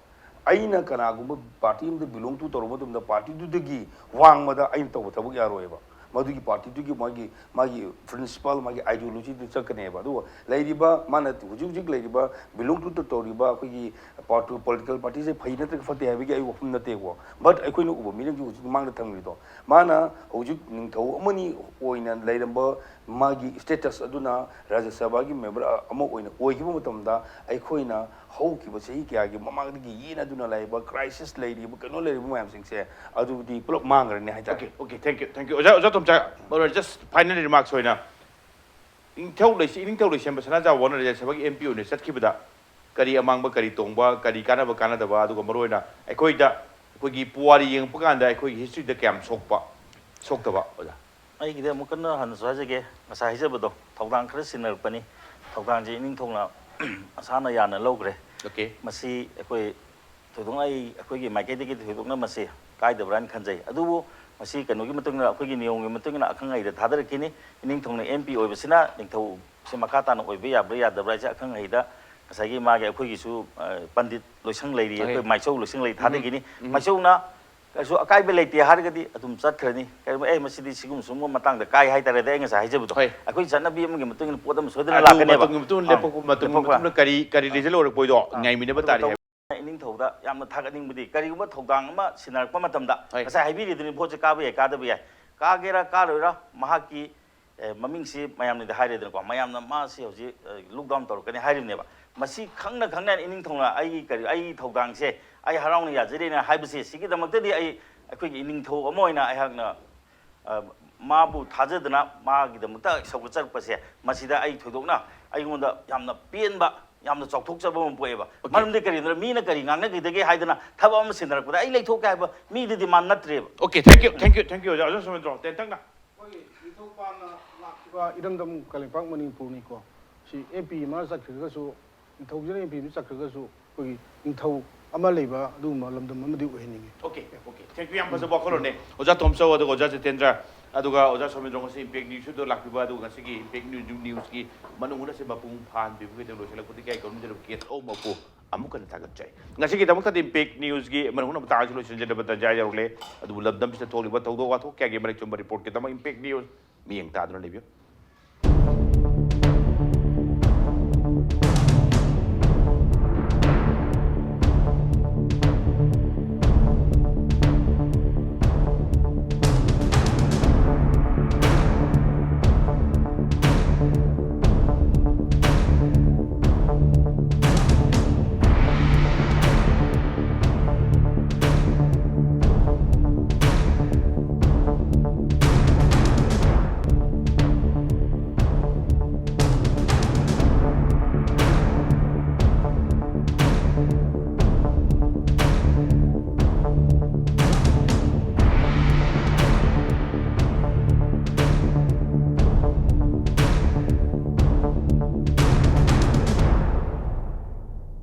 ꯑꯩꯅ ꯀꯅꯥꯒꯨꯝꯕ ꯄꯥꯔꯇꯤ ꯑꯃꯗ ꯕꯤꯂꯣꯡ ꯇꯨ ꯇꯧꯔꯨꯕ ꯃꯇꯝꯗ ꯄꯥꯔꯇꯤꯗꯨꯗꯒꯤ ꯋꯥꯡꯃꯗ ꯑꯩꯅ ꯇꯧꯕ ꯊꯕꯛ ꯌꯥꯔꯣꯏꯕ꯫ ꯃꯗꯨꯒꯤ ꯄꯥꯔꯇꯤꯗꯨꯒꯤ ꯃꯥꯒꯤ ꯃꯥꯒꯤ ꯄ꯭ꯔꯤꯟꯁꯤꯄꯜ, ꯃꯥꯒꯤ ꯑꯥꯏꯗꯤꯌꯣꯂꯣꯖꯤꯗꯨ ꯆꯠꯀꯅꯦꯕ꯫ ꯑꯗꯨꯒ ꯂꯩꯔꯤꯕ ꯃꯥꯅ ꯍꯧꯖꯤꯛ ꯍꯧꯖꯤꯛ ꯂꯩꯔꯤꯕ ꯕꯤꯂꯣꯡ ꯇꯨ ꯇꯧꯔꯤꯕ ꯑꯩꯈꯣꯏꯒꯤ ꯄꯥꯔꯇꯤ, ꯄꯣꯂꯤꯇꯤꯀꯦꯜ ꯄꯥꯔꯇꯤꯁꯦ ꯐꯩ ꯅꯠꯇ꯭ꯔꯒ ꯐꯠꯇꯦ ꯍꯥꯏꯕꯒꯤ ꯑꯩ ꯋꯥꯐꯝ ꯅꯠꯇꯦꯀꯣ꯫ ꯕꯠ ꯑꯩꯈꯣꯏꯅ ꯎꯕ ꯃꯤꯅꯗꯤ ꯍꯧꯖꯤꯛ ꯃꯥꯡꯗ ꯊꯝꯈ꯭ꯔꯤꯗꯣ, ꯃꯥꯅ ꯍꯧꯖꯤꯛ ꯅꯤꯡꯊꯧ ꯑꯃꯅꯤ ꯑꯣꯏꯅ ꯂꯩꯔꯝꯕ ꯃꯥꯒꯤ ꯁ꯭ꯇꯦꯇꯁ ꯑꯗꯨꯅ ꯔꯥꯖ꯭ꯌ ꯁꯚꯥꯒꯤ ꯃꯦꯝꯕꯔ ꯑꯃ ꯑꯣꯏꯅ ꯑꯣꯏꯈꯤꯕ ꯃꯇꯝꯗ ꯑꯩꯈꯣꯏꯅ ꯍꯧꯈꯤꯕ ꯆꯍꯤ ꯀꯌꯥꯒꯤ ꯃꯃꯥꯡꯗꯒꯤ ꯌꯦꯟꯅꯗꯨꯅ ꯂꯩꯕ ꯀ꯭ꯔꯥꯏꯁꯤꯁ ꯂꯩꯔꯤꯕ ꯀꯩꯅꯣ ꯂꯩꯔꯤꯕ ꯃꯌꯥꯝꯁꯤꯡꯁꯦ ꯑꯗꯨꯗꯤ ꯄꯨꯂꯞ ꯃꯥꯡꯈ꯭ꯔꯅꯤ ꯍꯥꯏꯇꯥꯔꯦ꯫ Okay, okay, thank you, thank you. ꯑꯣꯖꯥ, ꯑꯣꯖꯥ ꯇꯣꯝꯆꯥ, ꯃꯔꯨ ꯑꯣꯏꯅ just final remarks ꯑꯣꯏꯅ ꯏꯅꯤꯡꯊꯧ ꯂꯩꯁꯤ-, ꯏꯅꯤꯡꯊꯧ ꯂꯩꯁꯦꯝꯕ ꯁꯅꯥꯖꯥꯎꯕꯅ ꯔꯥꯖ꯭ꯌ ꯁꯚꯥꯒꯤ ꯑꯦꯝ ꯄꯤ ꯑꯣꯏꯅ ꯆꯠꯈꯤꯕꯗ ꯀꯔꯤ ꯑꯃꯥꯡꯕ, ꯀꯔꯤ ꯇꯣꯡꯕ, ꯀꯔꯤ ꯀꯥꯟꯅꯕ, ꯀꯥꯟꯅꯗꯕ, ꯑꯗꯨꯒ ꯃꯔꯨ ꯑꯣꯏꯅ ꯑꯩꯈꯣꯏꯗ, ꯑꯩꯈꯣꯏꯒꯤ ꯄꯨꯋꯥꯔꯤ ꯌꯦꯡꯉꯛꯄ ꯀꯥꯟꯗ ꯑꯩꯈꯣꯏꯒꯤ ꯍꯤꯁꯇ꯭ꯔꯤꯗ ꯀꯌꯥꯝ ꯁꯣꯛꯄ, ꯁꯣꯛꯇꯕ, ꯑꯣꯖꯥ? ꯑꯩꯒꯤꯗꯤ ꯑꯃꯨꯛ ꯀꯟꯅ ꯍꯟꯅꯁꯨ ꯍꯥꯏꯖꯒꯦ, ꯉꯁꯥꯏ ꯍꯥꯏꯖꯕꯗꯣ, ꯊꯧꯗꯥꯡ ꯈꯔ ꯁꯤꯟꯅꯔꯛꯄꯅꯤ꯫ ꯊꯧꯗꯥꯡꯁꯦ ꯏꯅꯤꯡꯊꯧꯅ ꯃꯁꯥꯅ ꯌꯥꯅ ꯂꯧꯈ꯭ꯔꯦ꯫ Okay. ꯃꯁꯤ ꯑꯩꯈꯣꯏ ꯊꯣꯏꯗꯣꯛꯅ ꯑꯩ, ꯑꯩꯈꯣꯏꯒꯤ ꯃꯥꯏꯀꯩꯗꯒꯤ ꯊꯣꯏꯗꯣꯛꯅ ꯃꯁꯤ ꯀꯥꯏꯗꯕ꯭ꯔꯥ ꯍꯥꯏꯅ ꯈꯟꯖꯩ꯫ ꯑꯗꯨꯕꯨ ꯃꯁꯤ ꯀꯩꯅꯣꯒꯤ ꯃꯇꯨꯡ ꯏꯟꯅ, ꯑꯩꯈꯣꯏꯒꯤ ꯅꯤꯌꯣꯝꯒꯤ ꯃꯇꯨꯡ ꯏꯟꯅ ꯑꯈꯪ ꯑꯍꯩꯗ ꯊꯥꯗꯔꯛꯈꯤꯅꯤ꯫ ꯏꯅꯤꯡꯊꯧꯅ ꯑꯦꯝ ꯄꯤ ꯑꯣꯏꯕꯁꯤꯅ ꯅꯤꯡꯊꯧꯁꯦ ꯃꯈꯥ ꯇꯥꯅ ꯑꯣꯏꯕ ꯌꯥꯕ꯭ꯔꯥ ꯌꯥꯗꯕ꯭ꯔꯥ ꯍꯥꯏꯁꯦ ꯑꯈꯪ ꯑꯍꯩꯗ, ꯉꯁꯥꯏꯒꯤ ꯃꯥꯒꯤ, ꯑꯩꯈꯣꯏꯒꯤꯁꯨ, ꯑ, ꯄꯟꯗꯤꯠ ꯂꯣꯏꯁꯪ ꯂꯩꯔꯤ, Okay. ꯑꯩꯈꯣꯏ ꯃꯥꯏꯁꯧ ꯂꯣꯏꯁꯪ ꯂꯩ, ꯊꯥꯗꯈꯤꯅꯤ꯫ ꯎꯝ. ꯃꯥꯏꯁꯧꯅ ꯀꯩꯁꯨ ꯑꯀꯥꯏꯕ ꯂꯩꯇꯦ ꯍꯥꯏꯔꯒꯗꯤ ꯑꯗꯨꯝ ꯆꯠꯈ꯭ꯔꯅꯤ꯫ ꯀꯩꯒꯨꯝꯕ ꯑꯦ ꯃꯁꯤꯗꯤ ꯁꯤꯒꯨꯝꯕ ꯁꯤꯒꯨꯝꯕ ꯃꯇꯥꯡꯗ ꯀꯥꯏ ꯍꯥꯏꯇꯥꯔꯒꯗꯤ, ꯑꯩ ꯉꯁꯥꯏ ꯍꯥꯏꯖꯕꯗꯣ, ꯍꯣꯏ꯫ ꯑꯩꯈꯣꯏ ꯆꯠꯅꯕꯤ ꯑꯃꯒꯤ ꯃꯇꯨꯡ ꯏꯟꯅ ꯄꯣꯠ ꯑꯃ ꯁꯣꯏꯗꯅ ꯑꯗꯨ ꯂꯥꯛꯀꯅꯦꯕ꯫ ꯃꯇꯨꯡꯒꯤ ꯃꯇꯨꯡ ꯑꯥ, ꯂꯦꯞꯄꯛꯄ ꯃꯇꯨꯡꯒꯤ ꯂꯦꯞꯄꯛꯄ꯫ ꯃꯇꯨꯡꯗ ꯀꯔꯤ, ꯀꯔꯤ ꯑꯥ꯫ ꯔꯤꯖꯜ ꯑꯣꯏꯔꯛꯄꯣꯏꯗꯣ ꯉꯥꯏꯃꯤꯟꯅꯕ ꯑꯗꯨꯒ ꯇꯥꯔꯤ ꯇꯧ-, ꯍꯥꯏꯕ꯫ ꯏꯅꯤꯡꯊꯧꯗ ꯌꯥꯝꯅ ꯊꯥꯒꯠꯅꯤꯡꯕꯗꯤ, ꯀꯔꯤꯒꯨꯝꯕ ꯊꯧꯗꯥꯡ ꯑꯃ ꯁꯤꯟꯅꯔꯛꯄ ꯃꯇꯝꯗ, ꯍꯣꯏ꯫ ꯉꯁꯥꯏ ꯍꯥꯏꯕꯤꯔꯤꯗꯨꯅꯤ, ꯄꯣꯠꯁꯦ ꯀꯥꯕ ꯌꯥꯏ, ꯀꯥꯗꯕ ꯌꯥꯏ, ꯀꯥꯒꯦꯔꯥ ꯀꯥꯔꯣꯏꯔꯥ, ꯃꯍꯥꯛꯀꯤ, ꯑꯦ, ꯃꯃꯤꯡꯁꯤ ꯃꯌꯥꯝꯅꯗꯤ ꯍꯥꯏꯔꯦꯗꯅꯀꯣ, ꯃꯌꯥꯝꯅ ꯃꯥꯁꯤ ꯍꯧꯖꯤꯛ, ꯑꯦ, look down ꯇꯧꯔꯛꯀꯅꯤ ꯍꯥꯏꯔꯤꯕꯅꯦꯕ꯫ ꯃꯁꯤ ꯈꯪꯅ ꯈꯪꯅ ꯏꯅꯤꯡꯊꯧꯅ ꯑꯩꯒꯤ ꯀꯔꯤ, ꯑꯩꯒꯤ ꯊꯧꯗꯥꯡꯁꯦ ꯑꯩ ꯍꯔꯥꯎꯅ ꯌꯥꯖꯔꯤꯅ ꯍꯥꯏꯕꯁꯦ, ꯁꯤꯒꯤꯗꯃꯛꯇꯗꯤ ꯑꯩ, ꯑꯩꯈꯣꯏꯒꯤ ꯏꯅꯤꯡꯊꯧ ꯑꯃ ꯑꯣꯏꯅ ꯑꯩꯍꯥꯛꯅ, ꯑ, ꯃꯥꯕꯨ ꯊꯥꯖꯗꯅ ꯃꯥꯒꯤꯗꯃꯛꯇ ꯁꯧꯒꯠꯆꯔꯛꯄꯁꯦ, ꯃꯁꯤꯗ ꯑꯩ ꯊꯣꯏꯗꯣꯛꯅ, ꯑꯩꯉꯣꯟꯗ ꯌꯥꯝꯅ ꯄꯦꯟꯕ, ꯌꯥꯝꯅ ꯆꯥꯎꯊꯣꯛꯆꯕ ꯑꯃ ꯄꯣꯛꯑꯦꯕ꯫ ꯃꯔꯝꯗꯤ ꯀꯔꯤꯒꯤꯅꯣ, ꯃꯤꯅ ꯀꯔꯤ ꯉꯥꯡꯅꯈꯤꯗꯒꯦ ꯍꯥꯏꯗꯅ ꯊꯕꯛ ꯑꯃ ꯁꯤꯟꯅꯔꯛꯄꯗ ꯑꯩ ꯂꯩꯊꯣꯛꯀꯦ ꯍꯥꯏꯕ ꯃꯤꯗꯨꯗꯤ ꯃꯥ ꯅꯠꯇ꯭ꯔꯦꯕ꯫ Okay, thank you, thank you, thank you, ꯑꯣꯖꯥ, ꯑꯣꯖꯥ ꯁꯣꯃꯦꯟꯗ꯭ꯔꯣ꯫ ꯇꯦꯟꯇꯛꯅ꯫ ꯑꯩꯈꯣꯏꯒꯤ ꯅꯤꯡꯊꯧ ꯄꯥꯟꯅ ꯂꯥꯛꯈꯤꯕ ꯏꯔꯝꯗꯝ ꯀꯪꯂꯩꯄꯥꯛ ꯃꯅꯤꯄꯨꯔꯅꯤꯀꯣ꯫ ꯁꯤ ꯑꯦꯝ ꯄꯤ ꯑꯃ ꯆꯠꯈ꯭ꯔꯒꯁꯨ, ꯅꯤꯡꯊꯧꯁꯤꯅ ꯑꯦꯝ ꯄꯤ ꯑꯃ ꯆꯠꯈ꯭ꯔꯒꯁꯨ, ꯑꯩꯈꯣꯏꯒꯤ ꯅꯤꯡꯊꯧ ꯑꯃ ꯂꯩꯕ ꯑꯗꯨꯒꯨꯝꯕ ꯂꯝꯗꯝ ꯑꯃꯗꯤ ꯑꯣꯏꯍꯟꯅꯤꯡꯉꯤ꯫ Okay, okay, thank you, ꯌꯥꯝ ꯐꯖꯕ ꯋꯥꯈꯜꯂꯣꯟꯅꯦ꯫ ꯑꯣꯖꯥ ꯇꯣꯝꯆꯧ ꯑꯗꯨꯒ ꯑꯣꯖꯥ ꯖꯤꯇꯦꯟꯗ꯭ꯔ ꯑꯗꯨꯒ ꯑꯣꯖꯥ ꯁꯣꯃꯦꯟꯗ꯭ꯔꯣ, ꯉꯁꯤ ꯏꯝꯄꯦꯛ ꯅ꯭ꯌꯨꯁꯇꯨꯗ ꯂꯥꯛꯄꯤꯕ, ꯑꯗꯨꯒ ꯉꯁꯤꯒꯤ ꯏꯝꯄꯦꯛ ꯅ꯭ꯌꯨꯁꯀꯤ ꯃꯅꯨꯡ ꯍꯨꯠꯅꯁꯦ ꯃꯄꯨꯡ ꯐꯥꯍꯟꯕꯤꯕꯒꯤꯗꯃꯛ ꯂꯣꯏꯁꯤꯜꯂꯛꯄꯗꯒꯤ ꯑꯩ ꯒꯣꯕꯤꯟꯗ ꯀꯦ ꯊꯧꯃꯛꯄꯨ ꯑꯃꯨꯛ ꯍꯟꯅ ꯊꯥꯒꯠꯆꯔꯤ꯫ ꯉꯁꯤꯒꯤꯗꯃꯛꯇꯗꯤ ꯏꯝꯄꯦꯛ ꯅ꯭ꯌꯨꯁꯀꯤ ꯃꯅꯨꯡ ꯍꯨꯠꯅ ꯃꯇꯥꯡ ꯑꯁꯤ ꯂꯣꯏꯁꯤꯟꯖꯅꯕ ꯇꯥꯟꯖꯥ ꯌꯧꯔꯛꯂꯦ꯫ ꯑꯗꯨꯕꯨ ꯂꯝꯗꯝꯁꯤꯗ ꯊꯣꯛꯂꯤꯕ ꯊꯧꯗꯣꯛ ꯋꯥꯊꯣꯛ ꯀꯌꯥꯒꯤ ꯃꯔꯤꯛ ꯆꯨꯝꯕ ꯔꯤꯄꯣꯔꯠꯀꯤꯗꯃꯛ ꯏꯝꯄꯦꯛ ꯅ꯭ꯌꯨꯁ ꯃꯤꯠꯌꯦꯡ ꯇꯥꯗꯨꯅ ꯂꯩꯕꯤꯌꯨ꯫